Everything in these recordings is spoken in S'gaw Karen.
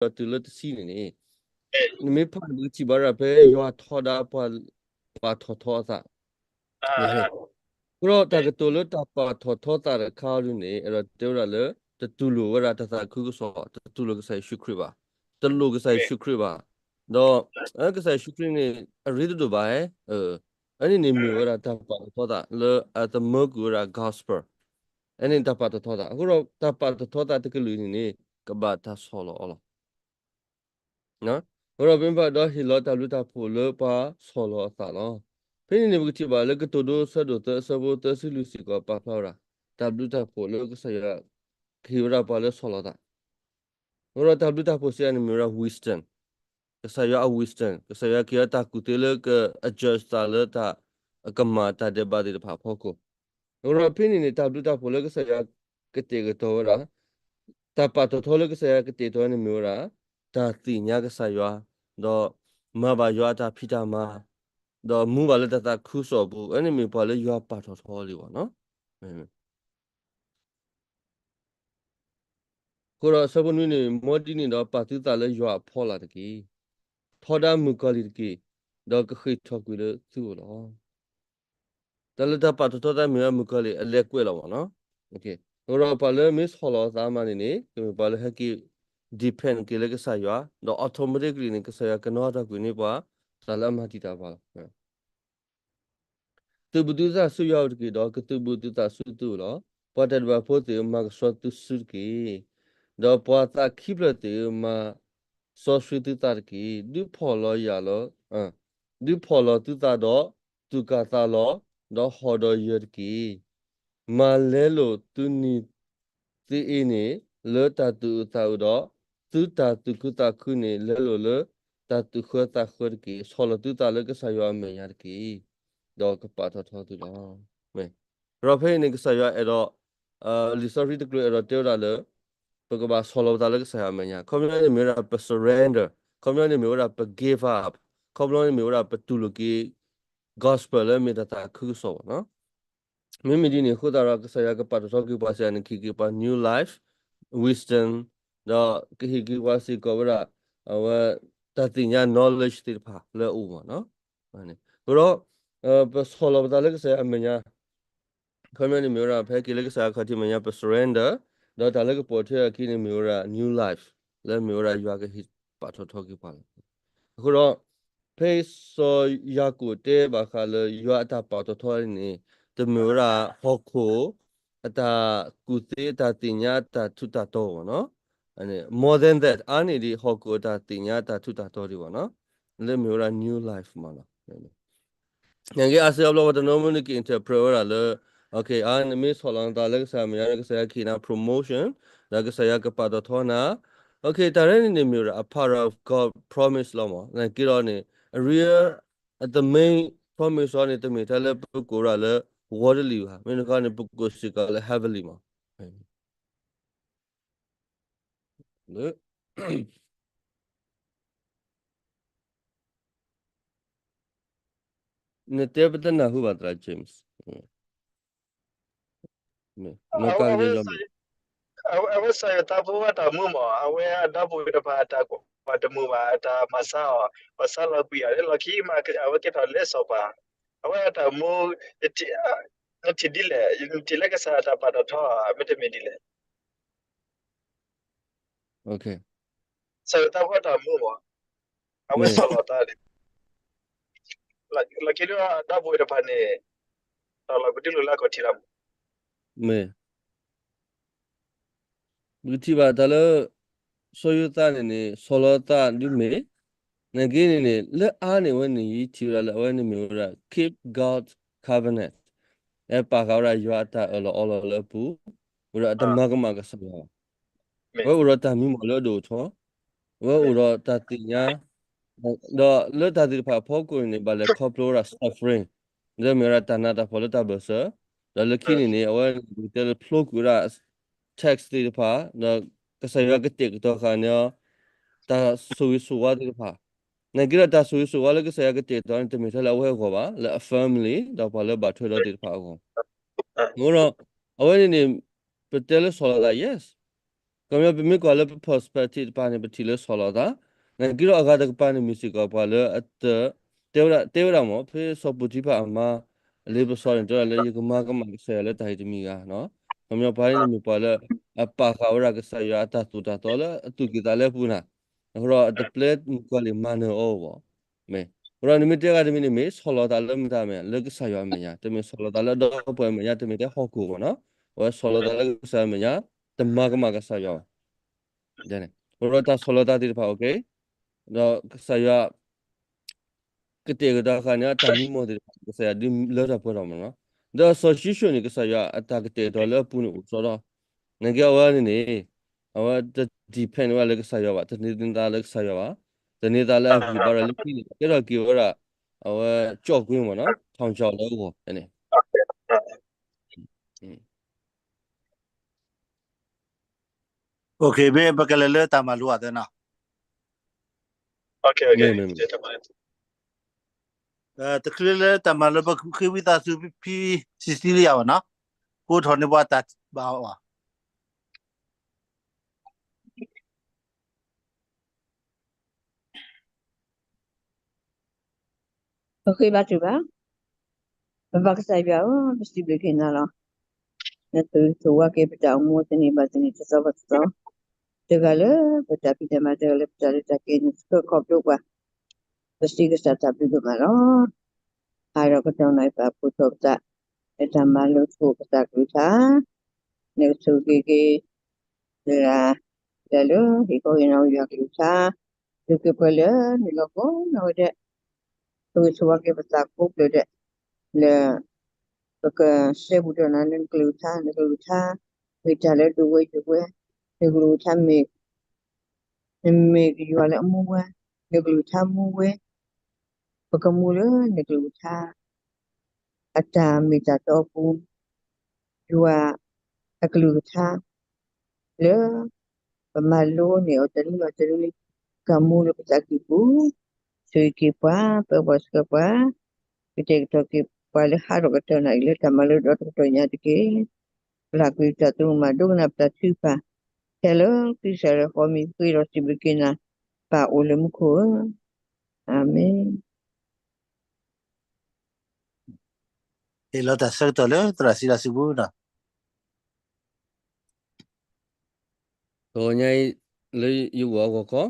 ဒီးတုၤလၢတဆံန့ၣ်န့ၣ်, နမ့ၢ်ဖးန့ၣ် ပကထံၣ်ဘၣ်ဒၣ်ဖဲယွၤထီဒါပှၤပာ်ထီၣ်ထီအသး, အဃိဒီးတၢ်ကတိၤလၢတၢ်ပာ်ထီၣ်ထီသးတခါအံၤဒ်န့ၣ် အဲၣ်ဒိးတဲဝဲဒၣ်လၢ တတူၢ်လိာ်ဝဲဒၣ်တၢ်သးခုကစီၣ်, တတူၢ်လိာ်ကစၢ်ယ့ၣ်ၡူးခရံာ်ဘၣ်, တလိၣ်ကစၢ်ယ့ၣ်ၡူးခရံာ်ဘၣ်, ဒီး ကစၢ်ယ့ၣ်ၡူးခရံာ်န့ၣ် အရ့တဒိၣ်ဘၣ်, အန့ၣ်န့ၣ်မ့ၢ်ဝဲဒၣ်တၢ်ပာ်ထီၣ်ထီသးလၢအသမၢကွံာ်ဝဲဒၣ် gospel, အန့ၣ်တၢ်ပာ်ထီၣ်ထီသး, အဃိဒီးတၢ်ပာ်ထီၣ်ထီသးတကလုာ်န့ၣ်န့ၣ် ကဘၣ်တၢ်ဆီၣ်လီၤအီၤလီၤ. အဃိဒီးပမ့ၢ်ဘၣ်ဒီးဟ့ၣ်လီၤတၢ်ဘျုးတၢ်ဖှိၣ်လၢပှၤဆီၣ်လီၤအသးလီၤ. ဖဲန့ၣ်န့ၣ် ပကထံၣ်ဘၣ်လၢကတိၤဒိအဆၢဒိၣ်သၢအဆၢဖိသၢဆံလွံၢ်စ့ၢ်ကီးပာ်ဖျါဝဲဒၣ် တၢ်ဘျုးတၢ်ဖှိၣ်လၢကစၢ်ယွၤ ကဟ့ၣ်ဝဲဒၣ်ပှၤလၢဆီၣ်လီၤသး, အဃိဒီးတၢ်ဘျုးတၢ်ဖှိၣ်စံးန့ၣ်မ့ၢ်ဝဲဒၣ် wisdom, ကစၢ်ယွၤအ wisdom, ကစၢ်ယွၤကဟ့ၣ်အီၤတၢ်ကူၣ်သ့လၢက adjust သးလၢတၢ်အကမၣ်တၢ်ဒဲးဘးသ့ၣ်တဖၣ်အဖီခိၣ်, အဃိဒီးဖဲန့ၣ်န့ၣ် တၢ်ဘျုးတၢ်ဖှိၣ်လၢကစၢ်ယွၤကတဲာ်ကတီၤဝဲဒၣ် တၢ်ပာ်ထီၣ်ထီလၢကစၢ်ယွၤကတဲာ်ကတီၤန့ၣ်မ့ၢ်ဝဲဒၣ် တၢ်သ့ၣ်ညါကစၢ်ယွၤ, ဒီးမၤဘၣ်ယွၤအတၢ်ဖံးတၢ်မၤ, ဒီးမူဘၣ်လၢတၢ်သးခုကစီၣ်အပူၤ, အန့ၣ်မ့ၢ်ပှၤလၢယွၤပာ်ထီၣ်ထီလံဘၣ်နီၤ. အဃိဒီးအဆၢဖိနွံန့ၣ် မ်ဒ်န့ၣ်ဒီးပာ်သုသးလၢယွၤအဖီလာ်တက့ၢ်. ထီဒါမုၣ်ကီၤလံၢ်တက့ၢ်, ဒီးကဃ့ၢ်ထီၣ်ကွံာ်လၢသုအိၣ်လီၤ. တၢ်လၢတၢ်ပာ်ထီၣ်ထီသးမ့ၢ်ဝဲမုၣ်ကီၤလံၢ်အလဲၤကွဲးလီၤမ့ၢ်နီၤ. အဃိဒီးပှၤလၢမ့ၢ်ဆီၣ်လီၤအသးမးန့ၣ်န့ၣ် ကမ့ၢ်ပှၤလၢဟဲက့ၤ depend က့ၤလၢကစၢ်ယွၤ, ဒီး automatically န့ၣ် ကစၢ်ယွၤကနီၣ်ထီၣ်ကွံာ်န့ၢ်ပှၤ တၢ်လၢအမၤတံာ်တာ်ပှၤလီၤ. သုးဘူးသုသးဆူယွၤအအိၣ်တက့ၢ်, ဒီးကသုးဘူးသုသးဆူသုအိၣ်လီၤ. ပှၤတၢ်ဒဲးဘးဖိသ့ၣ်ဧၢ, မၤကဆှီသုစုတက့ၢ်. ဒီးပှၤသးခံဖျၢၣ်သ့ၣ်ဧၢ, မၤစီဆှံသုသးတက့ၢ်. ဒုးဖီၣ်လီၤယၤလီၤ, ဒုးဖီၣ်လီၤသုသးဒီး သူၣ်ကၢ်သးလီၤ, ဒီးဟီၣ်ဒီးယၢၤတက့ၢ်. မၤလဲလိာ်သုနံၤ သုအ့န့ၣ် လၢတၢ်သူၣ်အုးသးအုးဒီး သုတၢ်သူၣ်ခုသးခုန့ၣ် လဲလိာ်လၢတၢ်သူၣ်ဃၢသးဃၢတက့ၢ်. ဆီၣ်လီၤသုသးလၢကစၢ်ယွၤအမဲာ်ညါတက့ၢ်, ဒီးကပာ်ထီၣ်ထီသုလီၤ. မ့ၢ်, ဒီးဖဲအံၤန့ၣ် ကစၢ်ယွၤအဲၣ်ဒိး, လံာ်စီဆှံတကျိၤအဲၣ်ဒိးတဲဝဲဒၣ်လၢ ပကဘၣ်ဆီၣ်လီၤပသးလၢကစၢ်ယွၤအမဲာ်ညါ. ခီပညီန့ၣ်မ့ၢ်ဝဲဒၣ်ပ surrender, ခီပညီန့ၣ်မ့ၢ်ဝဲဒၣ်ပ give up, ခီပညီန့ၣ်မ့ၢ်ဝဲဒၣ်ပတူၢ်လိာ်က့ၤ gospel လၢမ့ၢ်တၢ်သးခုကစီၣ်ဘၣ်နီၤ. မ့မ့ၢ်ဒ်န့ၣ်အဃိသတးဒီး ကစၢ်ယွၤကပာ်ထီၣ်ထီက့ၤပှၤစ့ၢ်န့ၣ် ကဟ့ၣ်က့ၤပှၤ new life, wisdom, ဒီးကဟ့ၣ်က့ၤပှၤစ့ၢ်ကီးဝဲဒၣ် အဝဲ တၢ်သ့ၣ်ညါ knowledge သ့ၣ်တဖၣ်လၢအအိၣ်မးနီၤ. အဃိဒီး ပဆီၣ်လီၤပသးလၢကစၢ်ယွၤအမဲာ်ညါ ခီပညီန့ၣ်မ့ၢ်ဝဲဒၣ် ဖဲက့ၤလၢကစၢ်ယွၤခီၣ်ထံးမဲာ်ညါ ပ surrender, ဒီးတၢ်လၢကပိာ်ထွဲအခံန့ၣ်မ့ၢ်ဝဲဒၣ် new life, လၢမ့ၢ်ဝဲဒၣ်ယွၤကဟ့ၣ်ပာ်ထီၣ်ထီက့ၤပှၤလီၤ. အဃိဒီး ဖဲစီၤယၤကိာ်တဲဘၣ်ဃးလၢယွၤအတၢ်ပာ်ထီၣ်ထီန့ၣ် တမ့ၢ်ဝဲဒၣ်ဟီၣ်ခိၣ် အတၢ်ကူၣ်သ့ အတၢ်သ့ၣ်ညါ အတၢ်ထူးတၢ်တီၤဘၣ်နီၤ. More than that, အါန့ၢ်ဒံးဟီၣ်ခိၣ်အတၢ်သ့ၣ်ညါ အတၢ်ထူးတၢ်တီၤဒံးဘၣ်နီၤ. လၢမ့ၢ်ဝဲဒၣ် new life မးနီၤ. နက့အါစုအါဘျီ ပှၤတနီၤမ့ၢ်န့ၣ်က interpret ဝဲဒၣ်လၢ အါန့ၣ်မ့ၢ်ဆီၣ်လီၤနသးလၢကစၢ်ယွၤမဲာ်ညါ ကစၢ်ယွၤကဟ့ၣ်နၤ promotion, ဒီးကစၢ်ယွၤကပာ်ထီၣ်ထီနၤ, တၢ်ရဲၣ်န့ၣ်န့ၣ်မ့ၢ်ဝဲဒၣ် a part of God promise လီၤမး. နက့ဒီးန့ၣ် အ real, the main promise အီၤန့ၣ် တမ့ၢ်ထဲလၢပကိးဝဲဒၣ်လၢ worldly ဘၣ်, မ့ၢ်တခီန့ၣ် ပကိးစ့ၢ်ကီးလၢ heavenly မး. နတဲပတနၢ်ဟူဘၣ်သရၣ် James. အဝဲစီၤယိၤသးဖိအတၢ်မူမး, အဝဲအဒီပုၢ်ဝဲၢ်တဖၣ်အတၢ်ကွၢ်တမုာ်ဘၣ်, အတၢ်မၤဆါအီၤ, ပှၤဆါလီၤကွံာ်အီၤ လၢလီၢ်ခံမး အဝဲကဲထီၣ်လၢစီၤပၤ, အဝဲအတၢ်မူ, နထံၣ်ဒ်လဲၣ်, နထံၣ်လၢကစၢ်အတၢ်ပာ်ထီၣ်ထီ မ့တမ့ၢ်ဒ်လဲၣ်. စီၤယိၤသးဖိအတၢ်မူမး, အဝဲဆီၣ်လီၤသးန့ၣ် လီၢ်ခံဒုးအဒီပုၢ်ဝဲၢ်တဖၣ်န့ၣ် တၢ်လီၢ်ကဒုးလိာ်လၢအခီၣ်ထံးလီၤ. မ့ၢ်, ပကထံၣ်ဘၣ်တၢ်လၢ စီၤယိၤသးန့ၣ်န့ၣ် ဆီၣ်လီၤသးဒုးမ့ၢ်, နက့န့ၣ်န့ၣ် လၢအါန့ၢ်ဝဲန့ၣ် ယထံၣ်ဝဲဒၣ်လၢအဝဲန့ၣ်မ့ၢ်ဝဲဒၣ် keep God's covenant, ဟဲပာ်ဃာ်ဝဲဒၣ်ယွၤအတၢ်အၢၣ်လီၤအီလီၤလၢအပူၤ, ဝဲဒၣ်အတမၤကမၣ်ကစၢ်ယွၤ အဝဲအိၣ်ဒီးတၢ်မံမီၢ်လၢအဒိၣ်အထီ, အဝဲအိၣ်ဒီးတၢ်သ့ၣ်ညါ, ဒီးလၢတၢ်သ့ၣ်တဖၣ်အဖီခိၣ်န့ၣ်န့ၣ် ဘၣ်လဲၤခီဖျိဝဲဒၣ် suffering, လၢမ့ၢ်ဝဲဒၣ်တၢ်နးတၢ်ဖှီၣ်လၢတၢ်ဘၢၣ်စၢၤ, ဒီးလၢခံန့ၣ်န့ၣ် အဝဲန့ၣ်တဲလၢဖျိကွံာ်ဝဲဒၣ် tax သ့ၣ်တဖၣ်, ဒီးကစၢ်ယွၤကတဲာ်ကတီၤဃာ်န့ၢ်အီၤ တၢ်ဆိၣ်ဂ့ၤဆိၣ်ဝါသ့ၣ်တဖၣ်, နက့ဒီးတၢ်ဆိၣ်ဂ့ၤဆိၣ်ဝါလၢကစၢ်ယွၤကတဲာ်ကတီၤန့ၣ် တမ့ၢ်ထဲလၢအဝဲအဂီၢ်ဘၣ်, လၢအ family ဒီးပှၤလၢဘၣ်ထွဲဒီးသ့ၣ်တဖၣ်အဂီၢ်, အဃိဒီး အဝဲန့ၣ်န့ၣ် ပတဲလၢဆီၣ်လီၤသး yes, ခီပညီ ပမ့ၢ်ကွၢ်လၢပ perspective တပၤန့ၣ် ပထံၣ်လၢဆီၣ်လီၤသး, နာ်က့ဒီးအဂၤတကပၤန့ၣ် မ့ၢ်စ့ၢ်ကီးပှၤလၢအတ တဲဝဲဒၣ် တဲဝဲဒၣ်မ့ၢ် ဖဲစီၤပူၤတံဖၣ်အမါ အလံာ်ပစီန့ၣ် တဲဝဲဒၣ်လၢ ယကမၤကမၣ်ကစၢ်ယွၤလၢတၢ်အံၤတမံၤဂၤနီၤ. ခီပညီပှၤန့ၣ်မ့ၢ်ပှၤလၢ အပာ်ဃာ်ဝဲဒၣ်ကစၢ်ယွၤအတၢ်သိၣ်တၢ်သီလၢအသူၣ်ကံၢ်သးလဲပူၤနၤ, အဃိဒီးအတပျဲမုၣ်ကီၤလံၢ်မၤနၢၤအီၤဘၣ်. မ့ၢ်, အဃိဒီးနမ့ၢ်တဲဂၤတမံၤန့ၣ် မ့ၢ်ဆီၣ်လီၤသးလၢမတၤမဲာ် လၢကစၢ်ယွၤအမဲာ်ညါ, တမ့ၢ်ဆီၣ်လီၤသးလၢအဒီပုၢ်ဝဲၢ်အမဲာ်ညါ, တမ့ၢ်ထဲဟီၣ်ခိၣ်ဘၣ်နီၤ. အဝဲဆီၣ်လီၤသးလၢကစၢ်ယွၤအမဲာ်ညါ, တမၤကမၣ်ကစၢ်ယွၤဘၣ်. အဃိဒီးတၢ်ဆီၣ်လီၤသးသ့ၣ်တဖၣ် okay, ဒီးကစၢ်ယွၤ ကတဲာ်ကတီၤဃာ်န့ၢ်အတၢ်မံမီၢ်သ့ၣ်တဖၣ် ကစၢ်ယွၤဒုးလၢထီၣ်ပှဲၤထီၣ်မးနီၤ. ဒီးစီၤၡံၣ်စိၣ်န့ၣ် ကစၢ်ယွၤအတၢ်ကတဲာ်ကတီၤလၢအပူၤန့ၣ်အိၣ်စ့ၢ်ကီး, နာ်က့အဝဲန့ၣ်န့ၣ် အဝဲတ depend ဝဲဒၣ်လၢကစၢ်ယွၤဘၣ်, တန့ၢ်သါလၢကစၢ်ယွၤဘၣ်, တန့ၢ်သါလၢအဂံၢ်ဘါဒီးလၢခံန့ၣ် ကဲထီၣ်က့ၤဝဲဒၣ် အဝဲကၠီၣ်ကွ့မးနီၤ, ထောင်ချောက် လၢအဂီၢ်န့ၣ် မ့ၢ်ပကလဲၤလၢတၢ်မၤလိအသးနီၤ. မ့ၢ်, တချုးလၢတၢ်မၤလိပဃ့ဝံသးစူၤဖံဖံ Cecilia ဘၣ်နီၤ, ကိးထီၣ်န့ၢ်ပှၤတၢ်ဘၣ်အီၤ ပဃ့ဘါထုကဖၣ်. ပပၢ်ကစၢ်ယွၤဧၢ, ပစံးဘျုးက့ၤနၤလီၤ. နဆိၣ်ဂ့ၤဆိၣ်ဝါက့ၤပတၢ်အိၣ်မူတနံၤဘၣ်တနံၤ တသီဘၣ်တသီ, တဂၤလၢပတၢ်ဖံးတၢ်မၤ တဂၤလၢပတၢ်လဲၤတၢ်က့ၤ နဆှၢခီဖျိပှၤ, ပစံးကစၢ်တၢ်ဘျုးဒိၣ်မးလီၤ. ဟါဒီးကတီၢ်နၢ်ပၢၢ်ဖိထီၣ်ပသး, လၢတၢ်မၤလိသကိးပသးကလုၢ်ကထါ, နကဆိၣ်ဂ့ၤက့ၤ တဂၤ တဂၤလၢဟ့ၣ်ခီဟ့ၣ်နီၤယွၤကလုၢ်ကထါ, ဆိၣ်ဂ့ၤက့ၤပှၤလၢနုာ်လီၤကိးနီၢ်ဂၤဒဲး, ဆိၣ်ဂ့ၤဆိၣ်ဝါက့ၤပသးကိးဖျၢၣ်ဒဲး, လၢ ပကစဲဘူးဒီးနၤလၢနကလုၢ်ကထါ, နကလုၢ်ကထါ မ့ၢ်တၢ်လၢဒိၣ်ဝဲယိာ်ဝဲ, နကလုၢ်ကထါမ့ၢ် နမ့ၢ်ယွၤလၢအမူဝဲ, နကလုၢ်ကထါမူဝဲ, ပကမူလၢနကလုၢ်ကထါ အတၢ်မ့ၢ်တၢ်တီအပူၤ, ယွၤအကလုၢ်ကထါ လၢပမၤလိန့ၢ်အီၤတရံးလီၤတရံးလံ, ကမူလၢပသးကံၢ်ပူၤ, ဆိၣ်ဂ့ၤက့ၤပှၤ, ပၢပှၤဆှၢပှၤ, ကတဲာ်ကတီၤက့ၤပှၤလၢဟါဒီးကတီၢ်နၢ်အံၤလၢတၢ်မၤလိဒီတကတီၢ်ညါတက့ၢ်. ပျၢ်ကွံာ်တၢ်သရူးမး ဒိကနၣ်ပတၢ်ထုကဖၣ်, ဖဲလၢခရံာ်ကစၢ်လၢဃီမံၤဃ့ဒီးစံးဘျုးက့ၤနၤ, ပၢ်အိၣ်လၢမူခိၣ်ဧၢ, အၤမ့ၣ်. ဟ့ၣ်လီၤတၢ်ဆၢကတီၢ်လၢသရၣ်စံလၤစံပူၤနီၤ. တဂီၤညါအံၤ လၢယဂီၢ်အဂီၢ်ခီ,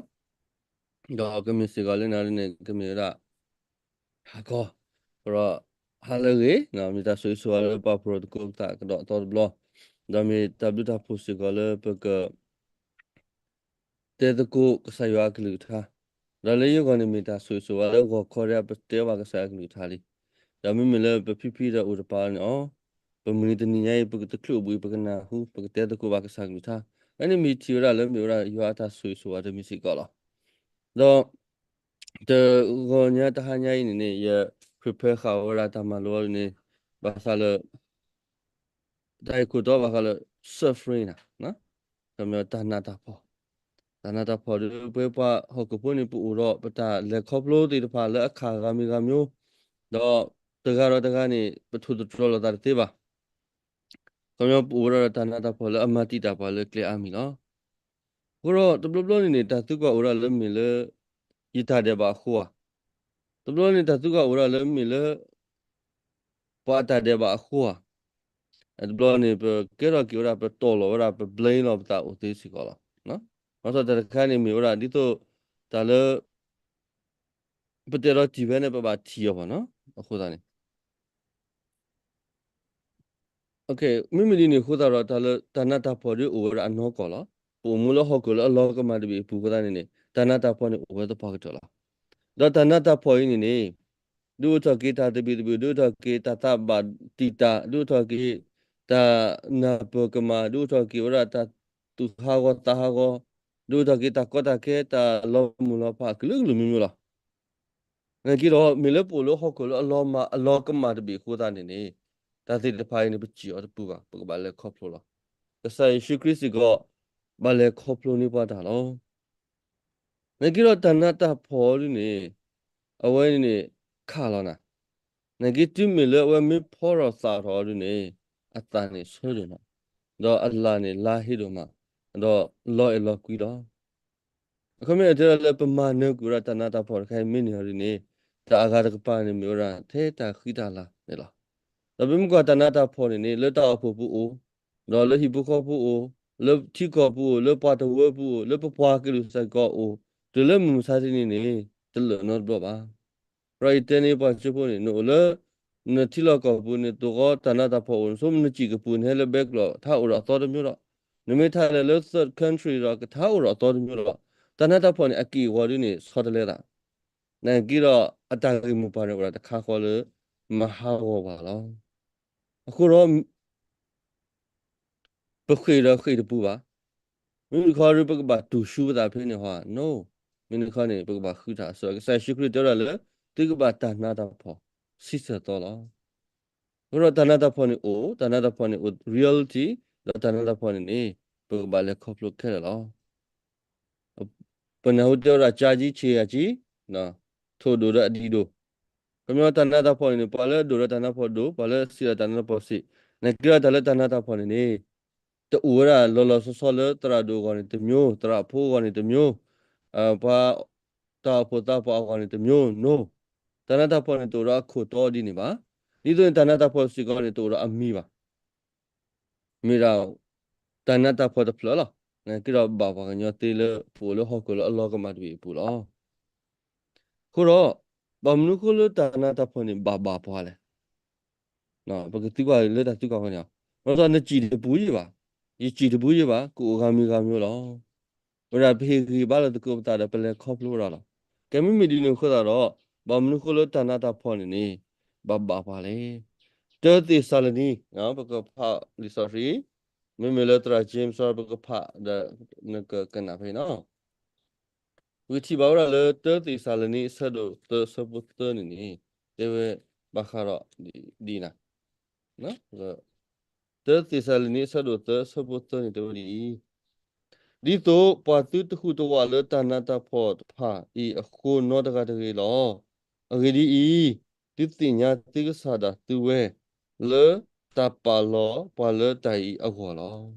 ဒီးကမ့ၢ်စ့ၢ်ကီးလၢနၤလၢန့ၣ် ကမ့ၢ်ဝဲဒၣ် ဟါခီ, ဒီးဟါလၢအဂ့ၤ, မ့ၢ်တၢ်ဆိၣ်ဂ့ၤဆိၣ်ဝါလၢပာ်ဖှိၣ်ထီၣ်သကိးပသးကဒီးအသီတဘျီ, ဒီးမ့ၢ်တၢ်ဘျုးတၢ်ဖှိၣ်စ့ၢ်ကီးလၢပက တဲသကိးကစၢ်ယွၤအကလုၢ်ကထါ, ဒီးလၢယဂီၢ်န့ၣ်မ့ၢ်တၢ်ဆိၣ်ဂ့ၤဆိၣ်ဝါလၢဂီၤခီဒီး ပတဲဘၣ်ကစၢ်ယွၤအကလုၢ်ကထါလံ. ဒီးမ့မ့ၢ်လၢပဖံဖံဒီးအိၣ်တပၤန့ၣ်အီၤ, ပမုၢ်နံၤတနံၤညါအံၤ ပကတချုးအဘူးအံၤ ပကနၢ်ဟူ ပကတဲသကိးဘၣ်ကစၢ်ကလုၢ်ကထါ, အန့ၣ်မ့ၢ်ထံၣ်ဝဲဒၣ်လၢမ့ၢ်ဝဲဒၣ်ယွၤအတၢ်ဆိၣ်ဂ့ၤဆိၣ်ဝါတမံၤစ့ၢ်ကီးလီၤ. ဒီး တဂီၤညါတဟါညါအံၤန့ၣ်န့ၣ် ယ prepare ဃာ်ဝဲဒၣ်တၢ်မၤလိအီၤန့ၣ် ဘၣ်ဃးလၢ တၢ်ဂ့ၢ်ခိၣ်တီဘၣ်ဃးလၢ suffering နီၤ, ခီပညီတၢ်နးတၢ်ဖှီၣ်, တၢ်နးတၢ်ဖှီၣ်ဒီး ပဝဲပှၤဟီၣ်ခိၣ်ဖိန့ၣ် ပအိၣ်ဒီးပတၢ်လဲၤခီဖျိသ့ၣ်တဖၣ်လၢအခါဂၤမံၤဂၤမံၤ, ဒီးတဂၤဒီးတဂၤန့ၣ် ပထိၣ်သတြီၤလိာ်သးတသ့ဘၣ်. ခီပညီပအိၣ်ဝဲဒၣ်ဒီးတၢ်နးတၢ်ဖှီၣ်လၢအမၤတံာ်တာ်ပှၤလၢကျဲအါမံၤလီၤ. အဃိဒီးတဘျီဘျီန့ၣ်န့ၣ် တၢ်သံကွၢ်အိၣ်ဒၣ်လၢမ့ၢ်လၢ ယတၢ်ဒဲးဘးအဃိဧါ, တဘျီန့ၣ်တၢ်သံကွၢ်အိၣ်ဒၣ်လၢမ့ၢ်လၢ ပှၤအတၢ်ဒဲးဘးအဃိဧါ, တဘျီန့ၣ် ပကဲထီၣ်က့ၤဝဲဒၣ် ပတီၢ်လီၤဝဲဒၣ် ပ blame လီၤပသးအိၣ်သ့စ့ၢ်ကီးလီၤ. ဘၣ်ဆၣ်တၢ်တခါန့ၣ်မ့ၢ်ဝဲဒၣ် ဒ်သိးတၢ်လၢ ပတဲလီၤတံၢ်ဖဲန့ၣ် ပဘၣ်ထံၣ်အီၤဘၣ်နီၤ, အဃိသတးန့ၣ် မ့မ့ၢ်ဒ်န့ၣ်အဃိသတးဒီး တၢ်လၢတၢ်နးတၢ်ဖှီၣ်ဒ်အိၣ်ဝဲဒၣ်အနီၢ်ကီၢ်လီၤ. ပအိၣ်မူလၢဟီၣ်ခိၣ်လၢအလီၤကမၣ်တဘ့ၣ်အပူၤအဃိသတးန့ၣ်န့ၣ် တၢ်နးတၢ်ဖှီၣ်န့ၣ်အိၣ်ဝဲသပှၢ်ကတၢၢ်လီၤ. ဒီးတၢ်နးတၢ်ဖှီၣ်အံၤန့ၣ်န့ၣ် ဒုးအိၣ်ထီၣ်က့ၤတၢ်သဘံၣ်သဘုၣ်, ဒုးအိၣ်ထီၣ်က့ၤတၢ်သးဘၣ်တံာ်တာ်, ဒုးအိၣ်ထီၣ်က့ၤတၢ်နၢ်ပၢၢ်ကမၣ်, ဒုးအိၣ်ထီၣ်က့ၤဝဲဒၣ်တၢ်သူၣ်ဟးဂီၤသးဟးဂီၤ, ဒုးအိၣ်ထီၣ်က့ၤတၢ်ကီတၢ်ခဲ, တၢ်လီၤမုၢ်လီၤဖးအကလုာ်ကလုာ်မံၤမံၤလီၤ. နာ်က့ဒီး မ့ၢ်လၢပအိၣ်လၢဟီၣ်ခိၣ်လၢအလီၤမၢ်အလီၤကမၣ်တဘ့ၣ်အဃိသတးန့ၣ်န့ၣ် တၢ်သ့ၣ်တဖၣ်အံၤန့ၣ် ပစံၣ်အီၤတပူၤဘၣ်, ပကဘၣ်လဲၤခီဖျိလီၤ. ကစၢ်ယ့ၣ်ၡူးခရံာ်စ့ၢ်ကီး ဘၣ်လဲၤခီဖျိန့ၢ်ပှၤတၢ်လီၤ. နာ်က့ဒီးတၢ်နးတၢ်ဖှီၣ်ဒ်န့ၣ် အဝဲန့ၣ်န့ၣ်ခးလီၤနၤ. နာ်က့တုၤမ့ၢ်လၢအဝဲမ့ၢ်ဖီထီၣ်သးထီၣ်ဒ်န့ၣ် အသးန့ၣ်ဆၢဒိၣ်မး, ဒီးအလၢ်န့ၣ်လါဟ့ဒိၣ်မး, ဒီးလီၤအဲၣ်လီၤကွံလီၤ. အခီပညီတဲဝဲဒၣ်လၢပမၤနၢၤကွံာ်ဝဲဒၣ်တၢ်နးတၢ်ဖှီၣ်တခါအံၤမ့ၢ်န့ၢ်အီၤဒ်န့ၣ်, တၢ်အဂၤတကပၤန့ၣ်မ့ၢ်ဝဲဒၣ်ထဲတၢ်ဃံတၢ်လၤန့ၣ်လီၤ. ဒီးပမ့ၢ်ကွၢ်တၢ်နးတၢ်ဖှီၣ်န့ၣ်န့ၣ် လၢတၢ်အိၣ်ဖှိၣ်ပူၤအိၣ်, ဒီးလၢဟံၣ်ဖိဃီဖိအိၣ်, လၢထံကီၢ်ပူၤအိၣ်, လၢပှၤတဝၢပူၤအိၣ်, လၢပပှၤကလုာ်စ့ၢ်ကီးအိၣ်, တုၤလၢမုၢ်မဆါတနံၤန့ၣ် တလၢာ်နီတဘျီဘၣ်. ဒီးယတဲန့ၢ်ပှၤကၠိဖိန့ၣ် နအိၣ်လၢ နထံလီၢ်ကီၢ်ပူၤန့ၣ် တအိၣ်ဃီတၢ်နးတၢ်ဖှီၣ်အိၣ်, နဆိကမိၣ်နစံၣ်ကပူၤ နဟဲလၢဘဲကျိး ထါအိၣ်ဒီးအသီတမျိုးဒီး, နမ့ၢ်ထါလဲၤလၢ third country ဒီးကထါအိၣ်ဒီးအသီတမျိုးဒီး, တၢ်နးတၢ်ဖှီၣ်န့ၣ် အက့ၢ်အဂီၤဒ်န့ၣ် ဆီတလဲသး, နာ်က့ဒီးအတၢ်ဂ့ၢ်မိၢ်ပှၢ်န့ၣ်အိၣ်ဒၣ်တခါဃီလၢ မၤဟးဂီၤပှၤလီၤ. အဃိဒီး ပဃ့ၢ်ဒီးဃ့ၢ်တပူၤဘၣ်. မ့မ့ၢ်တခီဒီး ပကဘၣ်တူၢ်ဆူပသးဖဲန့ၣ်ဟီ, no, မ့မ့ၢ်တခီန့ၣ် ပကဘၣ်ဃုထၢ်အစိၤ, ကစၢ်ယ့ၣ်ၡူးခရံာ်တဲဝဲဒၣ်လၢ သုကဘၣ်တၢ်နးတၢ်ဖှီၣ်ဆံဆဲၣ်သီလီၤ. အဃိဒီးတၢ်နးတၢ်ဖှီၣ်န့ၣ်အိၣ်, တၢ်နးတၢ်ဖှီၣ်န့ၣ်အိၣ် reality, ဒီးတၢ်နးတၢ်ဖှီၣ်န့ၣ်န့ၣ် ပကဘၣ်လဲၤခီဖျိခဲလၢာ်လီၤ. ပနၢ်ဟူတဲဝဲဒၣ် ကၠါကံ ဆံးယၤကံ, ထိၣ်ဒိၣ်ဒီးအဒံၣ်ဒိၣ်, ခီပညီတၢ်နးတၢ်ဖှီၣ်န့ၣ်န့ၣ် ပှၤလၢအဒိၣ်ဒီးတၢ်နးတၢ်ဖှီၣ်ဒိၣ်, ပှၤလၢအဆံးဒီးတၢ်နးတၢ်ဖှီၣ်ဆံး, နာ်က့ဒီးတၢ်လၢတၢ်နးတၢ်ဖှီၣ်န့ၣ်န့ၣ် တအိၣ်ဝဲဒၣ်လီၤလီၤဆီဆီလၢသရၣ်ဒိၣ်အဂီၢ်န့ၣ်တမျိုး, သရၣ်ဖိအဂီၢ်န့ၣ်တမျိုး, ပှၤ တၢ်အိၣ်ဖှိၣ်သးပှၢ်အဂီၢ်န့ၣ်တမျိုး, no, တၢ်နးတၢ်ဖှီၣ်န့ၣ်တအိၣ်ဒီးအခိၣ်တီဒ်န့ၣ်ဘၣ်. ဒ်သိးန့ၣ် တၢ်နးတၢ်ဖှီၣ်စ့ၢ်ကီးန့ၣ် တအိၣ်ဒီးအမံၤဘၣ်. မ့ၢ်ဒၣ် တၢ်နးတၢ်ဖှီၣ်တဖျၢၣ်လီၤ. နာ်က့ဒီးဘၣ်ပှၤကညီသ့လၢပအိၣ်လၢဟီၣ်ခိၣ်လၢအလီၤကမၣ်တဘ့ၣ်အပူၤလီၤ. အဃိဒီး ဘၣ်မနုၤအဃိလၢတၢ်နးတၢ်ဖှီၣ်န့ၣ် ဘၣ်ဘၣ်ပှၤလဲၣ်. ပကသံကွၢ်လၢတၢ်သံကွၢ်ဖဲန့ၣ်, ဘၣ်ဆၣ်နစံၣ်တပူၤယံၤဘၣ်, ယစံၣ်တပူၤယံၤဘၣ်, ကအိၣ်ဂၤမံၤဂၤမံၤလီၤ. ဝဲဒၣ်ပဟ့ၣ်ဂံၢ်ဘါလိာ်သကိးပသးဒီး ပလဲၤခီဖျိဝဲဒၣ်လီၤ. ကဲမ့မ့ၢ်ဒ်န့ၣ်အဃိသတးဒီး ဘၣ်မနုၤအဃိလၢတၢ်နးတၢ်ဖှီၣ်န့ၣ်န့ၣ် ဘၣ်ဘၣ်ပှၤလဲၣ်. တၢသ့းစၤလနံ, ပကဖးလံာ်စီဆှံ, မ့မ့ၢ်လၢသရၣ် James ပကဖးဒီး နကကနၣ်ဖဲအံၤနီၤ. ပကထံၣ်ဘၣ်ဝဲဒၣ်လၢတၢသ့းစၤလနံ အဆၢဒိၣ်သၢ အဆၢဖိသၢန့ၣ်န့ၣ် တဲဝဲဘၣ်ဃးဒီးဒ်အံၤ, တၢသ့းစၤလနံ အဆၢဒိၣ်သၢ အဆၢဖိသၢန့ၣ် တဲဝဲဒ်အံၤ, ဒ်သိးပှၤသုတဟူးတဝးလၢတၢ်နးတၢ်ဖှီၣ်တဖၣ်အံၤအဃိနီတဂၤတဂ့ၤလီၤ. အဂ့ၢ်ဒ်အံၤ, သုသ့ၣ်ညါသုကစၢ်ဒၣ်သုဝဲ လၢတၢ်ပာ်လီၤပှၤလၢတၢ်အံၤအဂီၢ်လီၤ.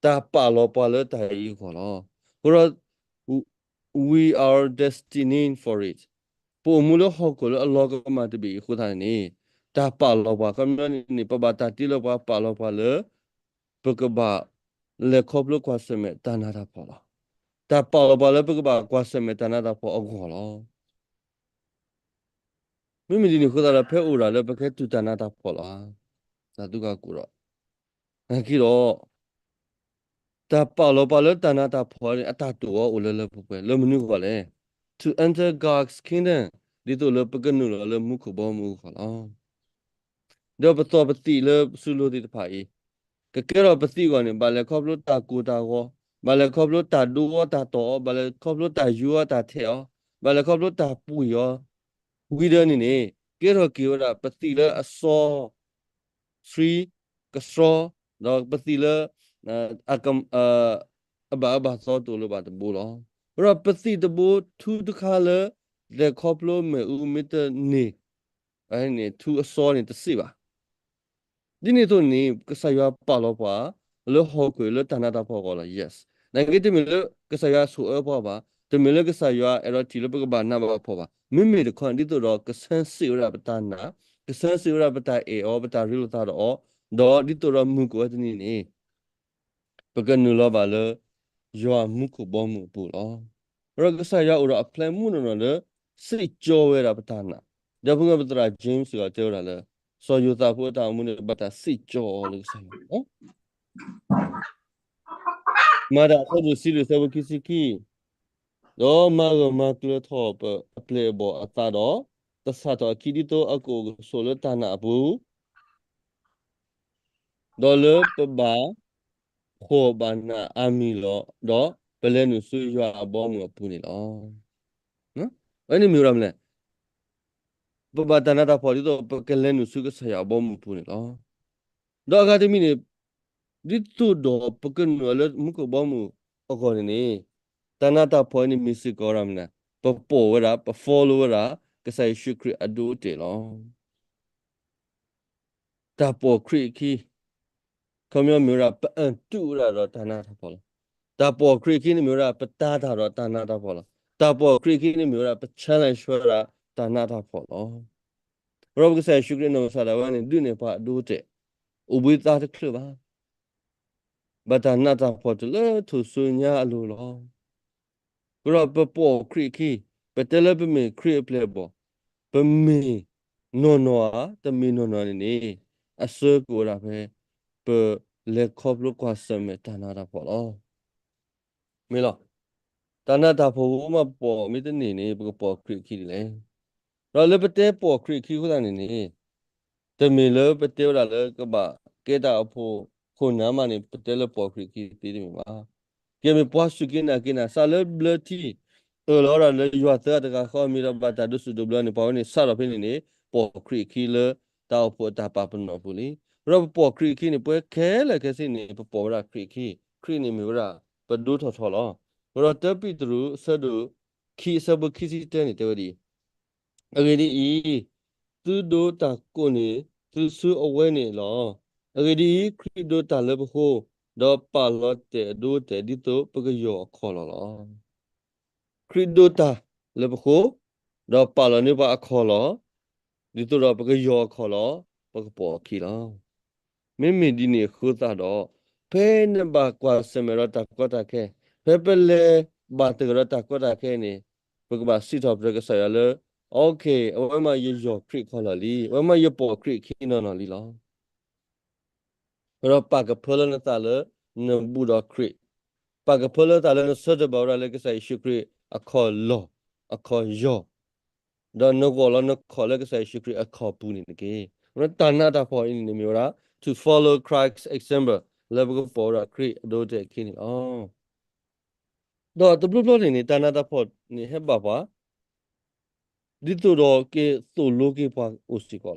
တၢ်ပာ်လီၤပှၤလၢတၢ်အံၤအဂီၢ်လီၤ. အဃိဒီး we are destined for it. ပအိၣ်မူလၢဟီၣ်ခိၣ်လၢအလီၤကမၣ်တဘ့ၣ်အံၤအဃိသတးန့ၣ် တၢ်ပာ်လီၤပှၤ ခီပညီန့ၣ် ပဘၣ်တၢ်တ့လီၤပှၤ ပာ်လီၤပှၤလၢ ပကဘၣ်လဲၤခီဖျိကွၢ်ဆၢၣ်မဲာ်တၢ်နးတၢ်ဖှီၣ်လီၤ. တၢ်ပာ်လီၤပှၤလၢပကဘၣ်ကွၢ်ဆၢၣ်မဲာ်တၢ်နးတၢ်ဖှီၣ်အဂီၢ်လီၤ. မ့မ့ၢ်ဒ်န့ၣ်အဃိသတးဒီး ဖဲအိၣ်ဒၣ်လၢပကဟဲတုၤတၢ်နးတၢ်ဖှီၣ်လီၤ. တၢ်သံကွၢ်ကိးဒီး နာ်က့ဒီး တၢ်ပာ်လီၤပှၤလၢတၢ်နးတၢ်ဖှီၣ်န့ၣ် အတၢ်တိာ်အီၤအိၣ်လၢလၢပှဲၤပှဲၤ လၢမနုၤအဂီၢ်လဲၣ်. To enter God's kingdom, ဒ်သိးလၢပကနုာ်လီၤလၢမူခိၣ်ဘီမုၢ်အဂီၢ်လီၤ. ဒီးပသီၣ်ပသံးလၢပစုလိၤသ့ၣ်တဖၣ်အံၤ ကကဲထီၣ်ပသံးအဂီၢ်န့ၣ် ဘၣ်လဲၤခီဖျိတၢ်ကိၢ်တၢ်ဂီၤ, ဘၣ်လဲၤခီဖျိတၢ်ဒိအီၤတၢ်တီၢ်အီၤ, ဘၣ်လဲၤခီဖျိတၢ်ယူၤအီၤတၢ်ထဲးအီၤ, ဘၣ်လဲၤခီဖျိတၢ်ပှံၢ်အီၤ, ဝံၤဒီးန့ၣ်န့ၣ် ကဲထီၣ်က့ၤဝဲဒၣ်ပသံးလၢအစီဆှံကဆှီ, ဒီးပသံးလၢ အဘၣ်အၢဘၣ်သီတအိၣ်လၢၤဘၣ်တဘိလီၤ. ဒီးပသံးတဘိထူတခါလၢ လဲၤခီဖျိမ့ၣ်အူမ့ၢ်တန့ၢ် န့ၣ် ထူအစီန့ၣ်တစ့ၣ်ဘၣ်. ဒ်န့ၣ်အသိးန့ၣ် ကစၢ်ယွၤပာ်လီၤပှၤ လၢဟီၣ်ခိၣ်လၢတၢ်နးတၢ်ဖှီၣ်အဂီၢ်လီၤ. Yes. နာ်က့တမ့ၢ်လၢကစၢ်ယွၤဆိၣ်အၢပှၤဘၣ်, တမ့ၢ်လၢကစၢ်ယွၤအဲၣ်ဒိးထံၣ်လၢပကဘၣ်နးဘၣ်ဖှီၣ်ဘၣ်. မ့မ့ၢ်တခီန့ၣ် ဒ်သိးဒီးကဆၢစ့ၣ်ဝဲဒၣ်ပတၢ်နာ်, ကဆၢစ့ၣ်ဝဲဒၣ်ပတၢ်အဲၣ်အီၤ ပတၢ်ရ့လိာ်သးဒီးအီၤ, ဒီးဒ်သိးဒီးမုၢ်ကအိၣ်ဝဲတနံၤန့ၣ် ပကနုာ်လီၤဘၣ်လၢ ယွၤမူခိၣ်ဘီမုၢ်အပူၤလီၤ. ဒီးကစၢ်ယွၤအိၣ်ဒီးအ plan မုၢ်နီၢ်နီၢ်လၢ စံၣ်ကၠီဝဲဒၣ်ပတၢ်နာ်, ဒီပုၢ်ဝဲၢ်ပသရၣ် James စ့ၢ်ကီးတဲဝဲဒၣ်လၢ စီၤယိၤသးဖိအတၢ်အိၣ်မူန့ၣ် ဘၣ်တၢ်စံၣ်ကၠီအီၤလၢကစၢ်ယွၤလီၤ. မၤတၢ်အဆၢဒိၣ်တဆံလွံၢ် အဆၢဖိခံဆံခံ, ဒီးမၤဂၢၢ်မၤကျၢၤထီၣ်ပအပျဲၢ်အဘီၣ်အသးဒီး သဆၣ်ထီၣ်အခံဒ်သိးအကအိၣ်ကဆိးလၢတၢ်နာ်အပူၤ ဒီးလၢပဘၣ်ဖှီၣ်ဘၣ်နးအါမံၤလီၤ. ဒီးပလဲၤနုာ်ဆူယွၤအဘီအမုၢ်အပူၤန့ၣ်လီၤ. အဝဲန့ၣ်မ့ၢ်ဝဲဒၣ်မနုၤလဲၣ်, ပဘၣ်တၢ်နးတၢ်ဖှီၣ်ဒ်သိးပကလဲၤနုာ်ဆူကစၢ်ယွၤအဘီအမုၢ်အပူၤန့ၣ်လီၤ. ဒီးအဂၤတမံၤန့ၣ် ဒ်သိးဒီးပကနုာ်လီၤလၢမူခိၣ်ဘီမုၢ်အဂီၢ်န့ၣ်န့ၣ် တၢ်နးတၢ်ဖှီၣ်အံၤန့ၣ်မ့ၢ်စ့ၢ်ကီးဝဲဒၣ်မနုၤလဲၣ်, ပပိာ်ဝဲဒၣ် ပ follow ဝဲဒၣ် ကစၢ်ယ့ၣ်ၡူးခရံာ်အဒိအတဲာ်လီၤ. တၢ်ပိာ်ခရံာ်အခံ, ခီပညီမ့ၢ်ဝဲဒၣ် ပအတူးဝဲဒၣ်ဒီးတၢ်နးတၢ်ဖှီၣ်လီၤ. တၢ်ပိာ်ခရံာ်အခံန့ၣ်မ့ၢ်ဝဲဒၣ် ပတၤတၢ်ဒီးတၢ်နးတၢ်ဖှီၣ်လီၤ. တၢ်ပိာ်ခရံာ်အခံန့ၣ်မ့ၢ်ဝဲဒၣ် ပ challenge ဝဲဒၣ်တၢ်နးတၢ်ဖှီၣ်လီၤ. ဒီးပကစၢ်ယ့ၣ်ၡူးခရံာ်နီၢ်ကစၢ်ဒၣ်ဝဲန့ၣ် ဒုးနဲၣ်ပှၤအဒိအတဲာ်, အိၣ်ဘှံးသါတချုးဘၣ်. ဘၣ်တၢ်နးတၢ်ဖှီၣ်တုၤလၢထူၣ်စုညါအလိၤလီၤ. အဃိဒီးပပိာ်ခရံာ်အခံ, ပတဲလၢပမ့ၢ်ခရံာ်အပျဲၢ်အဘီၣ်, ပမ့ၢ်နီၢ်နီၢ်ဧါ, တမ့ၢ်နီၢ်နီၢ်န့ၣ်န့ၣ်, အဆၢကအိၣ်ဒၣ်ဖဲ ပလဲၤခီဖျိကွၢ်ဆၢၣ်မဲာ်တၢ်နးတၢ်ဖှီၣ်လီၤ. မ့ၢ်လီၤ. တၢ်နးတၢ်ဖှီၣ်မးပပိာ်မ့ၢ်တန့ၢ်န့ၣ် ပကပိာ်ခရံာ်အခံဒ်လဲၣ်. ဒီးလၢပတဲပိာ်ခရံာ်အခံအဃိသတးန့ၣ်န့ၣ်, တမ့ၢ်လၢပတဲဝဲဒၣ်လၢကဘၣ်ကဲတၢ်အိၣ်ဖှိၣ်ခိၣ်နၢ်မးန့ၣ် ပတဲလၢပိာ်ခရံာ်အခံသ့တမ့ၢ်ဘၣ်. ကဲမ့ၢ်ပှၤစူၢ်က့ၤနာ်က့ၤနၤ စးလၢဘျၢထံ အၢၣ်လီၤဝဲဒၣ်လၢယွၤသၢဂၤတဂၤဃီ မ့ၢ်ဒီးဘၣ်တၢ်ဒိးစူၣ်ဒိးဘျၢန့ၣ် ပှၤဝဲန့ၣ်စးထီၣ်ဖဲန့ၣ်န့ၣ် ပိာ်ခရံာ်အခံလၢတၢ်အိၣ်ဖှိၣ်အတၢ်ပာ်ပနီၣ်အပူၤလံ. ဒီးပပိာ်ခရံာ်အခံန့ၣ် ပဝဲခဲလၢာ်ခဲဆ့န့ၣ် ပပိာ်ဝဲဒၣ်ခရံာ်အခံ, ခရံာ်န့ၣ်မ့ၢ်ဝဲဒၣ် ပဒိထီၣ်ထီလီၤ. ဒီးတၢပ့းတရူး အဆၢဒိၣ်ခံ အဆၢဖိခံဆံတၢန့ၣ် တဲဝဲဒ်အံၤ, အဂ့ၢ်ဒ်အံၤ, သုဒိးတၢ်ကိးန့ၢ်သုဆူအဝဲန့ၣ်လီၤ. အဂ့ၢ်ဒ်အံၤ, ခရံာ်ဒိးတၢ်လၢပဃိ, ဒီးပာ်လီၤတဲာ်အဒိအတဲာ် ဒ်သိးပကယီၢ်အခီၣ်လီၢ်လီၤ. ခရံာ်ဒိးတၢ်လၢပဃိ, ဒီးပာ်လီၤန့ၢ်ပှၤအခီၣ်လီၢ်, ဒ်သိးဒီးပကယီၢ်အခီၣ်လီၢ်, ပကပိာ်အခံလီၤ. မ့မ့ၢ်ဒ်န့ၣ်အဃိသတးဒီး, ဖဲနဘၣ်ကွၢ်ဆၢၣ်မဲာ်ဒီးတၢ်ကီတၢ်ခဲ, ဖဲပလဲၤဘၣ်တၢ်ဒီးတၢ်ကီတၢ်ခဲန့ၣ်, ပကဘၣ်စံးထီၣ်ပတြၢၤကစၢ်ယွၤလၢ, okay, အဝဲမးယယီၢ်ခရံာ်အခီၣ်လီၢ်လံ, အဝဲမးယပိာ်ခရံာ်အခံနီၢ်နီၢ်လံလီၤ. ဒီးပာ်ကဖၢလၢနသးလၢနဘူးဒီးခရံာ်, ပာ်ကဖၢလၢသးလၢနဆၢတဲာ်ဘၣ်ဝဲဒၣ်လၢကစၢ်ယ့ၣ်ၡူးခရံာ်အခီၣ်လီၢ်, အခီၣ်ယီၢ်, ဒီးနဂီၢ်လီၤနခီၣ်လၢကစၢ်ယ့ၣ်ၡူးခရံာ်အခီၣ်ပူၤန့ၣ်တက့ၢ်. တၢ်နးတၢ်ဖှီၣ်အံၤန့ၣ်မ့ၢ်ဝဲဒၣ် to follow Christ's example လၢပကပိာ်ဝဲဒၣ်ခရံာ်အဒိအတဲာ်အခံန့ၣ်လီၤ. ဒီးတဘျီဘျီန့ၣ်န့ၣ် တၢ်နးတၢ်ဖှီၣ်န့ၣ်ဟဲဘၣ်ပှၤ ဒ်သိးဒီးက့ၤသိၣ်လိက့ၤပှၤအိၣ်စ့ၢ်ကီး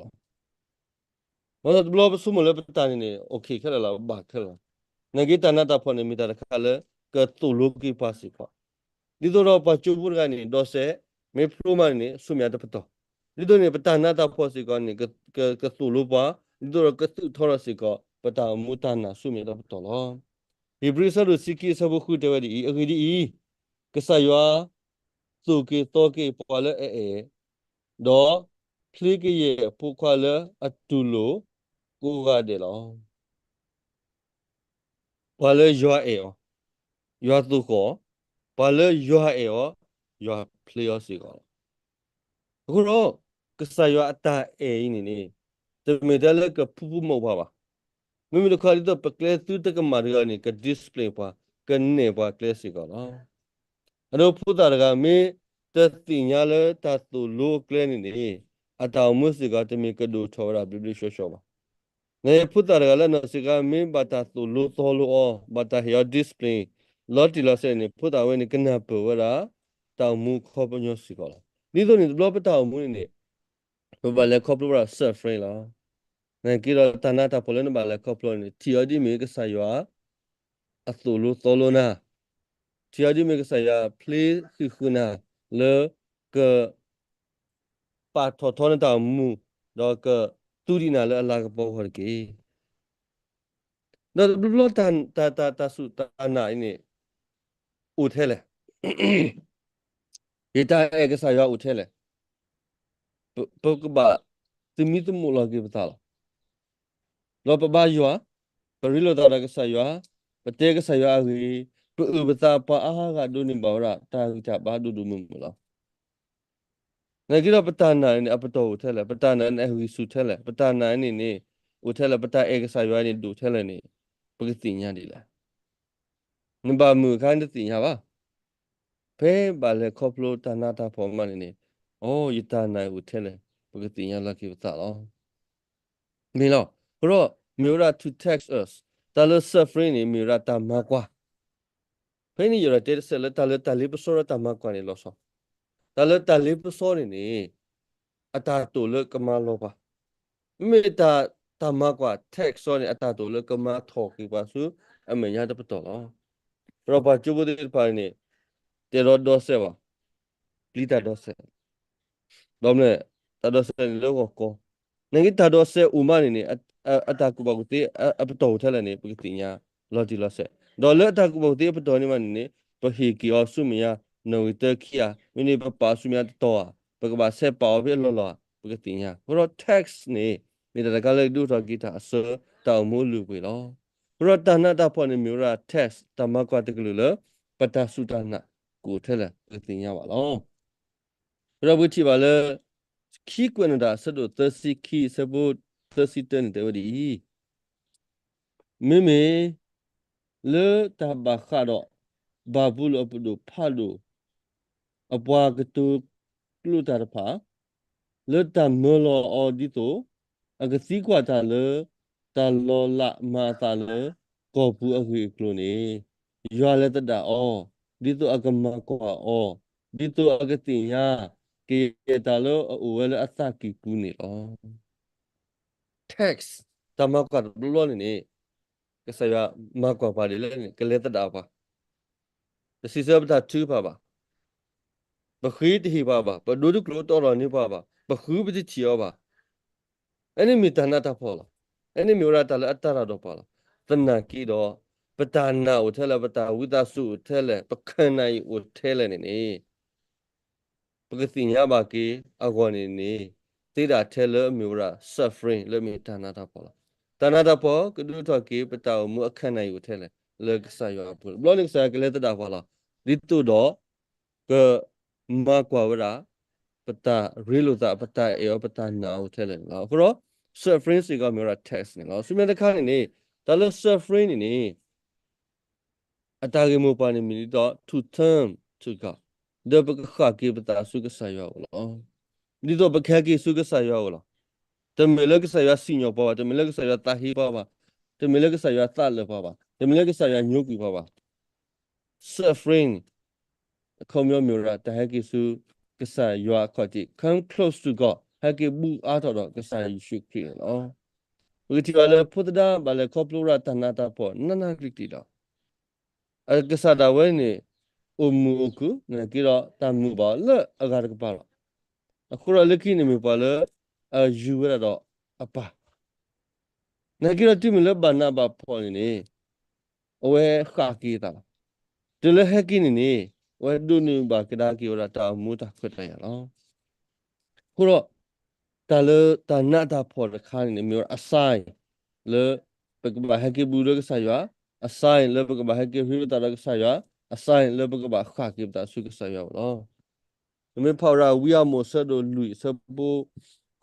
လီၤ. ဘၣ်ဆၣ်တဘျီပဆိကမိၣ်လၢပတၢ်န့ၣ်န့ၣ် okay ခဲလၢာ်လီၤ, ဘၣ်ခဲလၢာ်လီၤ. နာ်က့တၢ်နးတၢ်ဖှီၣ်န့ၣ် မ့ၢ်တၢ်တခါလၢ ကသိၣ်လိက့ၤပှၤစ့ၢ်ကီး, ဒ်သိးဒီးပှၤကၠိဖိတဂၤန့ၣ် ဒီးစဲး မ့ၢ်ဖျိမးန့ၣ်န့ၣ် ဆူမဲာ်ညါတပတီၢ်, ဒ်သိးန့ၣ် ပတၢ်နးတၢ်ဖှီၣ်စ့ၢ်ကီးန့ၣ် က က ကသိၣ်လိပှၤ, ဒ်သိးဒီးကသုးထီထီၣ်စ့ၢ်ကီး ပတၢ်အိၣ်မူတၢ်နာ်ဆူမဲာ်ညါတပတီၢ်လီၤ. ဧ့ၤဘြံၤအဆၢဒိၣ်တဆံခံ အဆၢဖိဃုတဲဝဲဒ်အံၤ, အဂ့ၢ်ဒ်အံၤ, ကစၢ်ယွၤ သိၣ်က့ၤသီက့ၤပှၤလၢအအဲၣ်, ဒီးဖျ့ကယဲၢ်အဖိခွါလၢအတူၢ်လိာ်ကိးဂၤဒဲးလီၤ. ပှၤလၢယွၤအဲၣ်အီၤ, ယွၤသိၣ်ဃီၣ်အီၤ, ပှၤလၢယွၤအဲၣ်အီၤ, ယွၤဖျ့အီၤစ့ၢ်ကီးလီၤ. အဃိဒီး ကစၢ်ယွၤအတၢ်အဲၣ်အံၤန့ၣ်န့ၣ် တမ့ၢ်ထဲလၢကဖူဖူမုၢ်ပှၤဘၣ်. မ့မ့ၢ်တခီဒ်သိးပကျဲသုတကမၣ်တဂၤန့ၣ် က discipline ပှၤ, ကနဲၣ်ပှၤကျဲစ့ၢ်ကီးလီၤ. အဒိဖိသၣ်တဂၤမ့ၢ်တသ့ၣ်ညါလၢတၢ်သိၣ်လိအကျဲန့ၣ်န့ၣ် အတၢ်အိၣ်မူစ့ၢ်ကီး တမ့ၢ်ကဒိၣ်ထီၣ်ဝဲဒၣ်ဘျ့ဘျ့ဆှီဆှီဘၣ်. နဖိသၣ်တဂၤလၢနီၢ်စ့ၢ်ကီး မ့ၢ်ဘၣ်တၢ်သိၣ်လိသီလိအီၤ, ဘၣ်တၢ်ဟ့ၣ်အီၤ discipline လီၤတံၢ်လီၤဆဲးန့ၣ် ဖိသၣ်ဝဲန့ၣ် ကနၢ်ပၢၢ်ဝဲဒၣ် တၢ်အိၣ်မူအခီပညီစ့ၢ်ကီးလီၤ. ဒ်သိးန့ၣ်တဘျီပတၢ်အိၣ်မူန့ၣ်န့ၣ် ပဘၣ်လဲၤခီဖျိဝဲဒၣ် suffering လီၤ. နာ်က့ဒီးတၢ်နးတၢ်ဖှီၣ်လၢနဘၣ်လဲၤခီဖျိန့ၣ် ထံၣ်အီၤဒ်မ့ၢ်ကစၢ်ယွၤ အသိၣ်လိသီလိနၤ, ထံၣ်အီၤဒ်မ့ၢ်ကစၢ်ယွၤဖျ့ဃံးဃုာ်နၤ လၢက ပာ်ထီၣ်ထီနတၢ်အိၣ်မူ, ဒီးကသူဒံးနၤလၢအလၤကပီၤအဂီၢ်တက့ၢ်. ဒီးတဘျီဘျီ တၢ် တၢ် တၢ် တၢ်စူၢ်တၢ်နာ်အံၤန့ၣ် အိၣ်ထဲလဲၣ်. ယတၢ်အဲၣ်ကစၢ်ယွၤအိၣ်ထဲလဲၣ်. ပ ပကဘၣ်သမံသမိးလီၤက့ၤပသးလီၤ. ဒီးပဘါယွၤ, ပရ့လိာ်သးဒီးကစၢ်ယွၤ, ပတဲကစၢ်ယွၤအဂ့ၢ်, ပအုၣ်ပသးပှၤအါဂၤဒိးန့ၢ်ဘၣ်ဝဲဒၣ် တၢ်ဂံၢ်တၢ်ဘါဒိၣ်ဒိၣ်မုၢ်မုၢ်လီၤ. နာ်က့ဒီးပတၢ်နာ်န့ၣ် အပတီၢ်အိၣ်ထဲလဲၣ်, ပတၢ်နာ်န့ၣ် အဂံၢ်ဆူၣ်ထဲလဲၣ်, ပတၢ်နာ်န့ၣ်န့ၣ် အိၣ်ထဲလဲၣ်, ပတၢ်အဲၣ်ကစၢ်ယွၤန့ၣ် ဒိၣ်ထဲလဲၣ်န့ၣ် ပကသ့ၣ်ညါဒ်လဲၣ်. နဘၣ်မုာ်အခါနတသ့ၣ်ညါဘၣ်. ဖဲဘၣ်လဲၤခီဖျိတၢ်နးတၢ်ဖှီၣ်မးန့ၣ်န့ၣ်, အိ ယတၢ်နာ်အိၣ်ထဲလဲၣ်, ပကသ့ၣ်ညါလီၤက့ၤပသးလီၤ. မ့ၢ်လီၤ. အဃိဒီး မ့ၢ်ဝဲဒၣ် to teach us, တၢ်လၢ suffering န့ၣ် မ့ၢ်ဝဲဒၣ်တၢ်မၤကွၢ်. ဖဲန့ၣ်ယအဲၣ်ဒိးတဲတစဲးလၢတၢ်လၢတၢ်လ့ပစီဒီးတၢ်မၤကွၢ်န့ၣ်လီၤဆီ. တၢ်လၢတၢ်လ့ပစီန့ၣ်န့ၣ် အတၢ်တိာ်လၢကမၤလီၤပှၤ, မ့မ့ၢ်တၢ် တၢ်မၤကွၢ် test န့ၣ် အတၢ်တိာ်လၢကမၤထီၣ်က့ၤပှၤဆူအမဲာ်ညါတပတီၢ်လီၤ. ဒီးပှၤကၠိဖိသ့ၣ်တဖၣ်န့ၣ် တအဲၣ်ဒိးဒီးစဲးဘၣ်, ပျံၤတၢ်ဒီးစဲး, ဒီးမ့ၢ် တၢ်ဒီးစဲးန့ၣ်လၢဂီၢ်ကီ, နာ်က့တၢ်ဒီးစဲးအိၣ်မးန့ၣ်န့ၣ် အတၢ်ကူၣ်ဘၣ်ကူၣ်သ့အပတီၢ်အိၣ်ထဲလဲၣ်န့ၣ် ပကသ့ၣ်ညါလီၤတံၢ်လီၤဆဲး, ဒီးလၢအတၢ်ကူၣ်ဘၣ်ကူၣ်သ့အပတီၢ်န့ၣ်မးန့ၣ်န့ၣ် ပဟ့ၣ်က့ၤအီၤဆူမဲာ်ညါ နီၣ်ဂံၢ်တၢခံဧါ, မ့ၢ်န့ၣ် ပပာ်အီၤဆူမဲာ်ညါတတီၤဧါ, ပကဘၣ်ဆဲးပာ်အီၤဖဲအလီၢ်လီၤဧါ, ပကသ့ၣ်ညါ. အဃိဒီး tax န့ၣ် မ့ၢ်တၢ်တခါလၢကဒုးအိၣ်ထီၣ်က့ၤတၢ်အဆၢတၢ်အိၣ်မူအလုၢ်အပှ့ၤလီၤ. အဃိဒီးတၢ်နးတၢ်ဖှီၣ်န့ၣ်မ့ၢ်ဝဲဒၣ် tax တၢ်မၤကွၢ်တကလုာ်လၢ ပတၢ်စူၢ်တၢ်နာ်ကအိၣ်ထဲလဲၣ် ပကသ့ၣ်ညါဘၣ်လီၤ. အဃိဒီးပကထံၣ်ဘၣ်လၢ ခံကွဲးနီၣ်တၢ်အဆၢဒိၣ်သၢဆံခံ အဆၢဖိသၢဆံတၢန့ၣ်တဲဝဲဒ်အံၤ, မ့မ့ၢ်လၢတၢ်ဘၣ်ဃးဒီး ဘၤဘူလိၣ်အပဒိၣ်ဖးဒိၣ် အပှၤကတိၤကျိာ်တၢ်တဖၣ် လၢတၢ်မၢလီၤအီၤဒ်သိး အကသံကွၢ်တၢ်လၢ တၢ်လီၤလးမၤအသးလၢ ကီၢ်ပူၤအဂ့ၢ်အကျိၤန့ၣ်, ယွၤလဲၤသဒၣ်အီၤ, ဒ်သိးအကမၤကွၢ်အီၤ, ဒ်သိးအကသ့ၣ်ညါ ကယဲၢ်တၢ်လၢအအိၣ်ဝဲလၢအသးကံၢ်ပူၤန့ၣ်လီၤ. tax တၢ်မၤကွၢ်တဘျီဘျီန့ၣ်န့ၣ် ကစၢ်ယွၤမၤကွၢ်ပှၤဒ်လဲၣ်န့ၣ် ကလဲၤသဒၣ်ပှၤ, တစံးဆၢပတၢ်ထုကဖၣ်ဘၣ်, ပဃ့တဟ့ၣ်ပှၤဘၣ်, ပဒိတကျိၤတအိၣ်ထီၣ်န့ၢ်ပှၤဘၣ်, ပဃုပတထံၣ်အီၤဘၣ်. အန့ၣ်မ့ၢ်တၢ်နးတၢ်ဖှီၣ်လီၤ. အန့ၣ်မ့ၢ်ဝဲဒၣ်တၢ်လၢအတၢ်ရၤဒီးပှၤလီၤ. သနာ်က့ဒီး ပတၢ်နာ်အိၣ်ထဲလဲၣ်, ပတၢ်ဝံသးစူၤအိၣ်ထဲလဲၣ်, ပခၢၣ်နၢ်အံၤအိၣ်ထဲလဲၣ်န့ၣ်န့ၣ် ပကသ့ၣ်ညါဘၣ်က့ၤအဂီၢ်န့ၣ်န့ၣ် သ့ဒၣ်ထဲလၢအမ့ၢ်ဝဲဒၣ် suffering လၢအမ့ၢ်တၢ်နးတၢ်ဖှီၣ်လီၤ. တၢ်နးတၢ်ဖှီၣ်ကဒုးအိၣ်ထီၣ်က့ၤ ပတၢ်အိၣ်မူအခၢၣ်နၢ်အံၤအိၣ်ထဲလဲၣ် လၢကစၢ်ယွၤအပူၤ. တဘျီန့ၣ်ကစၢ်ယွၤကလဲၤသဒၣ်ပှၤလီၤ. ဒ်သိးဒီး ကမၤကွၢ်ဝဲဒၣ် ပတၢ်ရ့လိာ်သး, ပတၢ်အဲၣ်အီၤ, ပတၢ်နာ်အီၤထဲလဲၣ်န့ၣ်လီၤ. အဃိဒီး suffering စ့ၢ်ကီးမ့ၢ်ဝဲဒၣ် tax န့ၣ်လီၤ. ဆူမဲာ်ညါတခါန့ၣ်န့ၣ် တၢ်လၢ suffering န့ၣ်န့ၣ် အတၢ်ဂ့ၢ်မိၢ်ပှၢ်န့ၣ်မ့ၢ်ဒ်သိး to turn to God, ဒီးပကဃၣ်က့ၤပသးဆူကစၢ်ယွၤအအိၣ်လီၤ. ဒ်သိးပကဟဲက့ၤဆူကစၢ်ယွၤအအိၣ်လီၤ. တမ့ၢ်လၢကစၢ်ယွၤစံၣ်ညီၣ်ပှၤဘၣ်, တမ့ၢ်လၢကစၢ်ယွၤသးဟ့ပှၤဘၣ်, တမ့ၢ်လၢကစၢ်ယွၤသးလၢာ်ပှၤဘၣ်, တမ့ၢ်လၢကစၢ်ယွၤညိကွံာ်ပှၤဘၣ်. suffering အခီပညီမ့ၢ်ဝဲဒၣ် တၢ်ဟဲက့ၤဆူကစၢ်ယွၤအခီၣ်ထံး, come close to God, ဟဲက့ၤဘူးအါထီၣ်ဒီးကစၢ်ယ့ၣ်ၡူးခရံာ်န့ၣ်လီၤ. ပကထံၣ်ဘၣ်လၢဖိသဒါဘၣ်လဲၤခီဖျိဝဲဒၣ်တၢ်နးတၢ်ဖှီၣ်နးနးကလံၤကလံၤလီၤ. အကစၢ်ဒၣ်ဝဲန့ၣ် အိၣ်မုာ်အိၣ်ခုၣ်, နာ်က့ဒီးတၢ်မုာ်ဘၣ်အီၤလၢအဂၤတကပၤလီၤ. အဃိဒီးလၢခံန့ၣ်မ့ၢ်ပှၤလၢအယူၤဝဲဒၣ်ဒီးအပၢ်, နာ်က့ဒီးတုၤမ့ၢ်လၢဘၣ်နးဘၣ်ဖှီၣ်န့ၣ်န့ၣ် အဝဲဃၣ်က့ၤအသးလီၤ. တုၤလၢဟဲက့ၤန့ၣ်န့ၣ် အဝဲဒိးန့ၢ်ဘၣ်ကဒါက့ၤဝဲဒၣ်တၢ်အိၣ်မူတၢ်ခွဲးတၢ်ယာ်လီၤ. အဃိဒီး တၢ်လၢတၢ်နးတၢ်ဖှီၣ်တခါန့ၣ်န့ၣ် မ့ၢ်ဝဲဒၣ်အ sign လၢ ပကဘၣ်ဟဲက့ၤဘူးလၢကစၢ်ယွၤ, အ sign လၢပကဘၣ်ဟဲက့ၤရ့လိာ်သးဒီးကစၢ်ယွၤ, အ sign လၢပကဘၣ်ဃၣ်က့ၤပသးဆူကစၢ်ယွၤအအိၣ်လီၤ. ပမ့ၢ်ဖးဝဲဒၣ်ဝံအၤမိၣ်အဆၢဒိၣ်လွံၢ်အဆၢဖိ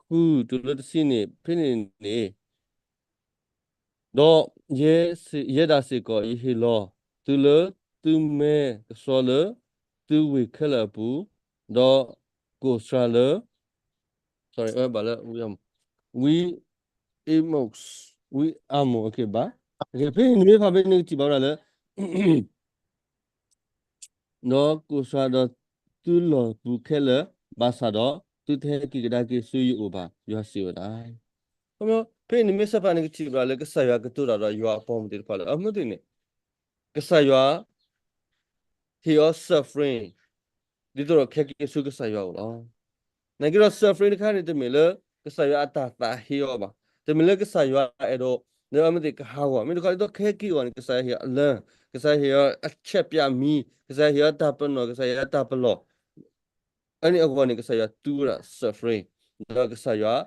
ဃုတုၤလၢတဆံန့ၣ် ဖဲန့ၣ်န့ၣ် ဒီးယဲဒၣ်စ့ၢ်ကီး ယဟ့ၣ်လီၤသုလၢသုမဲကဆှီလၢသုဝ့ၢ်ခဲလၢာ်အပူၤ, ဒီးကိၣ်စှၤလၢ sorry ဝဲဘၣ်လၢ ဝံအၤမိၣ်, ဝံအၤမိၣ်, ဘၣ်, ဖဲန့ၣ်နမ့ၢ်ဖးဖဲန့ၣ်နကထံၣ်ဘၣ်ဝဲဒၣ်လၢ ဒီးကိၣ်စှၤဒီးသုလီၢ်ပူၤခဲလၢာ်, ဘၣ်ဆၣ်ဒီးသုတဟဲက့ၤကဒါက့ၤဆူယအိၣ်ဘၣ်, ယွၤစံးဝဲဒၣ်. ဖဲန့ၣ်နမ့ၢ်ဆၢဖးန့ၣ် နကထံၣ်ဘၣ်လၢကစၢ်ယွၤကတိၤတၢ်ဒီးယွၤအပှၤမုၣ်သ့ၣ်တဖၣ်လၢအမုၢ်သ့ၣ်န့ၣ် ကစၢ်ယွၤ ဟ့ၣ်အီၤ suffering ဒ်သိးဒီးကဟဲက့ၤဆူကစၢ်ယွၤအအိၣ်လီၤ. နာ်က့ဒီး suffering တခါန့ၣ် တမ့ၢ်လၢကစၢ်ယွၤအတၢ်သးဟ့အီၤဘၣ်, တမ့ၢ်လၢကစၢ်ယွၤအဲၣ်ဒိး လၢအမ့ၢ်သ့ၣ်ကဟးဂီၤ, မ့ၢ်တခီဒ်သိးကဟဲက့ၤအဂီၢ်န့ၣ် ကစၢ်ယွၤဟ့ၣ်အီၤလၢ, ကစၢ်ယွၤဟ့ၣ်အီၤအချက်ပြမီၤ, ကစၢ်ယွၤဟ့ၣ်အီၤတၢ်ပနီၣ်, ကစၢ်ယွၤဟ့ၣ်အီၤတၢ်ပလီၢ်, အန့ၣ်အဂီၢ်န့ၣ် ကစၢ်ယွၤသူဝဲဒၣ် suffering ဒီးကစၢ်ယွၤ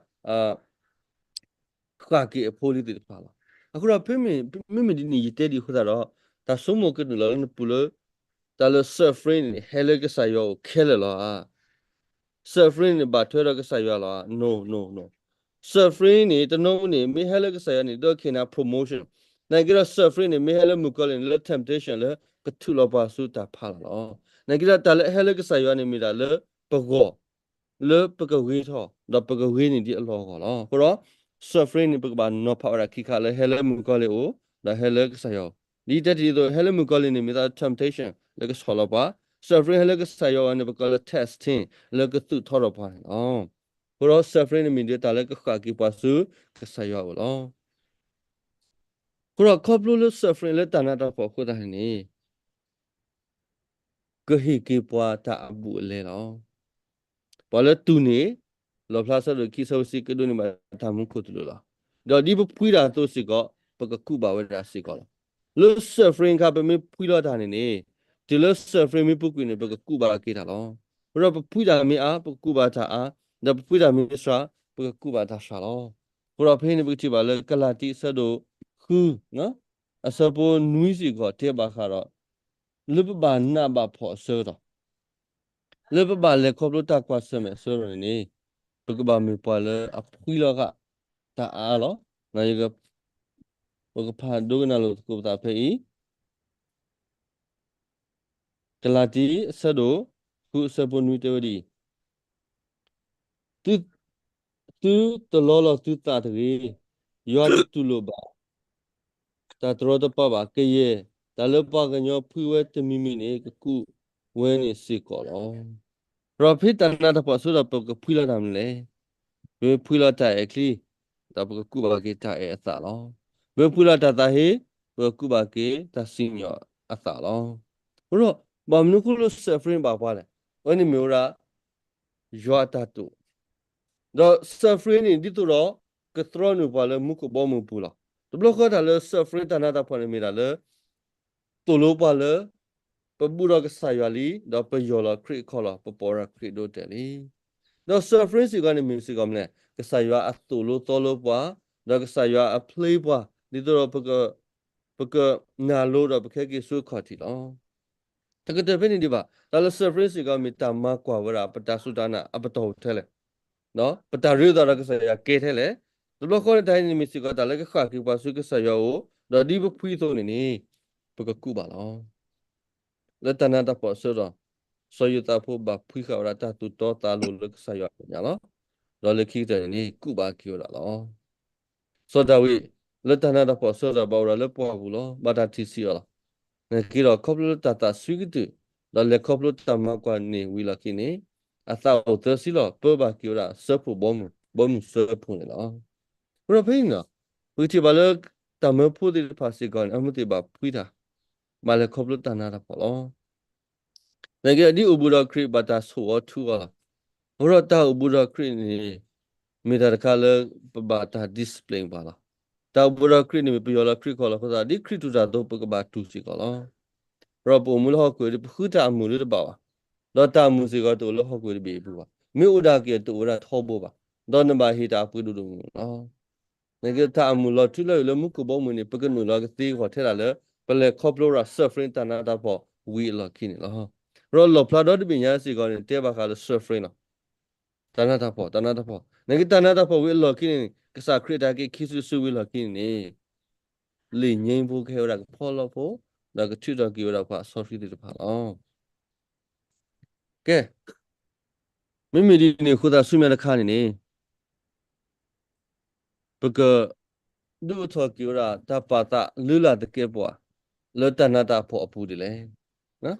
ဃၣ်က့ၤအဖိအလံၤသ့ၣ်တဖၣ်လီၤ. အဃိဒီး မ့မ့ၢ်ဒ်န့ၣ် ယတဲဒံးအဃိသတးဒီး တၢ်ဆိကမိၣ်ကနုာ်လီၤလၢနပူၤလၢ တၢ်လၢ suffering န့ၣ် ဟဲလၢကစၢ်ယွၤအအိၣ်ခဲလၢာ်လီၤဧါ. suffering န့ၣ် ဘၣ်ထွဲဒီးကစၢ်ယွၤလီၤဧါ. No, no, no. suffering န့ၣ် တနီၤန့ၣ် မ့ၢ်ဟဲလၢကစၢ်ယွၤန့ၣ် ဒီးကဟ့ၣ်နၤ promotion. နာ်က့ဒီး suffering န့ၣ် မ့ၢ်ဟဲလၢမုၣ်ကီၤလံၢ်န့ၣ် လၢ temptation လၢကထုးလီၤပှၤဆူတၢ်ဖးလီၤလီၤ. နာ်က့ဒီး တၢ်လၢအဟဲလၢကစၢ်ယွၤန့ၣ် မ့ၢ်ဒၣ်လၢပဂီၢ် လၢပကဂ့ၤထီၣ် ဒီးပကဂ့ၤန့ၢ်ဒံးအလီၢ်အဂီၢ်လီၤ. အဃိဒီး suffering န့ၣ် ပကဘၣ်နီၤဖးဝဲဒၣ်ခံခါလၢဟဲလၢမုၣ်ကီၤလံၢ်အအိၣ် ဒီးဟဲလၢကစၢ်ယွၤအအိၣ်. ဒ်ယတဲတ့ၢ်အသိး ဟဲလၢမုၣ်ကီၤလံၢ်န့ၣ် မ့ၢ်သး temptation လၢကဆီၣ်လီၤပှၤ, suffering ဟဲလၢကစၢ်ယွၤအအိၣ်န့ၣ် ပကိးလၢ testing လၢကသူၣ်ထီထီၣ်ပှၤန့ၣ်လီၤ. အဃိဒီး suffering န့ၣ်မ့ၢ်ဒ်တၢ်လၢကဃၣ်က့ၤပှၤဆူကစၢ်ယွၤအအိၣ်လီၤ. အဃိဒီးခီဖျိလၢ suffering လၢတၢ်နးတၢ်ဖှီၣ်အဃိသတးန့ၣ် ကဟ့ၣ်က့ၤပှၤတၢ်အဘူးအလဲလီၤ. ပှၤလၢတူၢ်န့ၢ် လီၣ်ဖျါဆၢဒိၣ်ခံဆၢဖိဆံ ကဒိးန့ၢ်ဘၣ်တၢ်မူခိၣ်သလုးလီၤ. ဒီးဒ်ပဖှံတၢ်အသိးစ့ၢ်ကီး ပကကူးဘၣ်ဝဲဒၣ်စ့ၢ်ကီးလီၤ. လၢ suffering အခါ ပမ့ၢ်ဖှံလီၤတၢ်န့ၣ်န့ၣ် တုၤလၢ suffering မ့ၢ်ပူၤကွံာ်န့ၣ် ပကကူးဘၣ်က့ၤတၢ်လီၤ. အဃိဒီးပဖှံတၢ်မ့ၢ်အါ ပကကူးဘၣ်တၢ်အါ, ဒီးပဖှံတၢ်မ့ၢ်စှၤ ပကကူးဘၣ်တၢ်စှၤလီၤ. အဃိဒီးဖဲအံၤန့ၣ် ပကထံၣ်ဘၣ်လၢကလၤတံ အဆၢဒိၣ်ဃု အဆၢဖိနွံစ့ၢ်ကီး တဲဘၣ်ဃးဒီး လၢပဘၣ်နးဘၣ်ဖှီၣ်အဆၢကတီၢ် လၢပဘၣ်လဲၤခီဖျိတၢ်ကွၢ်ဆၢၣ်မဲာ်အဆၢကတီၢ်န့ၣ်န့ၣ် ပကဘၣ်မ့ၢ်ပှၤလၢအဖှံလီၤဃာ်တၢ်အါအါလီၤ. ပကဖးဒိကနၣ်လိာ်သကိးပသးဖဲအံၤ ကလၤတံ အဆၢဒိၣ်ဃု အဆၢဖိနွံတဲဝဲဒ်အံၤ, သုတလီလီၤသုသးတဂ့ၤ, ယွၤတတူၢ်လိာ်ဘၣ် တၢ်တရီတပါဘၣ်. ကယဲၢ် တၢ်လၢပှၤကညီဖှံဝဲတမံၤမံၤန့ၣ် ကကူးဝဲန့ၣ်စ့ၢ်ကီးလီၤ. ဒီးဖဲတၢ်နးတၢ်ဖှီၣ်အဆၢကတီၢ် ပကဖှံလီၤတၢ်မနုၤလဲၣ်. ပမ့ၢ်ဖှံလီၤတၢ်အဲၣ်ချံ ဒီးပကကူးဘၣ်က့ၤတၢ်အဲၣ်အသးလီၤ. ပမ့ၢ်ဖှံလီၤတၢ်သးဟ့ ပကကူးဘၣ်က့ၤတၢ်စံၣ်ညီၣ်အသးလီၤ. အဃိဒီး ဘၣ်မနုၤအဃိလၢ suffering ဘၣ်ပှၤလဲၣ်. အဝဲန့ၣ်မ့ၢ်ဝဲဒၣ် ယွၤအတၢ်တိာ်, ဒီး suffering န့ၣ် ဒ်သိးဒီး ကသြီနုာ်ပှၤလၢမူခိၣ်ဘီမုၢ်ပူၤလီၤ. တဘျီဃီတၢ်လၢ suffering တၢ်နးတၢ်ဖှီၣ်န့ၣ်မ့ၢ်တၢ်လၢ သိၣ်လိပှၤလၢ ပဘူးဒီးကစၢ်ယွၤလံ, ဒီးပယီၢ်လီၤခရံာ်အခီၣ်လီၢ်, ပပိာ်ဝဲဒၣ်ခရံာ်ဒိၣ်တဲာ်လံ. ဒီး suffering စ့ၢ်ကီးန့ၣ်မ့ၢ်စ့ၢ်ကီးမနုၤလဲၣ်, ကစၢ်ယွၤအသိၣ်လိသီလိပှၤ, ဒီးကစၢ်ယွၤအဖျ့ပှၤ, ဒ်သိးဒီး ပကနာ်လိဒီးပကဟဲက့ၤဆူအခီၣ်ထံးလီၤ. တကတၢၢ်ဖဲန့ၣ်ဒံးဘၣ်, တၢ်လၢ suffering စ့ၢ်ကီးမ့ၢ်တၢ်မၤကွၢ်ဝဲဒၣ် ပတၢ်စူၢ်တၢ်နာ်အပတီၢ်ထဲလဲၣ်, ပတၢ်ရ့လိာ်သးဒီးကစၢ်ယွၤကဲထဲလဲၣ်. တဘျီဃီန့ၣ် တၢ်အံၤန့ၣ်မ့ၢ်စ့ၢ်ကီးတၢ်လၢကဃၣ်က့ၤပှၤဆူကစၢ်ယွၤအအိၣ်, ဒီးဒ်ပဖှံအသိးန့ၣ်န့ၣ် ပကကူးဘၣ်လီၤ. လၢတၢ်နးတၢ်ဖှီၣ်အဆၢကတီၢ်, စီၤယိၤသးဖိဘၣ်ဖှံဃာ်ဝဲဒၣ်တၢ်သူၣ်တီသးလိၤလၢကစၢ်ယွၤအမဲာ်ညါလီၤ. ဒီးလၢခံကတၢၢ်န့ၣ်န့ၣ် ကူးဘၣ်က့ၤဝဲဒၣ်လီၤ. စီၤဒၤဝံး လၢတၢ်နးတၢ်ဖှီၣ်အဆၢကတီၢ် ဘၣ်အိၣ်ဒီးလၢပှၢ်ပူၤလီၤ, ဘၣ်တၢ်ထံၣ်ဆံးအီၤလီၤ. နာ်က့ဒီး ခီဖျိလၢတၢ်သးစွံကတုာ်, ဒီးလဲၤခီဖျိတၢ်မၤကွၢ်န့ၣ်ဝံၤလီၢ်ခံန့ၣ်, အသးအိၣ်သၢဆံလီၤ, ပၢဘၣ်က့ၤဝဲဒၣ်စၢဖှိၣ်ဘီမုၢ်, ဘီမုၢ်စၢဖှိၣ်န့ၣ်လီၤ. အဃိဒီးဖဲန့ၣ်လီၤ, ပကထံၣ်ဘၣ်လၢ တၢ်မၢဖိသ့ၣ်တဖၣ်စ့ၢ်ကီးန့ၣ် အမ့ၢ်သ့ၣ်ဘၣ်ဖှံတၢ်, ဘၣ်လဲၤခီဖျိတၢ်နးတၢ်ဖှီၣ်လီၤ. နာ်က့ဒ်အိၣ်ဘူးဒီးခရံာ်ဘၣ်တၢ်ဆိၣ်အီၤထူအီၤလီၤ. အဃိဒီးတၢ်အိၣ်ဘူးဒီးခရံာ်န့ၣ် မ့ၢ်တၢ်တခါလၢပဘၣ်တၢ် discipline ပှၤလီၤ. တၢ်အိၣ်ဘူးဒီးခရံာ်န့ၣ်မ့ၢ်ပယီၤလီၤခရံာ်ခီၣ်လီၢ်အဃိသတး ဒ်ခရံာ်တူၢ်တၢ်အသိး ပကဘၣ်တူၢ်စ့ၢ်ကီးလီၤ. အဃိဒီးပအိၣ်မူလၢဟီၣ်ခိၣ်ဒီး ပဃုတၢ်အမုာ်လၢတဘၣ်ဘၣ်, ဒီးတၢ်အမုာ်စ့ၢ်ကီးတအိၣ်လၢဟီၣ်ခိၣ်တဘ့ၣ်အပူၤဘၣ်. မ့ၢ်အိၣ်ဒၣ်က့ၤတအိၣ်ဝဲဒၣ်ထီဘိဘၣ်, ဒီးနဘၣ်ဟ့ၣ်တၢ်အပှ့ၤဒိၣ်ဒိၣ်မုၢ်မုၢ်လီၤ. နာ်က့တၢ်အမုာ်လီၤထူလၢအံၤလၢမူခိၣ်ဘီမုၢ်န့ၣ် ပကနုာ်လီၤကသ့အဂီၢ်ထဲဒၣ်လၢ ပလဲၤခီဖျိဝဲဒၣ် suffering တၢ်နးတၢ်ဖှီၣ်ဝံၤအလီၢ်ခံန့ၣ်လီၤ. အဃိဒီးလီၣ်ဖျါဒီတဘ့ၣ်ညါစ့ၢ်ကီးန့ၣ် တဲဘၣ်ဃးလၢ suffering လီၤ. တၢ်နးတၢ်ဖှီၣ်, တၢ်နးတၢ်ဖှီၣ်. နာ်က့တၢ်နးတၢ်ဖှီၣ်ဝံၤအလီၢ်ခံန့ၣ် ကစၢ်ခရံာ်အတၢ်က့ၤခံစုတစုဝံၤအလီၢ်ခံန့ၣ်န့ၣ် လံာ်ငြိမ်းဖိကဟဲဝဲဒၣ်ကဖီလီဖိ, ဒီးကထုးထီၣ်က့ၤဝဲဒၣ်ပှၤအစီဆှံသ့ၣ်တဖၣ်လီၤ. ကဲ, မ့မ့ၢ်ဒ်န့ၣ်အဃိသတးဆူမဲာ်ညါတခါန့ၣ်န့ၣ် ပကဒုးအိၣ်ထီၣ်က့ၤဝဲဒၣ်တၢ်ပာ်သးလုၢ်လၢ်သကဲးပဝး လၢတၢ်နးတၢ်ဖှီၣ်အပူၤဒ်လဲၣ်. ပကထံၣ်ဘၣ်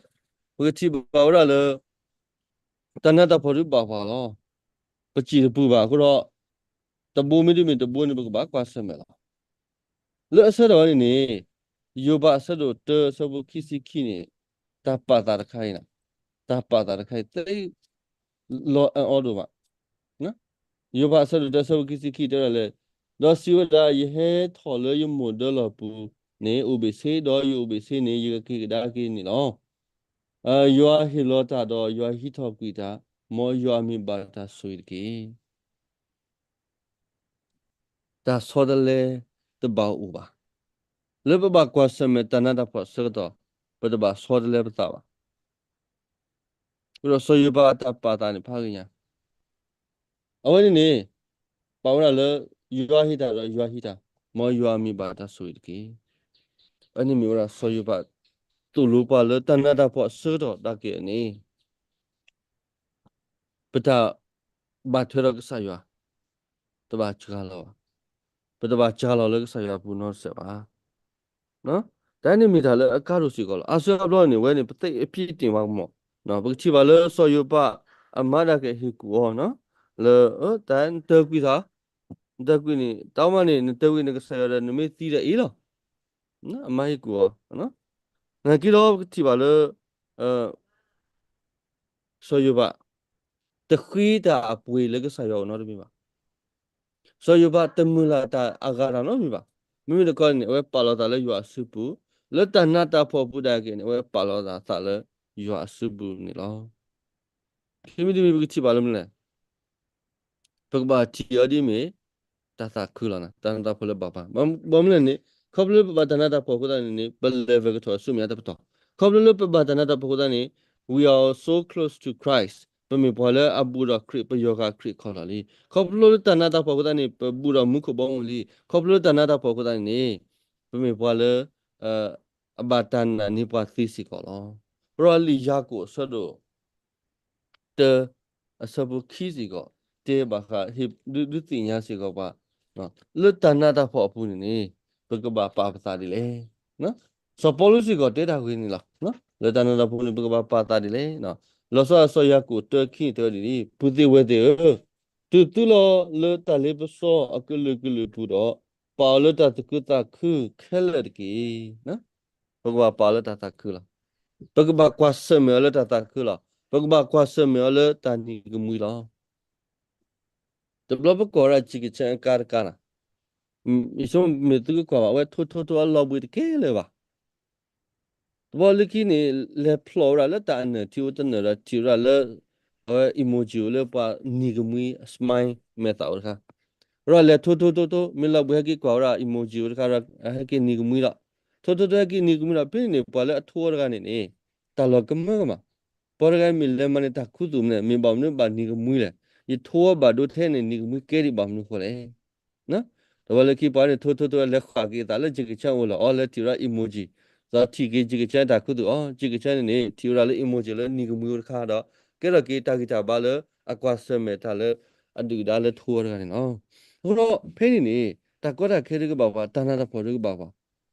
ဝဲဒၣ်လၢ တၢ်နးတၢ်ဖှီၣ်ဒုးဘၣ်ပှၤလီၤ. ပစံၣ်တပူၤဘၣ်အဃိဒီး တဘိမ့ၢ်တမ့ၢ်တဘိန့ၣ် ပကဘၣ်ကွၢ်ဆၢၣ်မဲာ်လီၤ. လၢအဆၢကတီၢ်ဝဲန့ၣ်န့ၣ် ယိၤဘးအဆၢဒိၣ်တၢ အဆၢဖိခံဆံခံန့ၣ် တၢ်ပာ်သးတခါအံၤန့ၣ်, တၢ်ပာ်သးတခါအံၤ သ့လီၤအီၤဒိၣ်မး. ယိၤဘးအဆၢဒိၣ်တၢ အဆၢဖိခံဆံခံတဲဝဲဒၣ်လၢ, ဒီးစံးဝဲဒၣ်, ယဟဲထီၣ်လၢယမိၢ်ဒၢလီၢ်ပူၤန့ၣ် အိၣ်ဘ့ၣ်ဆ့, ဒီးယအိၣ်ဘ့ၣ်ဆ့န့ၣ် ယကက့ၤကဒါက့ၤန့ၣ်လီၤ. ယွၤဟ့ၣ်လီၤတၢ်ဒီးယွၤဟံးထီၣ်ကွံာ်တၢ်, မ်ယွၤအမံၤဘၣ်တၢ်ဆိၣ်ဂ့ၤတက့ၢ်. တၢ်ဆီတလဲတဘၣ်အိၣ်ဘၣ်. လၢပဘၣ်ကွၢ်ဆၢၣ်မဲာ်တၢ်နးတၢ်ဖှီၣ်အဆၢကတီၢ် ပတဘၣ်ဆီတလဲပသးဘၣ်. အဃိဒီးစီၤယိၤဘးအတၢ်ပာ်သးန့ၣ်ဖးဂ့ၤညါ, အဝဲန့ၣ်န့ၣ် ပာ်ဝဲဒၣ်လၢ ယွၤဟ့ၣ်တၢ်ဒီးယွၤဟံးတၢ်, မ်ယွၤအမံၤဘၣ်တၢ်ဆိၣ်ဂ့ၤတက့ၢ်. အဝဲန့ၣ်မ့ၢ်ဝဲဒၣ်စီၤယိၤဘး သိၣ်လိပှၤလၢတၢ်နးတၢ်ဖှီၣ်အဆၢကတီၢ်ဒၣ်က့ၤန့ၣ် ပတၢ်ဘၣ်ထွဲဒီးကစၢ်ယွၤ တဘၣ်စှၤလီၤဘၣ်. ပတဘၣ်စှၤလီၤလၢကစၢ်ယွၤအပူၤနီတစဲးဘၣ်. တၢ်န့ၣ်မ့ၢ်တၢ်လၢအကါဒိၣ်စ့ၢ်ကီးလီၤ. အါစုအါဘျီန့ၣ် ဝဲန့ၣ် ပသ့ၣ်အဖံးတ့ၢ်မးကမီၤ, ပကထံၣ်ဘၣ်လၢစီၤယိၤဘးအမါဒၣ်ကဟ့ၣ်ကူၣ်အီၤ လၢ တၢ်နတၢၤကွံာ်သး, နတၢၤကွံာ်န့ၣ် တၢ်မၤန့ၣ် နတၢၤကွံာ်နကစၢ်ယွၤဒီး နမ့ၢ်သံဒီးအ့ၣ်လီၤ. အမါဟ့ၣ်ကူၣ်အီၤ. နာ်က့ဒီး ပကထံၣ်ဘၣ်လၢ စီၤယိၤဘး တဃ့တၢ်အပှ့ၤလၢကစၢ်ယွၤအအိၣ်နီတမံၤဘၣ်. စီၤယိၤဘးတမုၢ်လၢ်တၢ်အဂၤတၢ်နီတမံၤဘၣ်. မ့မ့ၢ်တခီန့ၣ် အဝဲပာ်လီၤသးလၢယွၤအစုပူၤ, လၢတၢ်နးတၢ်ဖှီၣ်အပူၤဒၣ်က့ၤန့ၣ် အဝဲပာ်လီၤသးလၢယွၤအစုပူၤန့ၣ်လီၤ. ခံမံၤတမံၤပကထံၣ်ဘၣ်လၢမနုၤလဲၣ်. ပကဘၣ်ထံၣ်အီၤဒ်မ့ၢ် တၢ်သးခုလီၤ, တၢ်နးတၢ်ဖှီၣ်လၢဘၣ်ပှၤ, ဘၣ်မနုၤလဲၣ်န့ၣ် ခီဖျိလၢပဘၣ်တၢ်နးတၢ်ဖှီၣ်အဃိသတးန့ၣ်န့ၣ် ပလဲၤဝဲကထီၣ်ဆူမဲာ်ညါတပတီၢ်, ခီဖျိလၢပဘၣ်တၢ်နးတၢ်ဖှီၣ်အဃိသတးန့ၣ် we are so close to Christ, ပမ့ၢ်ပှၤလၢအဘူးဒီးခရံာ် ပယီၤဃာ်ခရံာ်ခီၣ်လီၤလံ. ခီဖျိလၢတၢ်နးတၢ်ဖှီၣ်အဃိသတးန့ၣ် ပဘူးဒီးမူခိၣ်ဘီမုၢ်လံ. ခီဖျိလၢတၢ်နးတၢ်ဖှီၣ်အဃိသတးန့ၣ်န့ၣ် ပမ့ၢ်ပှၤလၢ အဘၣ်တၢ်နာ်န့ၢ်ပှၤသ့စ့ၢ်ကီးလီၤ. ဖဲလံာ်ယၤကိာ်အဆၢဒိၣ် တၢ အဆၢဖိခံစ့ၢ်ကီး တဲဘၣ်ဃး ဒုးသ့ၣ်ညါစ့ၢ်ကီးပှၤ လၢတၢ်နးတၢ်ဖှီၣ်အပူၤန့ၣ်န့ၣ် ပကဘၣ်ပာ်ပသးဒ်လဲၣ်. စီၤပီလူးစ့ၢ်ကီးတဲတၢ်ဂ့ၢ်န့ၣ်လီၤ. လၢတၢ်နးတၢ်ဖှီၣ်အပူၤန့ၣ် ပကဘၣ်ပာ်သးဒ်လဲၣ်. လီၤဆီဒၣ်တၢ် စီၤယၤကိာ်တၢခံန့ၣ်တဲဝဲဒ်အံၤ, ပုၢ်သ့ၣ်ဝဲၢ်သ့ၣ်ဧၢ, တုၤသုလီၤလၢတၢ်လ့ပစီအကလုာ်ကလုာ်အပူၤဒီး ပာ်အီၤလၢတၢ်သူၣ်ခုသးခုခဲလၢာ်တက့ၢ်. ပကဘၣ်ပာ်အီၤလၢတၢ်သးခုလီၤ. ပကဘၣ်ကွၢ်ဆၢၣ်မဲာ်အီၤလၢတၢ်သးခုလီၤ. ပကဘၣ်ကွၢ်ဆၢၣ်မဲာ်အီၤလၢတၢ်နံၤကမှံလီၤ. တဘျီပကွၢ်ဝဲဒၣ် Jackie Chan အကါတကါန့ၣ်, ယဆိကမိၣ်သုကကွၢ်ဘၣ်, အဝဲထိထိထိအလီၤဘှံးတကဲလၢၤဘၣ်. တဘျီလၢခံန့ၣ် လဲၤဖျီၣ်ဝဲဒၣ်လၢတၢ်အနၢၣ်ထံအိၣ်တနၢၣ်ဒီးထံၣ်ဝဲဒၣ်လၢ အဝဲ emoji အိၣ်လၢပှၤနံၤကမှံအ smile မဲာ်သၣ်အိၣ်တခါ, ဒီးလဲၤထိထိထိထိ မ့ၢ်လီၤဘှံးဟဲက့ၤကွၢ်ဝဲဒၣ် emoji အိၣ်တခါဒီး ဟဲက့ၤနံၤကမှံလီၤ. ထိထိထိဟဲက့ၤနံၤကမှံလီၤ. ဖဲန့ၣ်န့ၣ် ပှၤလၢအထိဝဲတဂၤန့ၣ်န့ၣ် တၢ်လီၤကမၢကမၣ်, ပှၤတဂၤမ့ၢ်လဲၤမၤန့ၢ်တၢ်ခူသူၣ်မနုၤလဲၣ်, မ့ၢ်ဘၣ်မနုၤဘၣ်နံၤကမှံလဲၣ်, ယထိဝဲဘၣ်ဒိထဲန့ၣ် နံၤကမှံကဲဒံးဘၣ်မနုၤဃိလဲၣ်. တဘျီလၢခံပှၤန့ၣ် ထိထိထိလဲၤဃၣ်က့ၤအသးလၢ Jackie Chan အိၣ်လီၤ. အီၤလဲၤထံၣ်ဝဲဒၣ် emoji, ဒီးထံၣ်က့ၤ Jackie Chan တၢ်ခူသူၣ်အီၤ, Jackie Chan န့ၣ်န့ၣ် ထံၣ်ဝဲဒၣ်လၢ emoji လၢနံၤကမှံအိၣ်တခါဒီး ကဲထီၣ်က့ၤတၢ်ဂံၢ်တၢ်ဘါလၢအကွၢ်ဆၢၣ်မဲာ်တၢ်လၢအဒုၣ်ဒါလၢထိဝဲတဂၤန့ၣ်လီၤ. အဃိဒီးဖဲန့ၣ်န့ၣ် တၢ်ကီတၢ်ခဲတကဘၣ်ပှၤ, တၢ်နးတၢ်ဖှီၣ်တကဘၣ်ပှၤ,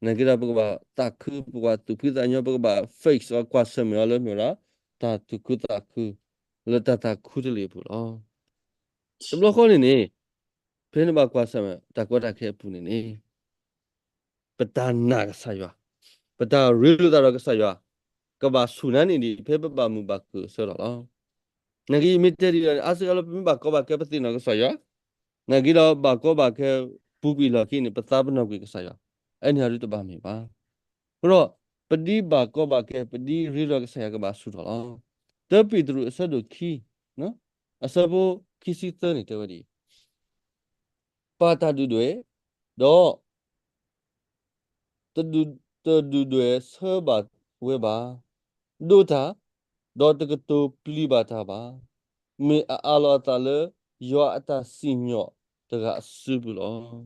နာ်က့ဒီး ပကဘၣ်သးခု, ပကဘၣ်သူၣ်ဖှံသးညီ, ပကဘၣ် fix အီၤ ကွၢ်ဆၢၣ်မဲာ်အီၤလၢမ့ၢ်ဝဲဒၣ် တၢ်သူၣ်ခုသးခု လၢတၢ်သးခုတလ့ၢ်အပူၤလီၤ. တဘျီဃီန့ၣ်န့ၣ် ဖဲနဘၣ်ကွၢ်ဆၢၣ်မဲာ်တၢ်ကီတၢ်ခဲအပူၤန့ၣ်န့ၣ် ပတၢ်နာ်ကစၢ်ယွၤ, ပတၢ်ရ့လိာ်သးဒီးကစၢ်ယွၤ ကဘၣ်ဆူၣ်နါန့ၢ်ဒံး ဖဲပဘၣ်မုာ်ဘၣ်ခုၣ်အဆၢလီၤလီၤ. နာ်က့ ယမ့ၢ်တဲဒ်အံၤန့ၣ် အါစုအါဘျီ ပမ့ၢ်ဘၣ်ကီဘၣ်ခဲ ပသ့ၣ်နီၣ်ကစၢ်ယွၤ, နာ်က့ဒီးဘၣ်ကီဘၣ်ခဲ ပူၤကွံာ်လီၢ်ခံန့ၣ် ပသးပ့ၤနီၣ်ကွံာ်ကစၢ်ယွၤ, အန့ၣ်အဒုးတဘၣ်မ့ၢ်ဘၣ်. အဃိဒီး ပဒ်ဘၣ်ကီဘၣ်ခဲ ပဒ်ရ့လိာ်ကစၢ်ယွၤ ကဘၣ်ဆူၣ်ထီၣ်လီၤ. တၢပ့းတရူးအဆၢဒိၣ်ခံ အဆၢဖိခံဆံသၢန့ၣ် တဲဝဲဒ်အံၤ, ပာ်တၢ်ဒုၣ်ဒွဲၣ်, ဒီး တဒုၣ်ဒွဲၣ်ဆၢဘၣ်ဝဲဘၣ်, ဒိးတၢ်, ဒီးတကတိၤပျံၤဘၣ်တၢ်ဘၣ်, မ့ၢ်အအးလီၤအသးလၢယွၤအတၢ်စံၣ်ညီၣ်တဂၤအစုပူၤလီၤ.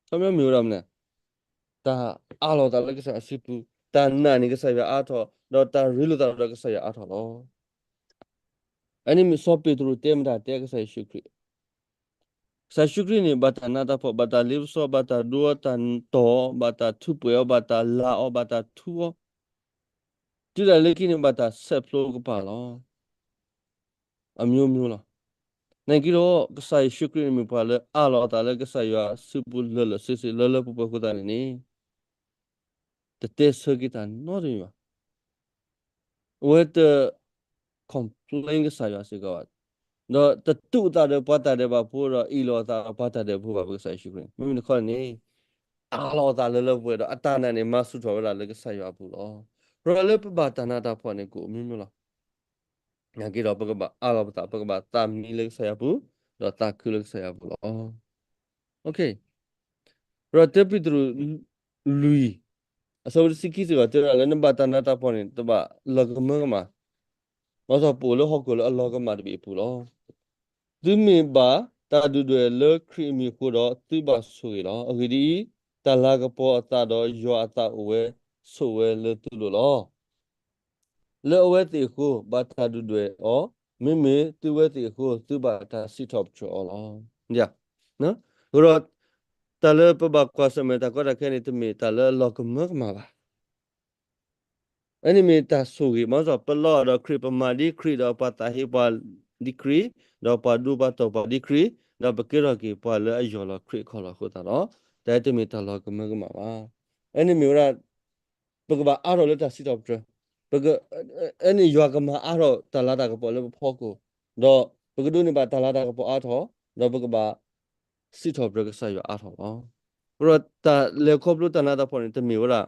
ခီပညီမ့ၢ်ဝဲဒၣ်မနုၤလဲၣ်, တၢ်အးလီၤအသးလၢကစၢ်ယွၤအစုပူၤ, တၢ်နာ်န့ၢ်ကစၢ်ယွၤအါထီၣ်, ဒီးတၢ်ရ့လိာ်သးဒီးကစၢ်ယွၤအါထီၣ်လီၤ. အန့ၣ်မ့ၢ်စီၤပ့းတရူးတဲမတၤတဲကစၢ်ယ့ၣ်ၡူးခရံာ်, ကစၢ်ယ့ၣ်ၡူးခရံာ်န့ၣ် ဘၣ်တၢ်နးတၢ်ဖှီၣ်, ဘၣ်တၢ်လ့ပစီ, ဘၣ်တၢ်ဒိအီၤတၢ်တီၢ်အီၤ, ဘၣ်တၢ်ထူးပှဲၤအီၤ, ဘၣ်တၢ်လၤအီၤ, ဘၣ်တၢ်ထူအီၤ, တုၤဒၣ်လၢခံန့ၣ် ဘၣ်တၢ်ဆဲးဖျိကပာ်လီၤ. အမျိုးမျိုးလီၤ. နာ်က့ဒီး ကစၢ်ယ့ၣ်ၡူးခရံာ်န့ၣ်မ့ၢ်ပှၤလၢအးလီၤအသးလၢကစၢ်ယွၤစုပူၤလၢာ်လၢာ်ဆ့ဆ့ လၢလၢပှဲၤပှဲၤအဃိသတးန့ၣ်န့ၣ် တတဲဆၢက့ၤတၢ်နီတမံၤဘၣ်. အဝဲတ complain ကစၢ်ယွၤစ့ၢ်ကီးဘၣ်, ဒီးတတူၢ်အသးဒီးပှၤတၢ်ဒဲးဘးဖိဒီး အ့ၣ်လိာ်အသးဒီးပှၤတၢ်ဒဲးဘးဖိဘၣ် ပကစၢ်ယ့ၣ်ၡူးခရံာ်န့ၣ်. မ့မ့ၢ်တခီန့ၣ် အးလီၤအသးလၢလၢပှဲၤပှဲၤဒီး အတၢ်နာ်န့ၣ် မၤဆူၣ်ထီၣ်ဝဲဒၣ်လၢကစၢ်ယွၤအပူၤလီၤ. ပရၤလၢပဘၣ်တၢ်နးတၢ်ဖှီၣ်န့ၣ် ကအိၣ်မ့ၢ်မ့ၢ်လီၤ. နာ်က့ဒီး ပကဘၣ်အးလီၤပသး, ပကဘၣ်သးမံလၢကစၢ်ယွၤအပူၤ, ဒီးသးခုလၢကစၢ်ယွၤအပူၤလီၤ. ရၢၢ်တၢပ့းတရူး လွံၢ် အဆၢဖိတဆံခံစ့ၢ်ကီး တဲဝဲဒၣ်လၢ နဘၣ်တၢ်နးတၢ်ဖှီၣ်န့ၣ် တဘၣ်လီၤကမၢကမၣ်, ဘၣ်ဆၣ်ပအိၣ်လၢဟီၣ်ခိၣ်လၢအလီၤကမၣ်တဘ့ၣ်အပူၤလီၤ. သုမ့ၢ်ဘၣ်တၢ်ဒုၣ်ဒွဲၣ်လၢခရံာ်အမံၤအဃိဒီး သုဘၣ်ဆိၣ်ဂ့ၤလီၤ. အဂ့ၢ်ဒ်အံၤ, တၢ်လၤကပီၤအသးဒီးယွၤအသးအိၣ်ဝဲဆိးဝဲလၢသုလိၤလီၤ. လၢအဝဲသ့ၣ်အဃိ ဘၣ်တၢ်ဒုၣ်ဒွဲၣ်အီၤ, မ့မ့ၢ်သုဝဲသ့ၣ်အဃိ သုဘၣ်တၢ်စံးထီၣ်ပတြၢၤအီၤလီၤ. အဃိဒီး တၢ်လၢပဘၣ်ကွၢ်ဆၢၣ်မဲာ်တၢ်ကီတၢ်ခဲန့ၣ် တမ့ၢ်တၢ်လၢအလီၤကမၢကမၣ်ဘၣ်. အန့ၣ်မ့ၢ်တၢ်ဆိၣ်ဂ့ၤ, မ့ၢ်စီၤပလီၢ်ဒီးခရံာ် ပမၤဒ်ခရံာ် ဒီးပှၤသးဟ့ပှၤဒ်ခရံာ်, ဒီးပှၤဒိပှၤတီၢ်ပှၤဒ်ခရံာ်, ဒီးပကဲထီၣ်က့ၤပှၤလၢအယီၢ်လီၤခရံာ်အခီၣ်လီၢ်အဃိသတးဒီး တၢ်အံၤတမ့ၢ်တၢ်လီၤကမၢကမၣ်ဘၣ်. အန့ၣ်မ့ၢ်ဝဲဒၣ် ပကဘၣ်အါထီၣ်လၢတၢ်စံးထီၣ်ပတြၢၤ, ပက, အန့ၣ်ယွၤကမၤအါထီၣ်တၢ်လၤတၢ်ကပီၤလၢပဖီခိၣ်, ဒီးပကဒိးန့ၢ်ဘၣ်တၢ်လၤတၢ်ကပီၤအါထီၣ်, ဒီးပကဘၣ် ပကဘၣ်စံးထီၣ်ပတြၢၤကစၢ်ယွၤအါထီၣ်လီၤ. အဃိဒီးတၢ်လဲၤခီဖျိတၢ်နးတၢ်ဖှီၣ်န့ၣ် တမ့ၢ်ဝဲဒၣ်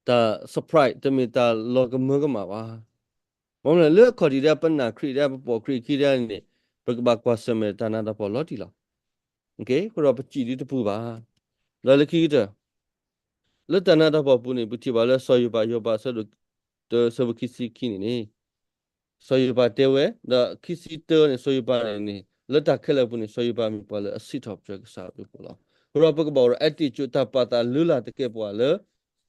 တၢ် surprise တမ့ၢ်တၢ်လီၤကမၢကမၣ်ဘၣ်. မ့ၢ်လၢအခီၣ်ထံးဒၣ် ပနာ်ခရံာ်ဒၣ် ပပိာ်ခရံာ်ခံဒၣ်န့ၣ် ပကဘၣ်ကွၢ်ဆၢၣ်မဲာ်တၢ်နးတၢ်ဖှီၣ်လီၤတံၢ်လီၤ. အဃိဒီးပစံးဒ်တပူၤဘၣ်. ဒီးလၢခံကတၢၢ် လၢတၢ်နးတၢ်ဖှီၣ်အပူၤန့ၣ် ပထံၣ်ဘၣ်လၢစီၤယိၤဘး ယိၤဘးအဆၢဒိၣ်တၢ အဆၢဖိခံဆံခံန့ၣ်န့ၣ် စီၤယိၤဘးတဲဝဲ, ဒီးခံဆံတၢန့ၣ် စီၤယိၤဘးန့ၣ်န့ၣ် လၢတၢ်ခဲလၢာ်အပူၤန့ၣ် စီၤယိၤဘးမ့ၢ်ပှၤလၢအစံးထီၣ်ပတြၢၤကစၢ်အဘျုးအဖှိၣ်လီၤ. အဃိဒီးပကဘၣ်အိၣ်ဒီး attitude တၢ်ပာ်သးလုၢ်လၢ်သကဲာ်ပဝးလၢ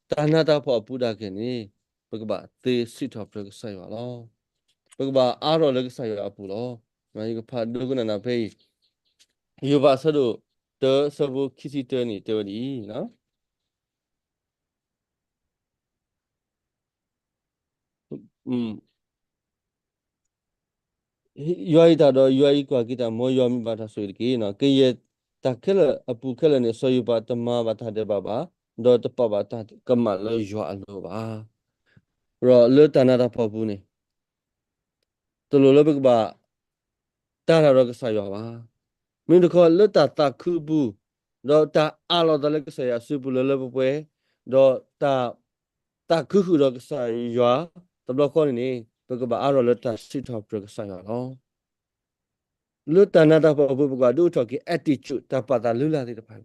တၢ်နးတၢ်ဖှီၣ်အပူၤဒၣ်ကဲန့ၣ် ပကဘၣ်သ့စံးထီၣ်ပတြၢၤကစၢ်ယွၤလီၤ. ပကဘၣ်အါထီၣ်လၢကစၢ်ယွၤအပူၤလီၤ. ယကဖးဒိကနၣ်နၤဖဲအံၤ, ယိၤဘးအဆၢဒိၣ်တၢ အဆၢဖိခံဆံတၢန့ၣ် တဲဝဲဒ်အံၤ, ယွၤအံၤတၢ်ဒီး ယွၤအံၤကွၢ်က့ၤတၢ်, မ်ယွၤမ့ၢ်ဘၣ်တၢ်ဆိၣ်ဂ့ၤတက့ၢ်. ကယဲၢ်တၢ်ခဲလၢာ်အပူၤခဲလၢာ်န့ၣ် စီၤယိၤဘးတမၤဘၣ်တၢ်ဒဲးဘးဘၣ်, ဒီးတပာ်ဘၣ်တၢ်ကမၣ်လၢယွၤအလိၤဘၣ်. ဒီးလၢတၢ်နးတၢ်ဖှီၣ်ပူၤန့ၣ် တလိၣ်လၢပကဘၣ်တၢ်တၢ်ဒီးကစၢ်ယွၤဘၣ်. မ့မ့ၢ်တခီလၢတၢ်သးခုအပူၤ, ဒီးတၢ်အးလီၤသးလၢကစၢ်ယွၤအစုပူၤလၢလၢပှဲၤပှဲၤ, ဒီးတၢ်သးခုဃုာ်ဒီးကစၢ်ယွၤတဘျီဃီန့ၣ်န့ၣ် ပကဘၣ်အါထီၣ်လၢတၢ်စံးထီၣ်ပတြၢၤကစၢ်ယွၤလီၤ. လၢတၢ်နးတၢ်ဖှီၣ်အပူၤ ပကဘၣ်ဒုးအိၣ်ထီၣ်က့ၤ attitude တၢ်ပာ်သးလုၢ်လၢ်သ့ၣ်တဖၣ်.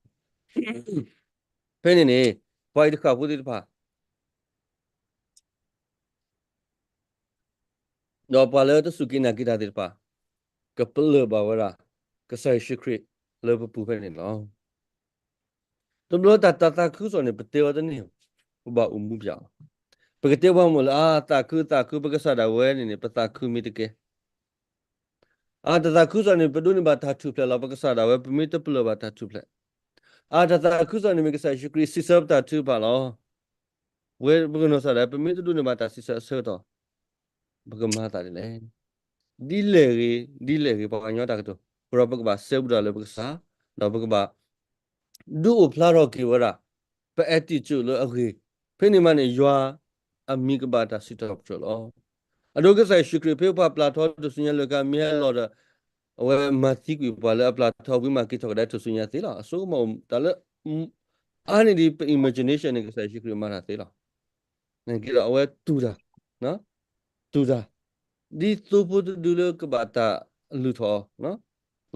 ဖဲန့ၣ်န့ၣ် ပှၤအံၤတဃၣ်ဖိသ့ၣ်တဖၣ် ဒီးပှၤလၢတစူၢ်က့ၤနာ်က့ၤတၢ်သ့ၣ်တဖၣ် ကပလၢၢ်ဘၣ်ဝဲဒၣ် ကစၢ်ယ့ၣ်ၡူးခရံာ်လၢပပူၤဖဲန့ၣ်လီၤ. တဘျီတၢ်သးခုကစီၣ်န့ၣ် ပတဲဝဲတန့ၢ်, ပဘၣ်အိၣ်မူပၠးလီၤ. ပကတဲပှၤမိၢ်လၢ အါ သးခုသးခု ပကစၢ်ဒၣ်ဝဲန့ၣ်န့ၣ် ပသးခုမ့ၢ်တကဲ အါ တၢ်သးခုကစီၣ်န့ၣ် ပဒိးန့ၢ်ဘၣ်တၢ်ထူၣ်ဖျဲးလီၤ. ပကစၢ်ဒၣ်ဝဲ ပမ့ၢ်တပလၢၢ်ဘၣ်တၢ်ထူၣ်ဖျဲး, အါ တၢ်သးခုကစီၣ်န့ၣ်မ့ၢ်ကစၢ်ယ့ၣ်ၡူးခရံာ်စံးဆၢပတၢ်ထုကဖၣ်လီၤ. ဝဲပကနီၢ်စၢ်ဒၣ် ပမ့ၢ်တဒိးန့ၢ်ဘၣ်တၢ်စံးဆၢအဆၢကတီၢ် ပကမၤသးဒ်လဲၣ်. ဒ်လဲၣ်ဂ့ၤ ဒ်လဲၣ်ဂ့ၤ ပှၤကညီတၢ်ကတိၤ, အဃိဒီးပကဘၣ်စဲဘူးဒီးလၢပကစၢ်, ဒီးပကဘၣ် ဒုးအိၣ်ဖျါထီၣ်က့ၤဝဲဒၣ် ပ attitude လၢအဂ့ၤ, ဖဲန့ၣ်မးန့ၣ် ယွၤအမံၤကဘၣ်တၢ်စံးထီၣ်ပတြၢၤလီၤ. အဒိကစၢ်ယ့ၣ်ၡူးခရံာ် ဖဲပှၤပျၢ်ထီတၢ်စူညါလၢကါ မ့ၢ်ဟဲလီၤဒီး အဝဲမၤသံကွံာ်ပှၤလၢအပျၢ်ထီဝံၤမး က့ၤထီၣ်ကဒါတၢ်စူညါသ့လီၤ. အစိကမီၤအိၣ်တၢ်လၢ အါန့ၢ်ဒံးပ imagination န့ၣ် ကစၢ်ယ့ၣ်ၡူးခရံာ်မၤတၢ်သ့လီၤ. နက့ဒီးအဝဲတူၢ်တၢ်, တူၢ်တၢ်, ဒ်သိဖိတဒုလၢကဘၣ်တၢ်လုၢ်ထီၣ်အီၤ,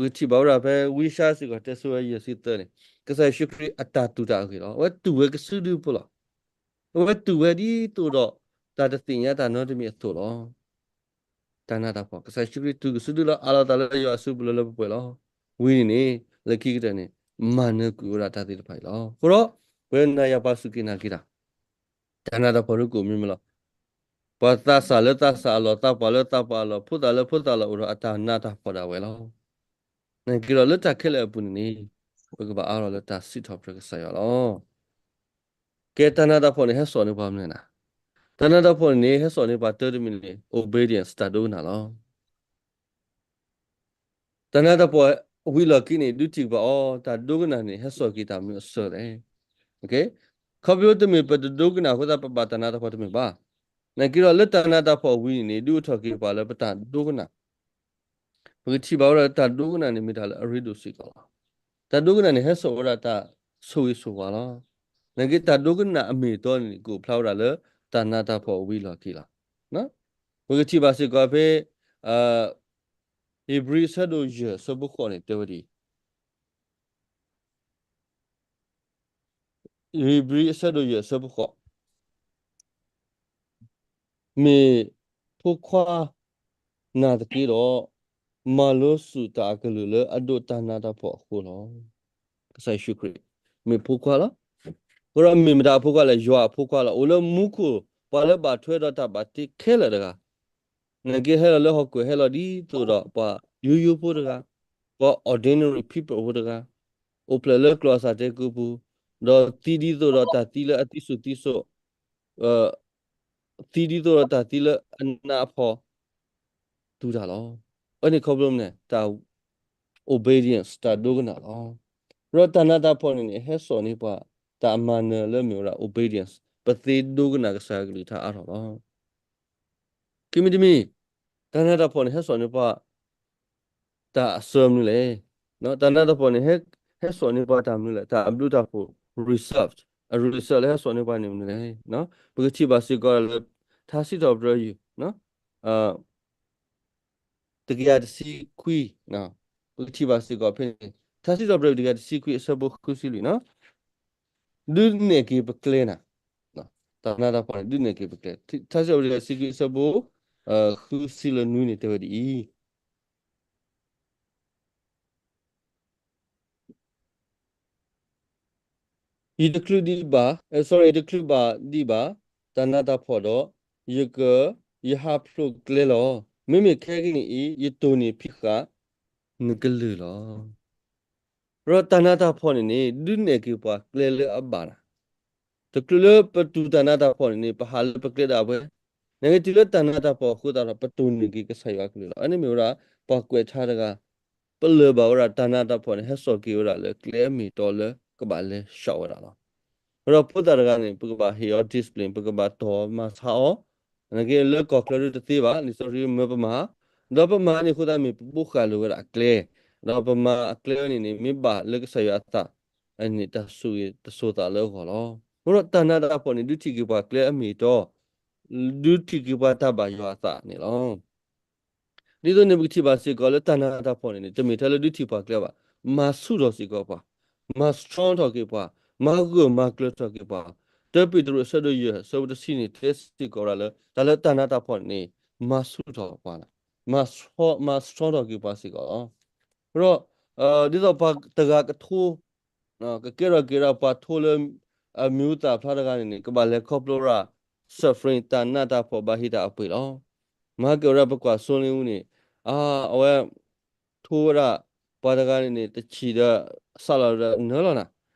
ပကထံၣ်ဘၣ်ဝဲဒၣ်ဖဲဝံယၡါယၤစ့ၢ်ကီး တဲဆိဝဲယဲၢ်ဆံသၢန့ၣ် ကစၢ်ယ့ၣ်ၡူးခရံာ်အတၢ်တူၢ်တၢ်အဂ့ၢ်လီၤ. အဝဲတူၢ်ဝဲကစုဒုဖိလီၤ. အဝဲတူၢ်ဝဲဒ်သိးဒီး တၢ်တသ့ၣ်ညါတၢ်နီတမံၤအသိးလီၤ. တၢ်နးတၢ်ဖှီၣ် ကစၢ်ယ့ၣ်ၡူးခရံာ်တူၢ်ကစုဒုလီၤ. အးလီၤသးလၢယွၤအစုပူၤလၢလၢပှဲၤပှဲၤလီၤ. ဝံၤန့ၣ်န့ၣ် လၢခံကတၢၢ်န့ၣ် မၤနၢၤကွံာ်ဝဲဒၣ်တၢ်သ့ၣ်တဖၣ်အံၤလီၤ. အဃိဒီး ပဝဲနၤယၤပှၤစူၢ်က့ၤနာ်က့ၤတၢ် တၢ်နးတၢ်ဖှီၣ်ဒုးကအိၣ်မ့ၢ်မ့ၢ်လီၤ. ပှၤသးစၢ်လၢသးစၢ်အလီၢ် သးပှၢ်လၢသးပှၢ်အလီၢ် ဖိသၣ်လၢဖိသၣ်အလီၢ် အိၣ်ဒီးအတၢ်နးတၢ်ဖှီၣ်ဒၣ်ဝဲလီၤ. နက့ဒီးလၢတၢ်ခဲလၢာ်အပူၤန့ၣ်န့ၣ် ပကဘၣ်အါထီၣ်လၢတၢ်စံးထီၣ်ပတြၢၤကစၢ်ယွၤလီၤ. ကဲ တၢ်နးတၢ်ဖှီၣ်န့ၣ် ဟဲစိာ်န့ၢ်ပှၤမနုၤလဲၣ်. တၢ်နးတၢ်ဖှီၣ်န့ၣ်န့ၣ် ဟဲစိာ်န့ၢ်ပှၤတၢ်တမံၤန့ၣ် obedience တၢ်ဒိကနၣ်လီၤ. တၢ်နးတၢ်ဖှီၣ်ဝံၤလီၢ်ခံန့ၣ် ဒုးထံၣ်ကဘၣ်အီၤ တၢ်ဒိကနၣ်န့ၣ် ဟဲစိာ်က့ၤတၢ်မနုၤအဆၢလဲၣ်. ခီဖျိတမ့ၢ်ပတဒိကနၣ်အဃိသတး ပဘၣ်တၢ်နးတၢ်ဖှီၣ်တမ့ၢ်ဘၣ်. နက့ဒီးလၢတၢ်နးတၢ်ဖှီၣ်ဝံၤန့ၣ်န့ၣ် ဒုးအိၣ်ထီၣ်က့ၤပှၤလၢပတၢ်ဒိကနၣ် ပကထံၣ်ဘၣ်ဝဲဒၣ်လၢတၢ်ဒိကနၣ်န့ၣ်မ့ၢ်တၢ်လၢအရ့ဒိၣ်စ့ၢ်ကီးလီၤ. တၢ်ဒိကနၣ်န့ၣ် ဟဲစိာ်ဝဲဒၣ်တၢ်ဆိၣ်ဂ့ၤဆိၣ်ဝါလီၤ. နက့တၢ်ဒိကနၣ်အမ့ၢ်အတီန့ၣ် ကအိၣ်ဖျါဝဲဒၣ်လၢတၢ်နးတၢ်ဖှီၣ်ဝံၤလီၢ်ခံလီၤ. ပကထံၣ်ဘၣ်စ့ၢ်ကီးဖဲ ဧ့ၤဘြံၤအဆၢဒိၣ်ယဲၢ်အဆၢဖိဃိးန့ၣ် တဲဝဲဒ်အံၤ, ဧ့ၤဘြံၤအဆၢဒိၣ်ယဲၢ်အဆၢဖိဃိး မ့ၢ်ဖိခွါနာ်သက့ဒီး, မၤလိစူၢ်တၢ်အကလုၢ်လၢအဒိးတၢ်နးတၢ်ဖှီၣ်အဃိလီၤ. ကစၢ်ယ့ၣ်ၡူးခရံာ် မ့ၢ်ဖိခွါလီၤ. အဃိဒီးမ့ၢ်မတၤအဖိခွါလဲၣ်, ယွၤအဖိခွါလီၤ. အိၣ်လၢမူခိၣ် ပှၤလၢဘၣ်ထွဲဒီးတၢ်ဘၣ်တ့ခဲလၢာ်တဂၤ နက့ဟဲလီၤလၢဟီၣ်ခိၣ် ဟဲလီၤဒ်သိးဒီးပှၤယိယိဖိတဂၤ, ပှၤ ordinary people ဖိတဂၤ, အိၣ်ဖျဲၣ်လၢကျီၢ်အစၢ်တဲကိပူၤ, ဒီးသံဒ်သိးဒီးတၢ်သံလၢအသံစိၣ်သံစိၣ်, သံဒ်သိးဒီးတၢ်သံလၢအနးအဖှီၣ် တူၢ်တၢ်လီၤ. အန့ၣ်ခီဖျိမနုၤလဲၣ်, တၢ် obedience တၢ်ဒိကနၣ်လီၤ. ဒီးတၢ်နးတၢ်ဖှီၣ်န့ၣ်န့ၣ် ဟဲစိာ်န့ၢ်ပှၤ တၢ်မၤနၢၤလၢမ့ၢ်ဝဲဒၣ် obedience ပသ့ဒိကနၣ်ကစၢ်ယွၤကလုၢ်ကထါအါထီၣ်လီၤ. ခံမံၤတမံၤ, တၢ်နးတၢ်ဖှီၣ်န့ၣ် ဟဲစိာ်န့ၢ်ပှၤ တၢ်အဆၢမနုၤလဲၣ်. တၢ်နးတၢ်ဖှီၣ်န့ၣ် ဟဲစိာ်န့ၢ်ပှၤတၢ်မနုၤလဲၣ်, တၢ်အဘျုးတၢ်ဖှိၣ် result, အ result လၢဟဲစိာ်န့ၢ်ပှၤန့ၣ်မနုၤလဲၣ်. ပကထံၣ်ဘၣ်စ့ၢ်ကီးလၢ ထါစံးထီၣ်ပတြၢၤယုၢ် တကယၤတဆံခွံ, ပကထံၣ်ဘၣ်စ့ၢ်ကီးဖဲန့ၣ် ထါစံးထီၣ်ပတြၢၤယုၢ် တကယၤတဆံခွံ အဆၢဖိဃုဆံလွံၢ်နီၤ, ဒုးနဲၣ်က့ၤပကျဲနၤ, တၢ်နးတၢ်ဖှီၣ်န့ၣ် ဒုးနဲၣ်က့ၤပကျဲ, ထါစံးထီၣ်ပတြၢၤယုၢ် တကယၤတဆံခွံ အဆၢဖိ ဃုဆံလၢနွံန့ၣ် တဲဝဲဒ်အံၤ ယတချုးဒံးဘၣ်, အ sorry, ယတချုးဘၣ်ဒံးဘၣ် တၢ်နးတၢ်ဖှီၣ်ဒီး, ယက, ယဟးဖျိးကျဲလီၤ. မ့မ့ၢ်ခဲကနံၣ်အံၤ ယတိၢ်န့ၢ်ဖံးဃာ်နကလုၢ်လီၤ. ဒီးတၢ်နးတၢ်ဖှီၣ်န့ၣ်န့ၣ် ဒုးနဲၣ်က့ၤပှၤကျဲလၢအဘၣ်နၤ, တချုးလၢပတူၢ်တၢ်နးတၢ်ဖှီၣ်န့ၣ်န့ၣ် ပဟးလၢပကျဲဒၣ်ဝဲ, နက့ၤတုၤလၢတၢ်နးတၢ်ဖှီၣ်အဃိသတးဒီး ပတိၢ်န့ၢ်က့ၤကစၢ်ယွၤအကလုၢ်လီၤ. အန့ၣ်မ့ၢ်ဝဲဒၣ် ပှၤကွဲးထါတဂၤ ပလၢၢ်ဘၣ်ဝဲဒၣ်တၢ်နးတၢ်ဖှီၣ်န့ၣ် ဟဲစိာ်က့ၤဝဲဒၣ်လၢကျဲအမ့ၢ်အတီလၢကဘၣ်လဲၤဆှးဝဲဒၣ်လီၤ. ဒီးဖိသၣ်တဂၤန့ၣ် ပကဘၣ်ဟ့ၣ်အီၤ discipline, ပကဘၣ်တီၢ်မၤဆါအီၤ, နက့ၤလၢကီၢ်ချၢဒုတသ့ဘၣ်, လံာ်စီဆှံမၢပမၤ, ဒီးပမၤန့ၣ်အဃိသတးမ့ၢ်ပဘိးဃာ်လိာ်ဝဲဒၣ်အကျဲ, ဒီးပမၤအကျဲဝဲန့ၣ်န့ၣ် မ့ၢ်ဘၣ်လၢကစၢ်ယွၤအသး အန့ၣ်တၢ်ဆိၣ်ဂ့ၤတစိၤသးလၢအဂီၢ်လီၤ. အဃိဒီးတၢ်နးတၢ်ဖှီၣ်န့ၣ် ဒုးထံၣ်က့ၤပှၤကျဲအမ့ၢ်အတီ, ဒုးထံၣ်က့ၤပှၤတၢ်ဘၣ်ယွၤအသးန့ၣ်လီၤ. ဒ်သိးန့ၣ် ပကထံၣ်ဘၣ်စ့ၢ်ကီးလၢတၢ်နးတၢ်ဖှီၣ်န့ၣ်န့ၣ် တမ့ၢ်ထဲလၢဒုးထံၣ်ပှၤကျဲဘၣ်, မၤဆူၣ်ထီၣ်စ့ၢ်ကီးပှၤ, မၤ strong ထီၣ်က့ၤပှၤ, မၤဂၢၢ်မၤကျၢၤထီၣ်က့ၤပှၤ, တၢပ့းတရူးအဆၢဒိၣ်ယဲၢ် အဆၢဖိတဆံန့ၣ် တဲစ့ၢ်ကီးဝဲဒၣ်လၢ တၢ်လၢတၢ်နးတၢ်ဖှီၣ်န့ၣ်န့ၣ် မၤဆူၣ်ထီၣ်ပှၤ, မၤ strong ထီၣ်က့ၤပှၤစ့ၢ်ကီးလီၤ. အဃိဒီး ဒ်သိးပှၤတဂၤကထိ ကကဲထီၣ်က့ၤဝဲဒၣ်ပှၤထိလၢ အမံၤဟူသၣ်ဖျါတဂၤန့ၣ်န့ၣ် ကဘၣ်လဲၤခီဖျိဝဲဒၣ် suffering တၢ်နးတၢ်ဖှီၣ်ဘၣ်ဟ့ၣ်တၢ်အပှ့ၤလီၤ. မၤကဲဝဲဒၣ်ပကွၢ်စီၤလ့အူန့ၣ် အဝဲ ထိဝဲဒၣ် ပှၤတဂၤန့ၣ်န့ၣ် တဆံးဒီး စးလီၤဒီးနၢလီၤနၤ,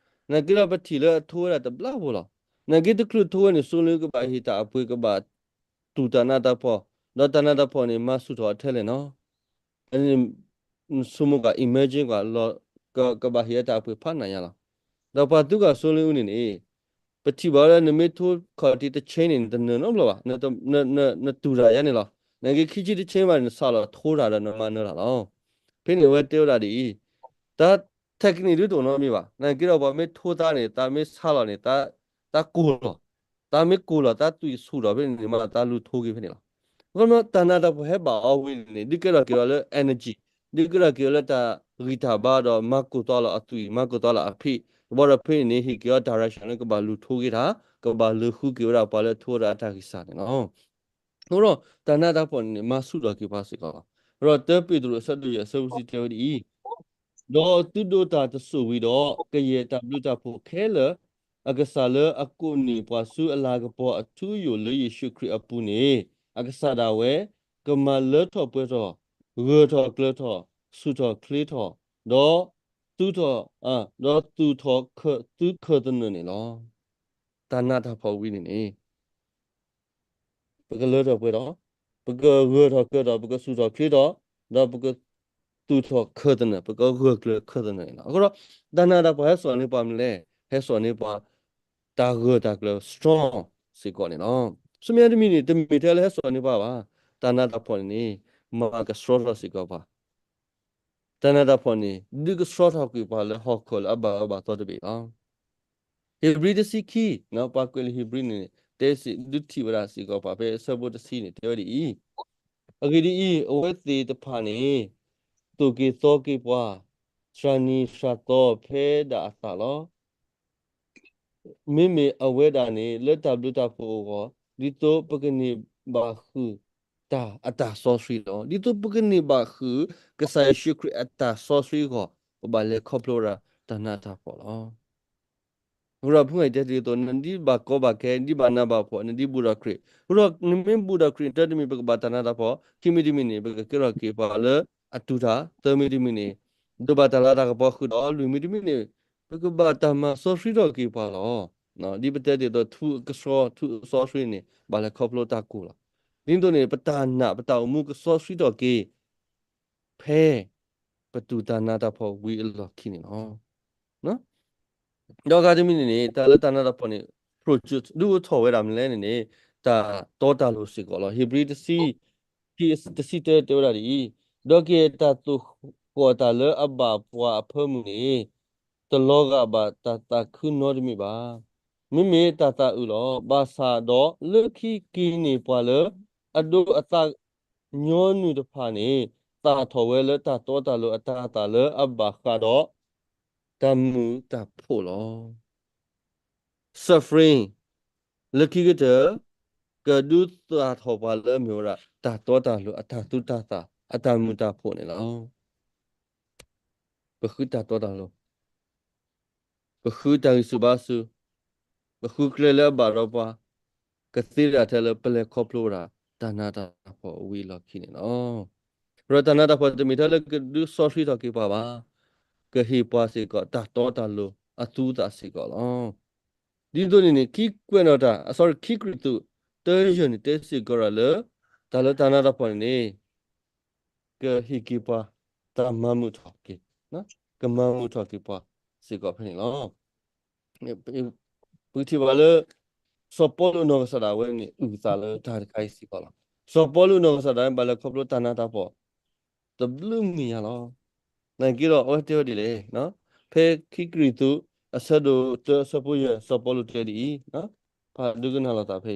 နာ်က့ဒီးပထံၣ်လၢအထိဝဲဒၣ်တဘျီဖိလီၤ. နာ်က့တချုးထိဝဲန့ၣ် စီၤလ့အူကဘၣ်ဟ့ၣ်တၢ်အပှ့ၤ ကဘၣ်တူၢ်တၢ်နးတၢ်ဖှီၣ်, ဒီးတၢ်နးတၢ်ဖှီၣ်န့ၣ် မၤဆူၣ်ထီၣ်အထဲလဲၣ်နီၤ. အန့ၣ် ဆိကမိၣ်ကွၢ် imagine ကွၢ်လီၤ ကဘၣ်ဟ့ၣ်အတၢ်အပှ့ၤဖးနးညါလီၤ. ဒီးပှၤသုးကွၢ်စီၤလ့အူန့ၣ်န့ၣ် ပထံၣ်ဘၣ်လၢနမ့ၢ်ထိခီၣ်ထံးတဆ့န့ၣ် နတနၢၤနီတဘျီဘၣ်, နတူၢ်တၢ်ယါန့ၣ်လီၤ. နာ်က့ခံဆံတဆ့ဘၣ်န့ၣ် နစးလီၤထိတၢ်ဒီးနမၤနၢၤတၢ်လီၤ. ဖဲန့ၣ်အဝဲတဲဝဲဒၣ်ဒ်အံၤ, တၢ် technique ဒုးတအိၣ်နီတမံၤဘၣ်. နာ်က့ဒီးပှၤမ့ၢ်ထိသးန့ၣ် သးမ့ၢ်ဆါလီၤန့ၣ် သးကိၢ်လီၤ, သးမ့ၢ်ကိၢ်လီၤ သးသွံၣ်ဆူၣ်ထီၣ်ဖဲန့ၣ်န့ၣ် မ့ၢ်သးလူၤထိက့ၤဖဲန့ၣ်လီၤ. အဃိဒီးတၢ်နးတၢ်ဖှီၣ်ဟဲဘၣ်အီၤဝံၤန့ၣ်န့ၣ် ဒုးကဲထီၣ်က့ၤအီၤလၢ energy, ဒုးကဲထီၣ်က့ၤအီၤလၢတၢ်ဂံၢ်တၢ်ဘါဒီး မၤကိၢ်သီလီၤအသွံၣ် မၤကိၢ်သီလီၤအဖံး, တဘျီဒီးဖဲန့ၣ်န့ၣ် ဟ့ၣ်က့ၤအီၤ direction လၢကဘၣ်လူၤထိက့ၤတၢ်, ကဘၣ်လူၤဃုက့ၤဝဲဒၣ်ပှၤလၢထိဝဲဒၣ်အတၢ်ဂံၢ်စၢ်န့ၣ်လီၤ. အဃိဒီးတၢ်နးတၢ်ဖှီၣ်န့ၣ်န့ၣ် မၤဆူၣ်ထီၣ်က့ၤပှၤစ့ၢ်ကီးလီၤ. အဃိဒီးတၢပ့းတရူးအဆၢဒိၣ်ယဲၢ်အဆၢဖိတဆံတဲဝဲဒ်အံၤ, ဒီးသုဒိးတၢ်တစိၢ်ဝံၤဒီး ကယဲၢ်တၢ်ဘျုးတၢ်ဖှိၣ်ခဲလၢာ် အကစၢ်လၢအကိးန့ၢ်ပှၤဆူအလၤကပီၤအထူအယိာ်လၢယ့ၣ်ၡူးခရံာ်အပူၤန့ၣ် အကစၢ်ဒၣ်ဝဲ ကမၤလၢထီၣ်ပှဲၤထီၣ်, ဂၢၢ်ထီၣ်ကျၢၤထီၣ်, ဆူၣ်ထီၣ်ချ့ထီၣ်, ဒီးသူထီၣ်, ဒီးသူၣ်ထီၣ်သုခၢၣ်သနၢၣ်န့ၣ်လီၤ. တၢ်နးတၢ်ဖှီၣ်ဝံၤန့ၣ်န့ၣ် ပကလၢထီၣ်ပှဲၤထီၣ်, ပကဂၢၢ်ထီၣ်ကျၢၤထီၣ်, ပကဆူၣ်ထီၣ်ချ့ထီၣ်, ဒီးပကသူၣ်ထီၣ်ခၢၣ်သနၢၣ်, ပကဂၢၢ်ကျၢၤခၢၣ်သနၢၣ်န့ၣ်လီၤ. အဃိဒီး တၢ်နးတၢ်ဖှီၣ်ဟဲစိာ်န့ၢ်ပှၤမနုၤလဲၣ်, ဟဲစိာ်န့ၢ်ပှၤ တၢ်ဂၢၢ်တၢ်ကျၢၤ strong စ့ၢ်ကီးန့ၣ်လီၤ. ဆူမဲာ်ညါတမံၤန့ၣ် တမ့ၢ်ထဲလၢဟဲစိာ်န့ၢ်ပှၤဘၣ်, တၢ်နးတၢ်ဖှီၣ်န့ၣ်န့ၣ် မၤကဆှီထီၣ်စ့ၢ်ကီးပှၤ တၢ်နးတၢ်ဖှီၣ်န့ၣ် ဒုးကဆှီထီၣ်ကွံာ်ပှၤလၢဟီၣ်ခိၣ်လၢအဘၣ်အၢဘၣ်သီတဘ့ၣ်လီၤ. ဧ့ၤဘြံၤတဆံခံ, ပှၤကွဲးလံာ်ဧ့ၤဘြံၤန့ၣ် တဲစ့ၢ် ဒုးထံၣ်ဝဲဒၣ်စ့ၢ်ကီးပှၤဖဲအဆၢဖိတဆံန့ၣ် တဲဝဲဒ်အံၤ, အဂ့ၢ်ဒ်အံၤ, အဝဲသ့ၣ်တဖၣ်န့ၣ် သိၣ်က့ၤသီက့ၤပှၤ, စှၤနံၤစှၤသီဖဲဒၣ်အသးလီၤ. မ့မ့ၢ်အဝဲဒၣ်န့ၣ် လၢတၢ်ဘျုးတၢ်ဖှိၣ်အဂီၢ်, ဒ်သိးပကန့ၢ်ဘၣ်ဃုာ်တၢ်အတၢ်စီဆှံလီၤ. ဒ်သိးပကန့ၢ်ဘၣ်ဃုာ် ကစၢ်ယ့ၣ်ၡူးခရံာ်အတၢ်စီဆှံအဂီၢ်, ပဘၣ်လဲၤခီဖျိဝဲဒၣ်တၢ်နးတၢ်ဖှီၣ်လီၤ. အဃိဒီးဖုဂၤတဲတ့ၢ်အသိး နဒ်ဘၣ်ကီဘၣ်ခဲ, နဒ်ဘၣ်နးဘၣ်ဖှီၣ်, နဒ်ဘူးဒီးခရံာ်, အဃိဒီးနမ့ၢ်ဘူးဒီးခရံာ် တၢ်တမံၤ ပကဘၣ်တၢ်နးတၢ်ဖှီၣ်, ခံမံၤတမံၤန့ၣ် ပကကဲထီၣ်က့ၤပှၤလၢအတူၢ်တၢ်, သၢမံၤတမံၤန့ၣ် ဒိးဘၣ်တၢ်လၤတၢ်ကပီၤဃုာ်ဒီး လွံၢ်မံၤတမံၤန့ၣ် ပကဘၣ်တၢ်မၤစီဆှံထီၣ်က့ၤပှၤလီၤ. ဒ်ပတဲတ့ၢ်အသိး ထူကဆှီ ထူစီဆှံန့ၣ် ဘၣ်လဲၤခီဖျိတၢ်ကိၢ်လီၤ. ဒ်သိးန့ၣ် ပတၢ်နာ် ပတၢ်အိၣ်မူကစီဆှံထီၣ်က့ၤ ဖဲပတူၢ်တၢ်နးတၢ်ဖှီၣ်ဝံၤအလီၢ်ခံန့ၣ်လီၤ. ဒီးအဂၤတမံၤန့ၣ်န့ၣ် တၢ်လၢတၢ်နးတၢ်ဖှီၣ်န့ၣ် produce ဒုးအိၣ်ထီၣ်ဝဲဒၣ်မနုၤလဲၣ်န့ၣ်န့ၣ် တၢ်တီတၢ်လိၤစ့ၢ်ကီးလီၤ. ဧ့ၤဘြံၤတဆံ တဆံတၢတဲဝဲဒၣ်ဒ်အံၤ, ဒီးကယဲၢ်တၢ်သိၣ် ဃီးတၢ်လၢအဘၣ်ပှၤအဖၢမုၢ်န့ၣ် တလီၤဂာ်ဘၣ်တၢ်သးခုနီတမံၤဘၣ်. မ့မ့ၢ်တၢ်သးအုးလီၤ. ဘၣ်ဆၣ်ဒီးလၢခံက့ၤန့ၢ်ပှၤလၢ အဒိအသးညီနုၢ်တဖၣ်န့ၣ် သၣ်ထီၣ်ဝဲလၢတၢ်တီတၢ်လိၤအတၤသၣ်လၢအဘၣ်ဃးဒီး တၢ်မုာ်တၢ်ဖိးလီၤ. Suffering လၢခံကတၢၢ် ကဒုးသၣ်ထီၣ်ပှၤလၢအမ့ၢ်ဝဲဒၣ် တၢ်တီတၢ်လိၤ အတၢ်သူတၢ်သၣ် အတၢ်မုာ်တၢ်ဖိးန့ၣ်လီၤ. ပဃုတၢ်တီတၢ်လိၤ, ပဃုတၢ်ဂံၢ်ဆူၣ်ဘါဆူၣ်, ပဃုကျဲလၢအဘၣ်ဒီးပှၤ, ကသ့ဒၣ်ထဲလၢပလဲၤခီဖျိဝဲဒၣ် တၢ်နးတၢ်ဖှီၣ်အဝံအလီၢ်ခံန့ၣ်လီၤ. ဒီးတၢ်နးတၢ်ဖှီၣ်တမ့ၢ်ထဲလၢကဒုးစီဆှံထီၣ်က့ၤပှၤဘၣ်, ကဟ့ၣ်ပှၤစ့ၢ်ကီးတၢ်တီတၢ်လိၤအသူအသၣ်စ့ၢ်ကီးလီၤ. ဒ်သိးန့ၣ်န့ၣ် ခံကွဲးနီၣ်တၢ်, အ sorry ခံကရံၣ်သူး တၢယဲၢ်န့ၣ် တဲစ့ၢ်ကီးဒၣ်လၢ တၢ်လၢတၢ်နးတၢ်ဖှီၣ်န့ၣ်န့ၣ် ကဟ့ၣ်က့ၤပှၤ တၢ်မၤမုာ်ထီၣ်က့ၤ, ကမၤမုာ်ထီၣ်က့ၤပှၤစ့ၢ်ကီးဖဲန့ၣ်လီၤ. ပကထံၣ်ဘၣ်လၢ စီၤပီလူးနီၢ်ကစၢ်ဒၣ်ဝဲန့ၣ် အုၣ်သးလၢတၢ်တခါအံၤစ့ၢ်ကီးလီၤ. စီၤပီလူးနီၢ်ကစၢ်ဒၣ်ဝဲဘၣ်လဲၤခီဖျိတၢ်နးတၢ်ဖှီၣ် တဘျုးမံၤညါလီၤ. နာ်က့ဒီး အဝဲတဲဝဲဒ်လဲၣ်, ဖဲခံကရံၣ်သူး အဆၢဒိၣ်တၢ အဆၢဖိယဲၢ် စီၤပီလူးတဲဒ်အံၤ, ဖးဒိကနၣ်လိာ်သးဖဲ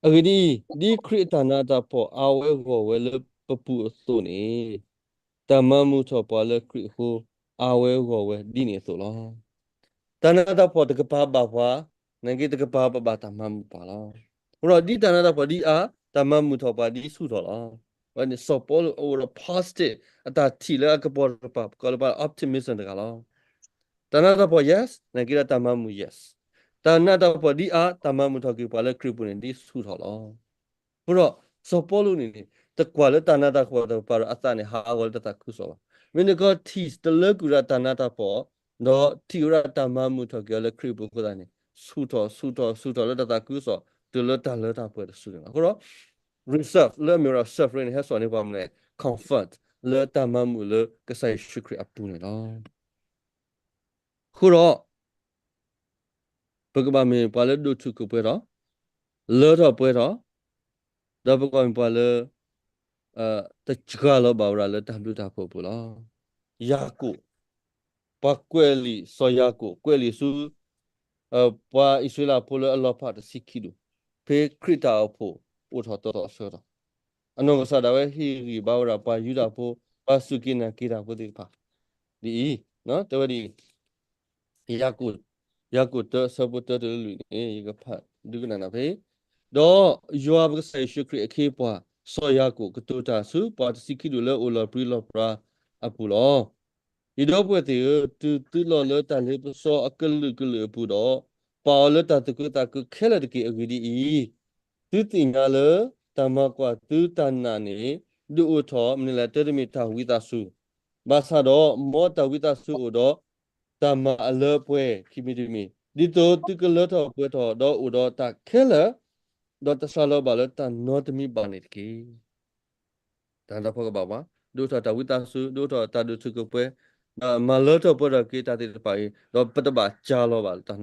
အံၤ အဂ့ၢ်ဒ်အံၤ, ဒ်ခရံာ်အတၢ်နးတၢ်ဖှီၣ်အါဝဲဂီၢ်ဝဲလၢပပူၤအသိးန့ၣ်, တၢ်မၤမုာ်ထီၣ်ပှၤလၢခရံာ်အဃိ အါဝဲဂီၢ်ဝဲဒ်န့ၣ်အသိးလီၤ. တၢ်နးတၢ်ဖှီၣ်တကပၤဘၣ်ပှၤ, နာ်က့တကပၤဘၣ်တၢ်မၤမုာ်ပှၤလီၤ. အဃိဒီးဒ်တၢ်နးတၢ်ဖှီၣ်ဒ်အါ, တၢ်မၤမုာ်ထီၣ်ပှၤဒ်ဆူၣ်ထီၣ်လီၤ. ဝဲန့ၣ်စီၤပီလူးအအိၣ်ဒီး positive အတၢ်ထံၣ်လၢအကပီၤတကပၤ ပကိးလၢပှၤ optimism တဂၤလီၤ. တၢ်နးတၢ်ဖှီၣ် yes, နာ်က့ဒီးတၢ်မၤမုာ် yes. တၢ်နးတၢ်ဖှီၣ်ဒ်အါ, တၢ်မၤမုာ်ထီၣ်က့ၤပှၤလၢခရံာ်ပူၤန့ၣ်ဒ်ဆူၣ်ထီၣ်လီၤ. အဃိဒီး စီၤပီလူးန့ၣ်န့ၣ် တကွၢ်လၢတၢ်နးတၢ်ဖှီၣ်တကပၤဒီးအသးန့ၣ် ဟးဂီၤလၢတၢ်သးခုကစီၣ်ဘၣ်. မ့ၢ်န့ၣ်ကီးထံၣ်တလၢကွံာ်ဝဲဒၣ်တၢ်နးတၢ်ဖှီၣ်, ဒီးထံၣ်ဝဲဒၣ်တၢ်မၤမုာ်ထီၣ်က့ၤအီၤလၢခရံာ်ပူၤအဃိသတးန့ၣ် ဆူၣ်ထီၣ် ဆူၣ်ထီၣ် ဆူၣ်ထီၣ်လၢတၢ်သးခုကစီၣ် တုၤလၢတၢ်လၢတၢ်ပှဲၤတစုန့ၣ်လီၤ. အဃိဒီး reserve လၢအမ့ၢ်ဝဲဒၣ် suffering န့ၣ် ဟဲစိာ်န့ၢ်ပှၤမနုၤလဲၣ် comfort လၢတၢ်မၤမုာ်လၢကစၢ်ယ့ၣ်ၡူးခရံာ်အပူၤန့ၣ်လီၤ. အဃိဒီး ပကဘၣ်မ့ၢ်ပှၤလၢဒိၣ်ထူၣ်ကပှဲၤထီၣ်, လၢထီၣ်ပှဲၤထီၣ်, ဒီးပကဘၣ်မ့ၢ်ပှၤလၢ တစှၤလီၤဘၣ်ဝဲဒၣ်လၢတၢ်ဘျုးတၢ်ဖှိၣ်အပူၤလီၤ. ယၤကိာ်, ပှၤကွဲးလံာ် စီၤယၤကိာ် ကွဲးလံာ်ဆူ ပှၤအံၣ်စရ့လးဖိလၢအလီၤဖးတဆံခံဒူၣ်, ဖဲခရံာ်တၢ်အိၣ်ဖှိၣ်အိၣ်ထီၣ်သီသီအဆၢကတီၢ်, အနီၢ်ကစၢ်ဒၣ်ဝဲဟ့ၣ်ဂံၢ်ဘါဝဲဒၣ်ပှၤယူဒၤဖိ, ပှၤစူၢ်က့ၤနာ်က့ၤတၢ်ဖိသ့ၣ်တဖၣ် ဒ်အံၤ, တဲဝဲဒ်အံၤ ယၤကိာ်, ယၤကိာ်တၢ အဆၢဖိတၢတုၤလၢလွံၢ်န့ၣ် ယကဖးဒုကနၣ်နၤဖဲ, ဒီးယွၤပကစၢ်ယ့ၣ်ၡူးခရံာ်အခ့အပှၤ စီၤယၤကိာ်ကတိၤတၢ်ဆူပှၤတဆံခံဒူၣ်လၢအိၣ်လီၤပြံလီၤပြါအပူၤလီၤ. ယဒီပုၢ်ဝဲၢ်သ့ၣ်ဧၢ, တုၤသုလီၤလၢတၢ်လ့ပစီအကလုာ်ကလုာ်အပူၤဒီး, ပာ်အီၤလၢတၢ်သူၣ်ခုသးခုခဲလၢာ်တက့ၢ်. အဂ့ၢ်ဒ်အံၤ, သုသ့ၣ်ညါလၢ တၢ်မၤကွၢ်သုတၢ်နာ်န့ၣ် ဒုးအိၣ်ထီၣ်မနုၤလဲၣ်, တၢ်တမ့ၢ်တၢ်ဝံသးစူၤ, ဘၣ်ဆၣ်ဒီး မ်တၢ်ဝံသးစူၤအိၣ်ဒီး တၢ်မၤအလၢအပှဲၤခံမံၤတမံၤ, ဒ်သိးသုကလၢထီၣ်ပှဲၤထီၣ်ဒီးအိၣ်ဒီးတၢ်ခဲလၢာ်, ဒီးတစှၤလီၤဘၣ်လၢတၢ်နီတမံၤဘၣ်န့ၣ်တက့ၢ်. တၢ်နးတၢ်ဖှီၣ်ကဘၣ်ပှၤ, ဒုးအိၣ်ထီၣ်တၢ်ဝံသးစူၤ, ဒုးအိၣ်ထီၣ်တၢ်ဒိၣ်ထူၣ်ကပှဲၤ, ဒီးမၤလၢထီၣ်ပှဲၤထီၣ်က့ၤတၢ်သ့ၣ်တဖၣ်အံၤ, ဒီးပတဘၣ်စှၤလီၤဘၣ်လၢတၢ်နီတမံၤဘၣ်. ပစှၤလီၤအလီၢ်တအိၣ်စ့ၢ်ကီးဘၣ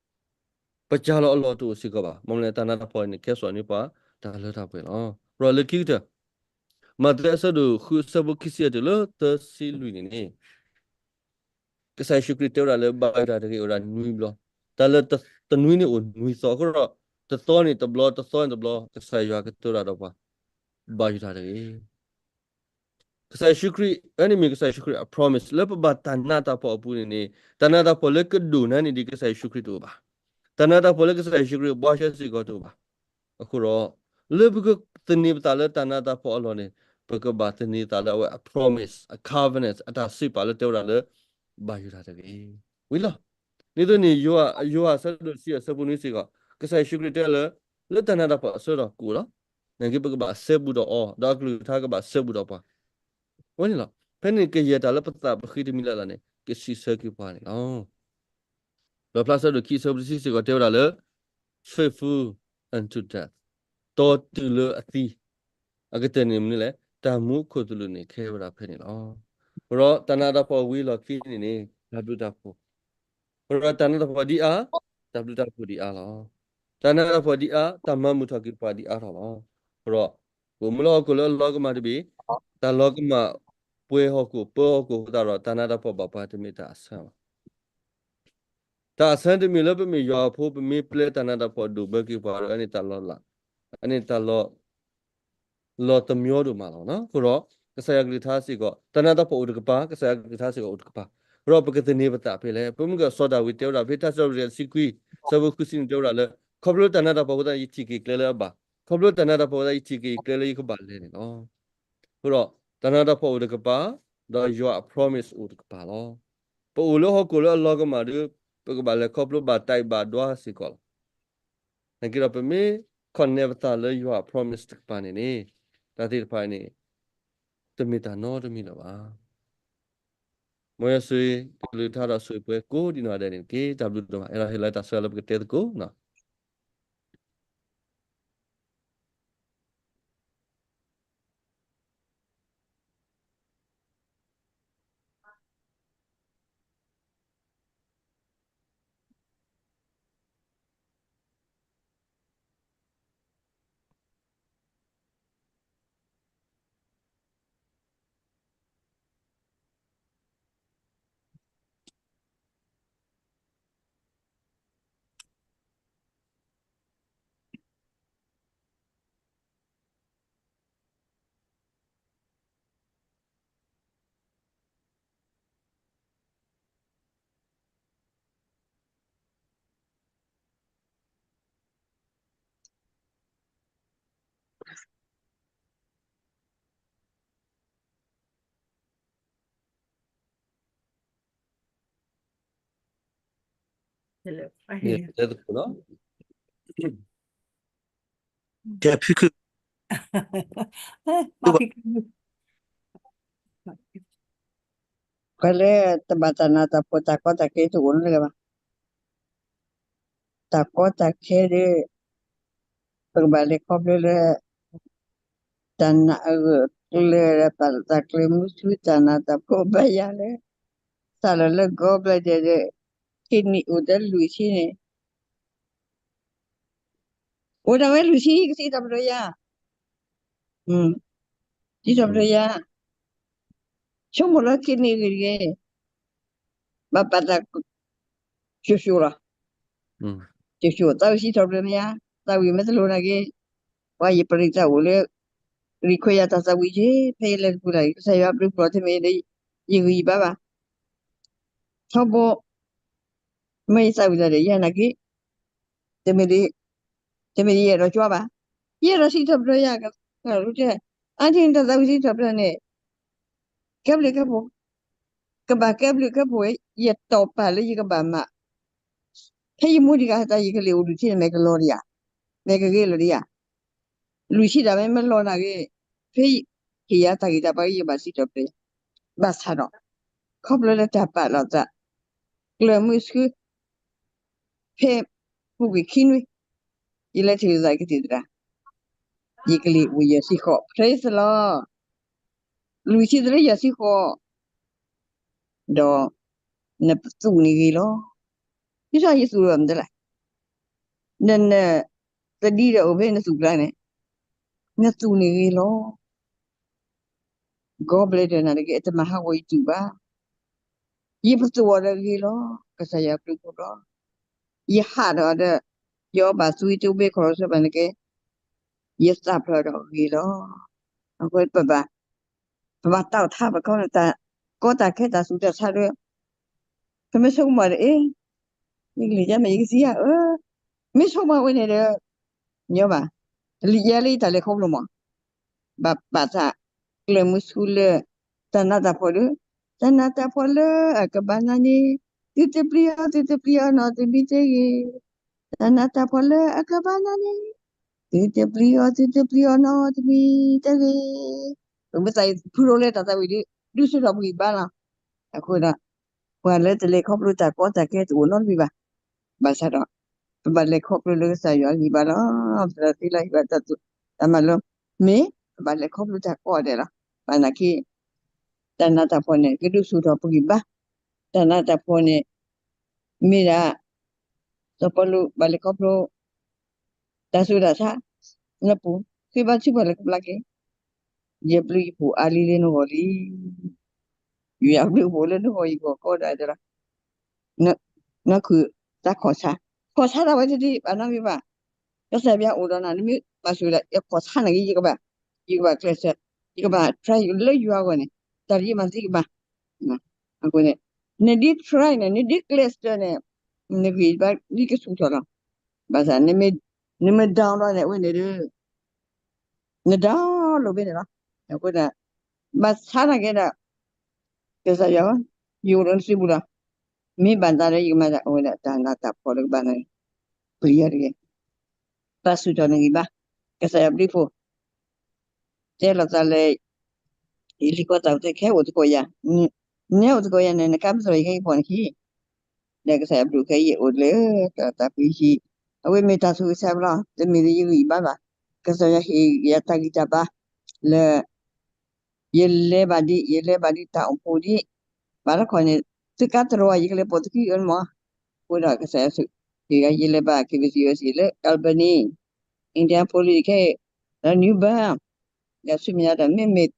်. မ့ၢ်မနုၤလဲၣ်, တၢ်နးတၢ်ဖှီၣ်န့ၣ် ကဲစိာ်န့ၢ်ပှၤ တၢ်လၢတၢ်ပှဲၤလီၤ. ဒီးလၢခံကတၢၢ်, မးသဲအဆၢဒိၣ်ဃု အဆၢဖိခံဆံယဲၢ်တုၤလၢသၢဆံလွံၢ်န့ၣ်န့ၣ် ကစၢ်ယ့ၣ်ၡူးခရံာ်တဲဝဲဒၣ်လၢ ဘၣ်ယိၣ်တၢ်တဂ့ၤ အိၣ်ဒၣ်နွံဘျီ, တၢ်လၢတနွံန့ၣ်အိၣ်နွံသီအဃိဒီး, တသီန့ၣ်တဘျီ, တသီန့ၣ်တဘျီ, ကစၢ်ယွၤကတဲဝဲဒၣ်ဒီးပှၤ, ဘၣ်ယိၣ်တၢ်တဂ့ၤ. ကစၢ်ယ့ၣ်ၡူးခရံာ်, အန့ၣ်မ့ၢ်ကစၢ်ယ့ၣ်ၡူးခရံာ်အ promise လၢပဘၣ်တၢ်နးတၢ်ဖှီၣ်အပူၤန့ၣ်န့ၣ်, တၢ်နးတၢ်ဖှီၣ်လၢကဒိၣ်နၤန့ၣ်ဒ်ကစၢ်ယ့ၣ်ၡူးခရံာ်တအိၣ်ဘၣ်. တၢ်နးတၢ်ဖှီၣ်လၢကစၢ်ယ့ၣ်ၡူးခရံာ်ဘှါရှဲစ့ၢ်ကီးတအိၣ်ဘၣ်. အဃိဒီး, လၢပကသန့ၤပသးလၢတၢ်နးတၢ်ဖှီၣ်အလီၢ်န့ၣ်, ပကဘၣ်သန့ၤသးလၢအဝဲအ promise, အ covenant, အတၢ်စံးပာ်လၢတဲဝဲဒၣ်လၢ ဘၣ်ယိၣ်တၢ်တဂ့ၤ. ဝံၤလီၤ. ဒ်သိးန့ၣ် ယိၤဟၣ်အဆၢဒိၣ်တဆံအဆၢဖိနွံစ့ၢ်ကီး, ကစၢ်ယ့ၣ်ၡူးခရံာ်တဲလၢ, လၢတၢ်နးတၢ်ဖှီၣ်အဆၢကတီၢ်ကအိၣ်လီၤ. နာ်က့ပကဘၣ်စဲဘူးဒီးအီၤ, ဒီးအကလုၢ်ကထါကဘၣ်စဲဘူးဒီးပှၤ ဝဲန့ၣ်လီၤ. ဖဲန့ၣ်ကယဲၢ်တၢ်လၢပသးပဃ့တမံၤလၢ်လၢ်န့ၣ် ကစံးဆၢက့ၤပှၤန့ၣ်လီၤ. ဒီးဖျါဆၢဒိၣ်ခံအဆၢဖိတဆံစ့ၢ်ကီးတဲဝဲဒၣ်လၢ faithful unto death, တီတုၤလၢအသံ, အကတၢၢ်န့ၣ်မနုၤလဲၣ်, တၢ်မူခိၣ်သလုးန့ၣ်ကဲဝဲဒၣ်ဖဲန့ၣ်လီၤ. ဒီးတၢ်နးတၢ်ဖှီၣ်ဝံၤလီၢ်ခံန့ၣ်န့ၣ် တၢ်ဘျုးတၢ်ဖှိၣ်, ဒီးတၢ်နးတၢ်ဖှီၣ်ဒ်အါ, တၢ်ဘျုးတၢ်ဖှိၣ်ဒ်အါလီၤ. တၢ်နးတၢ်ဖှီၣ်ဒ်အါ, တၢ်မၤမုာ်ထီၣ်က့ၤပှၤဒ်အါထီၣ်လီၤ. ဒီး ပအိၣ်မူလၢဟီၣ်ခိၣ်လၢအလီၤကမၢ်တဘ့ၣ်, တၢ်လီၤကမၢ်ပှဲၤဟီၣ်ခိၣ်ပၢဟီၣ်ခိၣ်အဃိသတးဒီး တၢ်နးတၢ်ဖှီၣ်ဘၣ်ပှၤတမ့ၢ်တၢ်အဆၢဘၣ်. တၢ်အဆၢတမံၤလၢပမ့ၢ်ယွၤအဖိ ပမ့ၢ်ပျဲတၢ်နးတၢ်ဖှီၣ်ဒိၣ်ဘၢက့ၤပှၤဒီး အန့ၣ်တၢ်လီၤလး, အန့ၣ်တၢ်လီၤ လီၤတမံၤဒိၣ်မးလီၤ. အဃိဒီး ကစၢ်ယွၤကလုၢ်ကထါစ့ၢ်ကီး တၢ်နးတၢ်ဖှီၣ်အိၣ်တကပၤ, ကစၢ်ယွၤကလုၢ်ကထါစ့ၢ်ကီးအိၣ်တကပၤ, အဃိဒီးပကသန့ၤပသးဖဲလဲၣ်. ပမ့ၢ်ကွၢ်စီၤဒၤဝံးတဲဝဲဒၣ် ဖဲတၢ်စံးထီၣ်ပတြၢၤတဆံခွံ ဆၢဖိဃုဆံန့ၣ်တဲဝဲဒၣ်လၢ ခီဖျိတၢ်နးတၢ်ဖှီၣ်အဃိသတး ယထံၣ်က့ၤကျဲလၢအဘၣ်, ခီဖျိတၢ်နးတၢ်ဖှီၣ်အဃိသတး ယထံၣ်က့ၤကျဲလၢယကဘၣ်လဲၤန့ၣ်လီၤ. အဃိဒီး တၢ်နးတၢ်ဖှီၣ်အိၣ်တကပၤ, ဒီးယွၤအ promise အိၣ်တကပၤလီၤ. ပအိၣ်လၢဟီၣ်ခိၣ်လၢအလီၤကမၢ်ဒီး ပကဘၣ်လဲၤခီဖျိဘၣ်တၢ်အံၤဘၣ်ဒွါစ့ၢ်ကီးလီၤ. နာ်က့ဒီး ပမ့ၢ် connect ပသးလၢယွၤအ promise တကပၤန့ၣ်န့ၣ် တၢ်သ့ၣ်တဖၣ်န့ၣ် တမ့ၢ်တၢ်နီတမံၤလၢၤဘၣ်. မ်ယွၤဆိၣ်ဂ့ၤကလုၢ်ကထါဒီးဆိၣ်ဂ့ၤပှၤကိးဒံးနီၢ်ဂၤဒဲးန့ၣ်တက့ၢ်. တၢ်ဘျုးဒိၣ်မး. အဲၣ်ဒိးဟ့ၣ်လီၤတၢ်ဆၢလၢပကတဲသကိးနီၤ. တဲသကိးလီၤ. ကဲဖုခု ပှၤလၢတဘၣ်တၢ်နးတၢ်ဖှီၣ်တၢ်ကီတၢ်ခဲတအိၣ်နီတဂၤဘၣ်. တၢ်ကီတၢ်ခဲဒီး ပကဘၣ်လဲၤခီဖျိလၢ တၢ်နးအဂၢၢ်ကျၢၤ တၢ်ကျၢၤမုဆူ တၢ်နးတၢ်ဖှီၣ်ဘၣ်ယၤလၢ စးလီၤလၢ gallbladder ဒီး kidney အိၣ်ဒီးလွံၢ်ဆံန့ၣ် အိၣ်ဒၣ်ဝဲလွံၢ်ဆံ ကစံးထီၣ်ပတြၢၤယၤ, စံးထီၣ်ပတြၢၤယၤ, ဆိကမိၣ်လၢ kidney ဂ့ၤတဂ့ၤ, ဘၣ်ပာ်သး ကၠိကၠိလီၤ, ကၠိကၠိ သးဝံၣ်စံးထီၣ်ပတြၢၤမ့ၢ်ဧါ, သးဝံၣ်မ့ၢ်တလိၣ်နာ်က့, ပှၤယပရံးသးအိၣ်လၢ require ယၤတၢ်သးဝံၣ်က့ၤ ဖဲယလဲၤတပူၤလၢ် ကစၢ်ယွၤဘျုးဖှိၣ်ထီၣ်တမ့ၢ်ဒီး ယဂံၢ်ယဘါဘၣ်, ထီဘိ မ့ၢ်ယသးဝံၣ်တၢ်ဒီးယၤနာ်က့, တမ့ၢ်ဒ် တမ့ၢ်ဒ်ယအဲၣ်ဒိးကွၢ်ဘၣ်, ယအဲၣ်ဒိးစံးထီၣ်ပတြၢၤယၤ, အါထံၣ်တၢ်သးဝံၣ်စံးထီၣ်ပတြၢၤန့ၣ် ကဲဘျုးကဲဖှိၣ်, ကဘၣ်ကဲဘျုးကဲဖှိၣ်, ယတီၢ်ပာ်လၢယကဘၣ်မၤ, ဖဲယမူတဂၤတၢ် ယကလဲၤအိၣ်ဒုးထံန့ၣ် မ့ၢ်ကလီၤဒံးဧါ, မ့ၢ်ကဂ့ၤလီၤဒံးဧါ, လွံၢ်ဆံတၢ်မ့ၢ်မ့ၢ်လီၤနာ်က့, ဖဲဟ့ၣ်ယၤတၢ်ဂံၢ်တၢ်ဘါ ယဘၣ်စံးထီၣ်ပတြၢၤ, ဘၣ်ဆၣ်ဒီး ခီဖျိလၢတၢ်ပာ်လီၤသး ကျၢၤမုဆူ ဖဲပူၤကွံာ်ခံနွံ, ယလဲၤထံၣ်လိာ်သးကသံၣ်သရၣ်, ယကလံၤအိၣ်ယဲၢ်ဆံဃိး, praise the Lord, လွံၢ်ဆံသရၢယဲၢ်ဆံဃိး, ဒီး နပသူၣ်န့ၣ်ဂ့ၤလီၤ, ဒ်သိးယသူၣ်လီၤမတၤလဲၣ်, နနသဒံဒီးအိၣ်ဖဲနသူၣ်ကျါန့ၣ်, နသူၣ်န့ၣ်ဂ့ၤလီၤ gallbladder နာ်တက့ အတမၤဟးဂီၤယသူၣ်ဘၣ်, ယပသူၣ်အီၤဒီးဂ့ၤလီၤ, ကစၢ်ယွၤဘျုးဖှိၣ်လီၤ, ယဟးဒီးအီၤဒီး ယအီၣ်ဘၣ်သွံတဘ့ၣ် cholesterol ဘၣ်နာ်က့, ယသးဖျၢၣ်ဒီးဂ့ၤလီၤ, အဃိပဘၣ် ပဘၣ်တီၢ်ထါပခီ တၢ်ကီတၢ်ခဲတၢ်သူၣ်တၢ်ဆါဒီး ပမ့ၢ်ဆိကမိၣ်ဒီး အ့ ယကလုၢ်ယါမ့ၢ်ယကသံဧါ, မ့ၢ်ဆိကမိၣ်ဝဲန့ၣ်ဒီး ညီဘၣ်, တလံၤယါလၢယတၢ်လဲၤခီဖျိမး, ဘၣ်ပာ်သးကျၢၤမုဆူလၢ တၢ်နးတၢ်ဖှီၣ်ဒီး တၢ်နးတၢ်ဖှီၣ်လၢအကဘၣ်နၤန့ၣ် သုတပျံၤအီၤ သုတပျံၤအီၤနီတမံၤတဂ့ၤ, တၢ်နးတၢ်ဖှီၣ်လၢအကဘၣ်နၤန့ၣ် သုတပျံၤအီၤ သုတပျံၤအီၤနီတမံၤတဂ့ၤ, ပမ့ၢ်သးဖုရိလၢတၢ်သးဝံၣ်ဒီး ဒုးဆူၣ်ထီၣ်ပဂံၢ်ဘါလီၤ, အဃိဒီး ပှၤလၢတလဲၤခီဖျိတၢ်ကီတၢ်ခဲတအိၣ်နီတမံၤဘၣ်, ဘၣ်ဆၣ်ဒီး ပဘၣ်လဲၤခီဖျိလၢကစၢ်ယွၤအဂံၢ်ဘါလီၤ, ပသးသ့လၢဟ့ၣ်ဘၣ်တၢ်မၤလိ, မ့ၢ်ပဘၣ်လဲၤခီဖျိတၢ်ကီဒဲးလီၤ, ဘၣ်နာ်က့ တၢ်နးတၢ်ဖှီၣ်န့ၣ် ကဒုးဆူၣ်ထီၣ်ပဂံၢ်ဘါ, တၢ်နးတၢ်ဖှီၣ်န့ၣ် မ့ၢ်ဒၣ် စီၤပီလူးဘၣ်လဲၤခီဖျိ တၢ်ဆူးတၢ်ဆါ လၢပူၤ ဃ့ဘါထုကဖၣ်လၢကဘျါက့ၤ, ယဘျုးယဖှိၣ်အါလံလၢနဂီၢ်လံ. ယဘျုးယဖှိၣ်လၢနဂီၢ်ယဂီၢ်ကီဒၣ်တဲလီၤ. နခုၣ်တၢ်ခီၣ်ဆါ, ခီၣ်ဆါတၢ်ဝဲတဒံး ဘၣ်နီတမံၤဘၣ်. ကစၢ်ယွၤအိၣ်ဒီးနၤ နမ့ၢ်ဘၣ်ဆိၣ်ဂ့ၤဒၣ် ယခီၣ်ဆါနာ်က့ ယကဘၣ်, ယကဘၣ်ကျဲးစၢး, ယကဘၣ် try လၢယွၤအဂီၢ်န့ၣ် တၢ်လၢယမၤသ့ကမၤ. အဃိန့ၣ် နဒ် try န့ၣ် နဒ်ကျဲးစၢးန့ၣ် နဂံၢ်ဘါဒ်ကဆူၣ်ထီၣ်လီၤ. ဘၣ်ဆၣ် နမ့ၢ် down လီၤန့ၣ် အဝဲန့ၣ်ဒီး န down လီၤဘၣ်န့ၣ်လီၤ. အဃိဒီး ဘၣ်ဆါနာ်က့ဒီး ကစၢ်ယွၤဧၢ, ယအိၣ်ဒီးနစုပူၤလီၤ. မ့ၢ်ဘၣ်သးဒီးယကမၤတၢ် အဝဲဒၣ်တၢ်နးတၢ်ဖှီၣ်လၢကဘၣ်န့ၣ် ပျံၤယၤတဂ့ၤ. ဘၣ်ဆူၣ်ထီၣ်နဂံၢ်ဘါ, ကစၢ်ယွၤဘျုးဖှိၣ် တဲလီၤသးလၢ ယလံၤကီၢ်သးဝဲခဲအိၣ်သကိးယၤ, နဲအိၣ်သကိးယၤန့ၣ် နကါပသရၣ်ယခဲအံၤဖီၣ်နခံ, ဒီးကစၢ်ယွၤဘျုးခဲအံၤယအိၣ်လၢတၢ်သးဖှံဟံၣ်, အဝဲမ့ၢ်တၢ်ဆိၣ်ဂ့ၤဆၢဘျီ တမ့ၢ်လၢယဂံၢ်ယဘါဘၣ်, ကစၢ်ယွၤဟ့ၣ်ယၤတၢ်ဂံၢ်တၢ်ဘါလၢ ယလဲၤဘၣ်ဒ် ယလဲၤဘၣ်ဒ်တၢ်အိၣ်ဖှိၣ်ဒ်, ဘၣ်တခီန့ၣ် သုကါတရီ ယကလဲၤပိာ်သခံအၢမး, အဃိဒီးကစၢ်ယွၤဆိၣ်ဂ့ၤ ယလဲၤဘၣ် KBC USA လၢ Albany, Indianapolis ခဲအံၤ, ဒီး New Bern, ဒီးဆူမဲာ်ညါဒီး မ့မ့ၢ်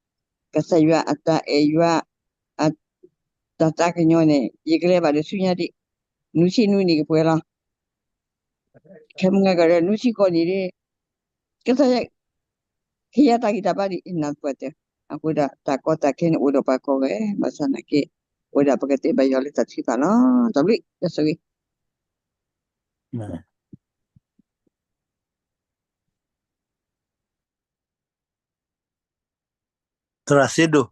ကစၢ်ယွၤအတၢ်အဲၣ်ယွၤ အတၢ်သးကညီၤန့ၣ် ယကလဲၤဘၣ်ဒီးဆူညါဒ် နွံဆံနွံနံၣ်ကပှဲၤလီၤ. ခဲမုၢ်ဂၤကဒီး နွံဆံဃိးနံၣ်ဒ် ကစၢ်ယွၤ ဟ့ၣ်ယၤတၢ်ဂံၢ်တၢ်ဘါဒ်အံၤနၢ်ပှၤတဲ, အဃိဒီးတၢ်ကီတၢ်ခဲန့ၣ်အိၣ်ဒီးပှၤကိးဂၤ, ဘၣ်ဆၣ်သနာ်က့ အိၣ်ဒၣ်ပကတဲဘၣ်ယွၤလၢတၢ်ထုကဖၣ်လီၤ. တၢ်ဘျုး ယဆိၣ်ဂ့ၤ သရၣ်စ့ဒိၣ်,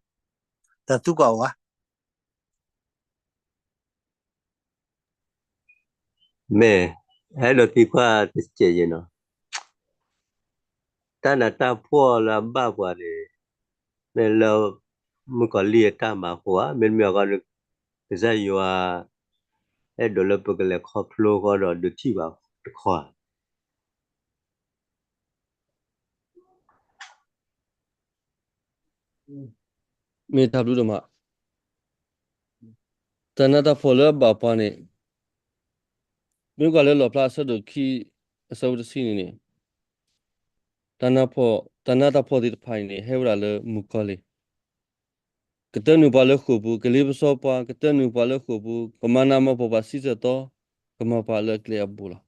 တၢ်သံကွၢ်အိၣ်ဧါ. မ့ၢ်, အဲၣ်ဒိးသံကွၢ်တစဲးယဲနီၤ, တၢ်နးတၢ်ဖှီၣ်လၢအဘၣ်ပှၤန့ၣ် မ့ၢ်လၢမုၣ်ကီၤလံၢ်အတၢ်မၤအဃိဧါ, မ့တမ့ၢ်အဃိ ကစၢ်ယွၤ အဲၣ်ဒိးလၢပကလဲၤခီဖျိဃီဒီးဒုးထံၣ်ဘၣ်တခီဧါ. မ့ၢ်တၢ်ဘျုးဒိၣ်မး, တၢ်နးတၢ်ဖှီၣ်လၢအဘၣ်ပှၤန့ၣ်, မ့ၢ်ကွၢ်လၢလီၣ်ဖျါအဆၢဒိၣ်ခံ အဆၢဖိတဆံန့ၣ်န့ၣ်, တၢ်နးတၢ်ဖှီၣ်သ့ၣ်တဖၣ်န့ၣ်န့ၣ် ဟဲဝဲဒၣ်လၢမုၣ်ကီၤလံၢ်, ကတၢၢ်နုာ်ပှၤလၢဃိာ်ပူၤ, ကလ့ပစီပှၤ, ကတၢၢ်နုာ်ပှၤလၢဃိာ်ပူၤ, ကမၤနးမၤဖှီၣ်ပှၤဆံဆဲၣ်သီ, ကမၤပှၤလၢအကျဲအဘိလီၤ.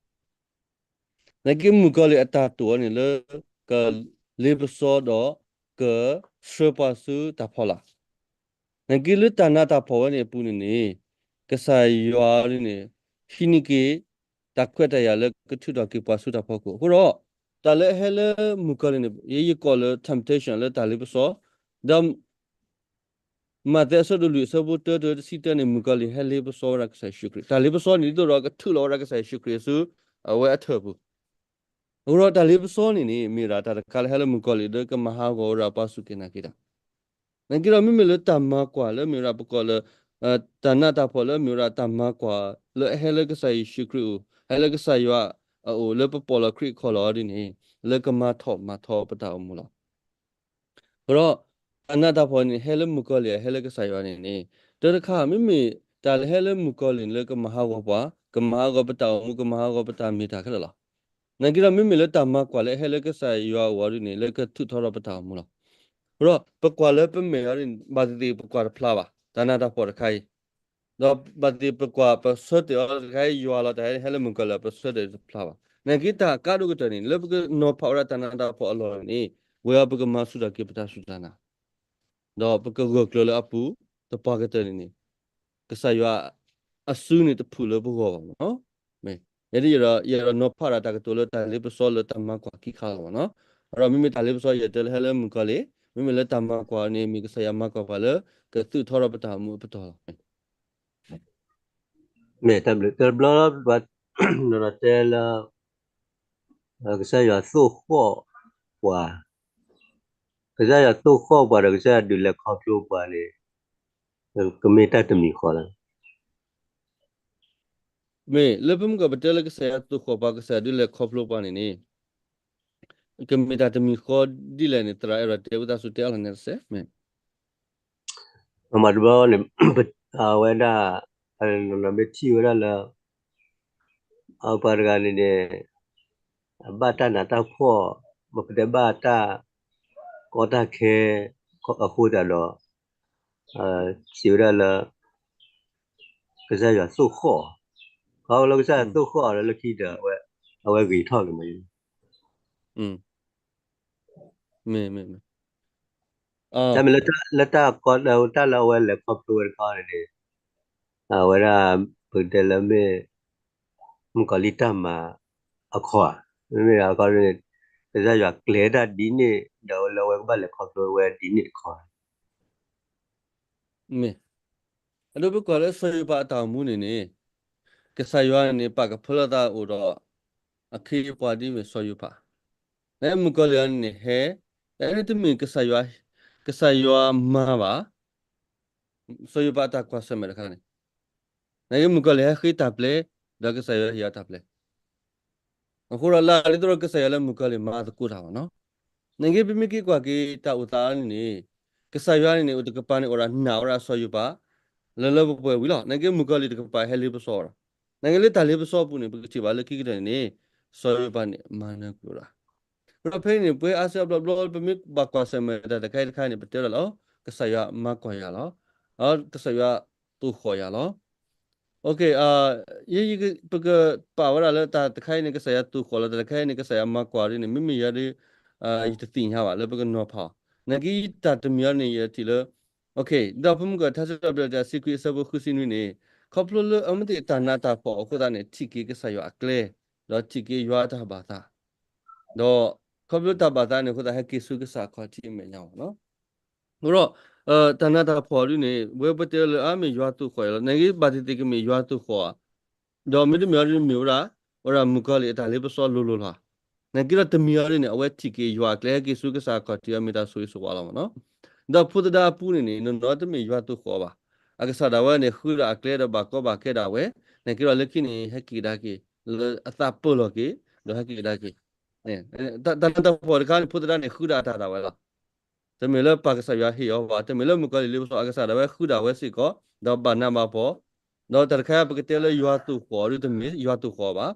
နာ်က့မုၣ်ကီၤလံၢ်အတၢ်တိာ်အီၤန့ၣ်လၢ ကလ့ပစီဒီး ကဆှၢပှၤဆူတၢ်ဖီလာ်, နာ်က့လၢတၢ်နးတၢ်ဖှီၣ်ဝဲန့ၣ်အပူၤန့ၣ်န့ၣ်, ကစၢ်ယွၤန့ၣ် ဟံးန့ၢ်က့ၤ တၢ်ခွဲးတၢ်ယာ်လၢကထုးထီၣ်က့ၤပှၤဆူတၢ်ဖီခိၣ်. အဃိဒီး တၢ်လၢအဟဲလၢမုၣ်ကီၤလံၢ်န့ၣ် ယယကိးလၢ temptation လၢတၢ်လ့ပစီ, ဒီး မးသဲအဆၢဒိၣ်လွံၢ်အဆၢဖိတၢတုၤတဆံတၢန့ၣ် မုၣ်ကီၤလံၢ်ဟဲလ့ပစီဝဲဒၣ်ကစၢ်ယ့ၣ်ၡူးခရံာ်. တၢ်လ့ပစီန့ၣ် ဒ်သိးဒီးကထုးလီၤဝဲဒၣ်ကစၢ်ယ့ၣ်ၡူးခရံာ်ဆူ အဝဲအထၢၣ်ပူၤ. အဃိဒီးတၢ်လ့ပစီန့ၣ်န့ၣ် မ့ၢ်ဝဲဒၣ်တၢ်တခါလၢဟဲလၢမုၣ်ကီၤလံၢ်ဒီးကမၤဟးဂီၤဝဲဒၣ်ပှၤစူၢ်က့ၤနာ်က့ၤတၢ်. နာ်က့ဒီးမ့မ့ၢ်လၢတၢ်မၤကွၢ်လၢမ့ၢ်ဝဲဒၣ်ပကိးလၢ တၢ်နးတၢ်ဖှီၣ်လၢမ့ၢ်ဝဲဒၣ်တၢ်မၤကွၢ်လၢအဟဲလၢကစၢ်ယ့ၣ်ၡူးခရံာ်အအိၣ်, ဟဲလၢကစၢ်ယွၤအအိၣ် လၢပပိာ်လီၤခရံာ်အခီၣ်လီၤဒ်န့ၣ် လၢကမၤထီၣ်မၤထီပတၢ်အိၣ်မူလီၤ. အဃိဒီး တၢ်နးတၢ်ဖှီၣ်န့ၣ် ဟဲလၢမုၣ်ကီၤလံၢ် ဟဲလၢကစၢ်ယွၤန့ၣ်န့ၣ် တၢ်တခါ မ့မ့ၢ်တၢ်လၢဟဲလၢမုၣ်ကီၤလံၢ်န့ၣ် လၢကမၤဟးဂီၤပှၤ, ကမၤဟးဂီၤပတၢ်အိၣ်မူ, ကမၤဟးဂီၤပတၢ်မ့ၢ်တၢ်ခဲလၢာ်လီၤ. နာ်က့ဒီးမ့မ့ၢ်လၢတၢ်မၤကွၢ်လၢအဟဲလၢကစၢ်ယွၤအအိၣ်အီၤဒ်န့ၣ် လၢကထုးထီထီၣ်ပတၢ်အိၣ်မူလီၤ. အဃိဒီး ပကွၢ်လၢပမဲာ်အီၤဒ်န့ၣ် ဘၣ်သ့ၣ်သ့ၣ်ပကွၢ်တဖျါဘၣ် တၢ်နးတၢ်ဖှီၣ်တခါအံၤ ဒီးဘၣ်သ့ၣ်သ့ၣ်ပကွၢ်ပဆၢတဲာ်အီၤတခါအံၤ ယွၤလီၤ တၢ်ဟဲလၢမုၣ်ကီၤလံၢ် ပဆၢတဲာ်တဖျါဘၣ်. နာ်က့တၢ်အကါဒိၣ်ကတၢၢ်န့ၣ် လၢပကနီၤဖးဝဲဒၣ်တၢ်နးတၢ်ဖှီၣ်အလီၢ်န့ၣ် ဝဲအံၤပကမၤဆူၣ်ထီၣ်က့ၤပတၢ်စူၢ်တၢ်နာ် ဒီးပကဂၢၢ်ကျၢၤလၢအပူၤ တပှၤကတၢၢ်န့ၣ်န့ၣ် ကစၢ်ယွၤအစုန့ၣ်တဖုၣ်လၢပဂီၢ်ဘၣ်မ့ၢ်နီၤ. မ့ၢ်, ယဲဒၣ်ယအဲၣ်ဒိးနီၤဖးဒၣ်တၢ်ကတိၤလၢတၢ်လ့ပစီလၢတၢ်မၤကွၢ်ခံခါလီၤမ့ၢ်နီၤ. အဒီးမ့မ့ၢ်တၢ်လ့ပစီယဲၢ်တဲလၢဟဲလၢမုၣ်ကီၤလံၢ်, မ့မ့ၢ်လၢတၢ်မၤကွၢ်န့ၣ် မ့ၢ်ကစၢ်ယွၤမၤကွၢ်ပှၤလၢ ကသုးထီထီၣ်ပတၢ်အိၣ်မူအပတီၢ်လီၤ. မ့ၢ်တၢ်ဘျုး တဘျီ ပှၤတဲလၢ ကစၢ်ယွၤသိၣ်ဃီၣ်ပှၤ, ကစၢ်ယွၤသိၣ်ဃီၣ်ပှၤဒီး ကစၢ်ယွၤဒုးလဲၤခီဖျိပှၤန့ၣ် ကမ့ၢ်တၢ်တမံၤဃီလီၤ. မ့ၢ်လၢပမ့ၢ်ကီၢ်ပတဲလၢကစၢ်ယွၤသိၣ်ဃီၣ်ပှၤ ကစၢ်ယွၤဒုးလဲၤခီဖျိပှၤန့ၣ်န့ၣ် ကမ့ၢ်တၢ်တမံၤဃီဒ်လဲၣ်န့ၣ် သရၣ်အဲၣ်ဒိးတဲဝံသးစူၤတဲအါလီၤန့ၣ်တစဲး မ့ၢ် မ့ၢ်တဘျီန့ၣ် အဝဲဒၣ် မ့ၢ်ထံၣ်ဝဲဒၣ်လၢ အပှၤတဂၤန့ၣ်န့ၣ် အဘၣ်တၢ်နးတၢ်ဖှီၣ် မ့ၢ်ပတဲဘၣ်တၢ် ကီတၢ်ခဲအဃိသတးဒီး စံးဝဲဒၣ်လၢ ကစၢ်ယွၤသိၣ်ဃီၣ်, ခီဖျိလၢကစၢ်ယွၤသိၣ်ဃီၣ်အီၤလၢလၢခံဒီး အဝဲဂ့ၤထီၣ်က့ၤမး, မ့ၢ် တၢ်မ့ၢ်လၢတၢ်လၢအဝဲလဲၤခီဖျိဝဲတခီန့ၣ်န့ၣ် အဝဲဒၣ် ပကတဲလၢမ့ၢ် မုၣ်ကီၤလံၢ်တၢ်မၤအခီ, မ့မ့ၢ်အခီန့ၣ် ကစၢ်ယွၤကျဲၤတၢ်ဒ်န့ၣ် ဒီးလၢအဝဲကဘၣ်လဲၤခီဖျိဝဲဒ်န့ၣ်တခီ မ့ၢ် အဒိ ပကွၢ်လၢစီၤယိၤပၤအတၢ်အိၣ်မူန့ၣ်န့ၣ် ကစၢ်ယွၤန့ၣ်န့ၣ် ပာ်ကဖၢလီၤသးအိၣ်ဒီး အခ့အပှၤဒ်မ့ၢ်စီၤယိၤပၤ, နမုၣ်ကီၤလံၢ်အံၤန့ၣ်န့ၣ် ဟဲ တမ့ၢ်ကစၢ်ယွၤ ကစၢ်ယွၤမၤဘၣ် စီၤယိၤပၤအတၢ်ကွၢ်ဆၢၣ်မဲာ်တခါန့ၣ်, နက့မုၣ်ကီၤလံၢ်ဟဲဃ့တၢ်ပျဲ ဒီးကစၢ်ယွၤဟ့ၣ်အီၤတၢ်ပျဲ အဃိဒီးလၢအဒ်သိးဒီးကစၢ်ယွၤလၢမုၣ်ကီၤလံၢ်မၤသကိးတၢ်ဘၣ်နီၤ, နက့ပမ့ၢ်က့ၤကွၢ်က့ၤတၢ်အိၣ်သးန့ၣ်န့ၣ် ကစၢ်ယွၤန့ၣ်န့ၣ် အိၣ်တကပၤန့ၣ် အိၣ်ဒၣ်နာ်ဝဲဒၣ်စီၤယိၤပၤ လၢလၢပှဲၤပှဲၤဝံၤလီၤ. နက့မုၣ်ကီၤလံၢ်တကပၤဟဲလ့ပစီအီၤဒီး နက့လၢတၢ်လ့ပစီအပူၤန့ၣ် ပကထံၣ်ဘၣ်လၢခံကတၢၢ်န့ၣ်န့ၣ် စီၤယိၤပၤန့ၣ် မၤနၢၤကွံာ်ဝဲဒၣ် ဒီးဖဲအံၤန့ၣ် ပဝဲအါစုအါဘျီဘျီ ပမ့ၢ်ဘၣ်ကွၢ်ဆၢၣ်မဲာ်တၢ်တခါအံၤတခါန့ၣ် ပတဲဝဲဒၣ်လၢ ကစၢ်ယွၤမၤကွၢ်ယၤလီၤ. ကစၢ်ယွၤသိၣ်ဃီၣ်ယၤလီၤ. ယ ပကပာ်ဝဲဒၣ်လၢတၢ်တခါအံၤန့ၣ် ကစၢ်ယွၤသိၣ်ဃီၣ်လီၤ, တၢ်တခါအံၤန့ၣ် ကစၢ်ယွၤမၤကွၢ်ဒ်န့ၣ် မ့မ့ၢ်ယၤဒီး ယတသ့ၣ်ညါဘၣ်လၢပကနီၤဖးအီၤ, နက့တၢ်တမံၤအံၤန့ၣ် ယထံၣ်လၢ ဒီးဖဲမုၢ်ကီၤ ထါစံးထီၣ်ပတြၢၤ တဆံခွံ အဆၢဖိဃုဆံနွံန့ၣ် ခီဖျိလၢအမ့ၢ်တၢ်နးတၢ်ဖှီၣ်အဃိသတးန့ၣ် ထံၣ်က့ၤကစၢ်ယွၤအကျဲ, ဒီးထံၣ်က့ၤယွၤအတၢ်ဘၣ်သး, ဒီးခီဖျိတၢ်ဘၣ်သးန့ၣ်အဃိသတး ဟဲက့ၤဆူကစၢ်အခီၣ်ထံးအမဲာ်ညါဘၣ်နီၤ. အဃိဒီး တၢ်နးတၢ်ဖှီၣ်ဒ်န့ၣ် ဝဲပတဲလၢအါမ့ၢ်ယွၤသိၣ်ဃီၣ်ယၤလီၤ, နက့ဘၣ်သ့ၣ်သ့ၣ်ကမ့ၢ်ယွၤသိၣ်ဃီၣ်ဧါ, ဒီးမ့တမ့ၢ်အီၤဒ်န့ၣ်မ့ၢ်ဝဲဒၣ် ဝဲဒၣ်မုၣ်ကီၤလံၢ်အတၢ်လ့ပစီလိၤလိၤလီၤ. နက့ဒီးတမံၤအီၤဒ်န့ၣ် အဝဲထံၣ်က့ၤယွၤအကျဲ ဟဲက့ၤဆူကစၢ်အခီၣ်ထံးအီၤ မ့ၢ်တၢ်ဆိၣ်ဂ့ၤဆိၣ်ဝါလီၤမ့ၢ်နီၤ. ဒီးဖိသဒါအပူၤန့ၣ်န့ၣ် နီၢ်နီၢ်တမ့ၢ်ယွၤသိၣ်ဃီၣ်ဘၣ်. အကစၢ်ဒၣ်ဝဲန့ၣ် ဃုဒၣ်အကျဲဒီးဘၣ်ကီဘၣ်ခဲဒၣ်ဝဲ, နက့ဒီးလၢခံန့ၣ် ဟဲက့ၤကဒါက့ၤ လၢအသးပၢၢ်လီၤက့ၤ, ဒီးဟဲက့ၤကဒါက့ၤ တၢ်နးတၢ်ဖှီၣ်တခါန့ၣ် ဖိသဒါန့ၣ် ဃုဒၣ်အတၢ်ဒၣ်ဝဲလီၤ. တမ့ၢ်လၢပၢ်ကစၢ်ယွၤဟ့ၣ်အီၤဘၣ်, တမ့ၢ်လၢမုၣ်ကီၤလံၢ်လ့ပစီ အကစၢ်ဒၣ်ဝဲဃုဒၣ်ဝဲစ့ၢ်ကီး, ဒီးဘၣ်နးဘၣ်ဖှီၣ်, ဒီးတၢ်တခါပကတဲလၢယွၤသိၣ်ဃီၣ်ဒီးတမ့ၢ်ယွၤသိၣ်ဃီၣ်ဘၣ်.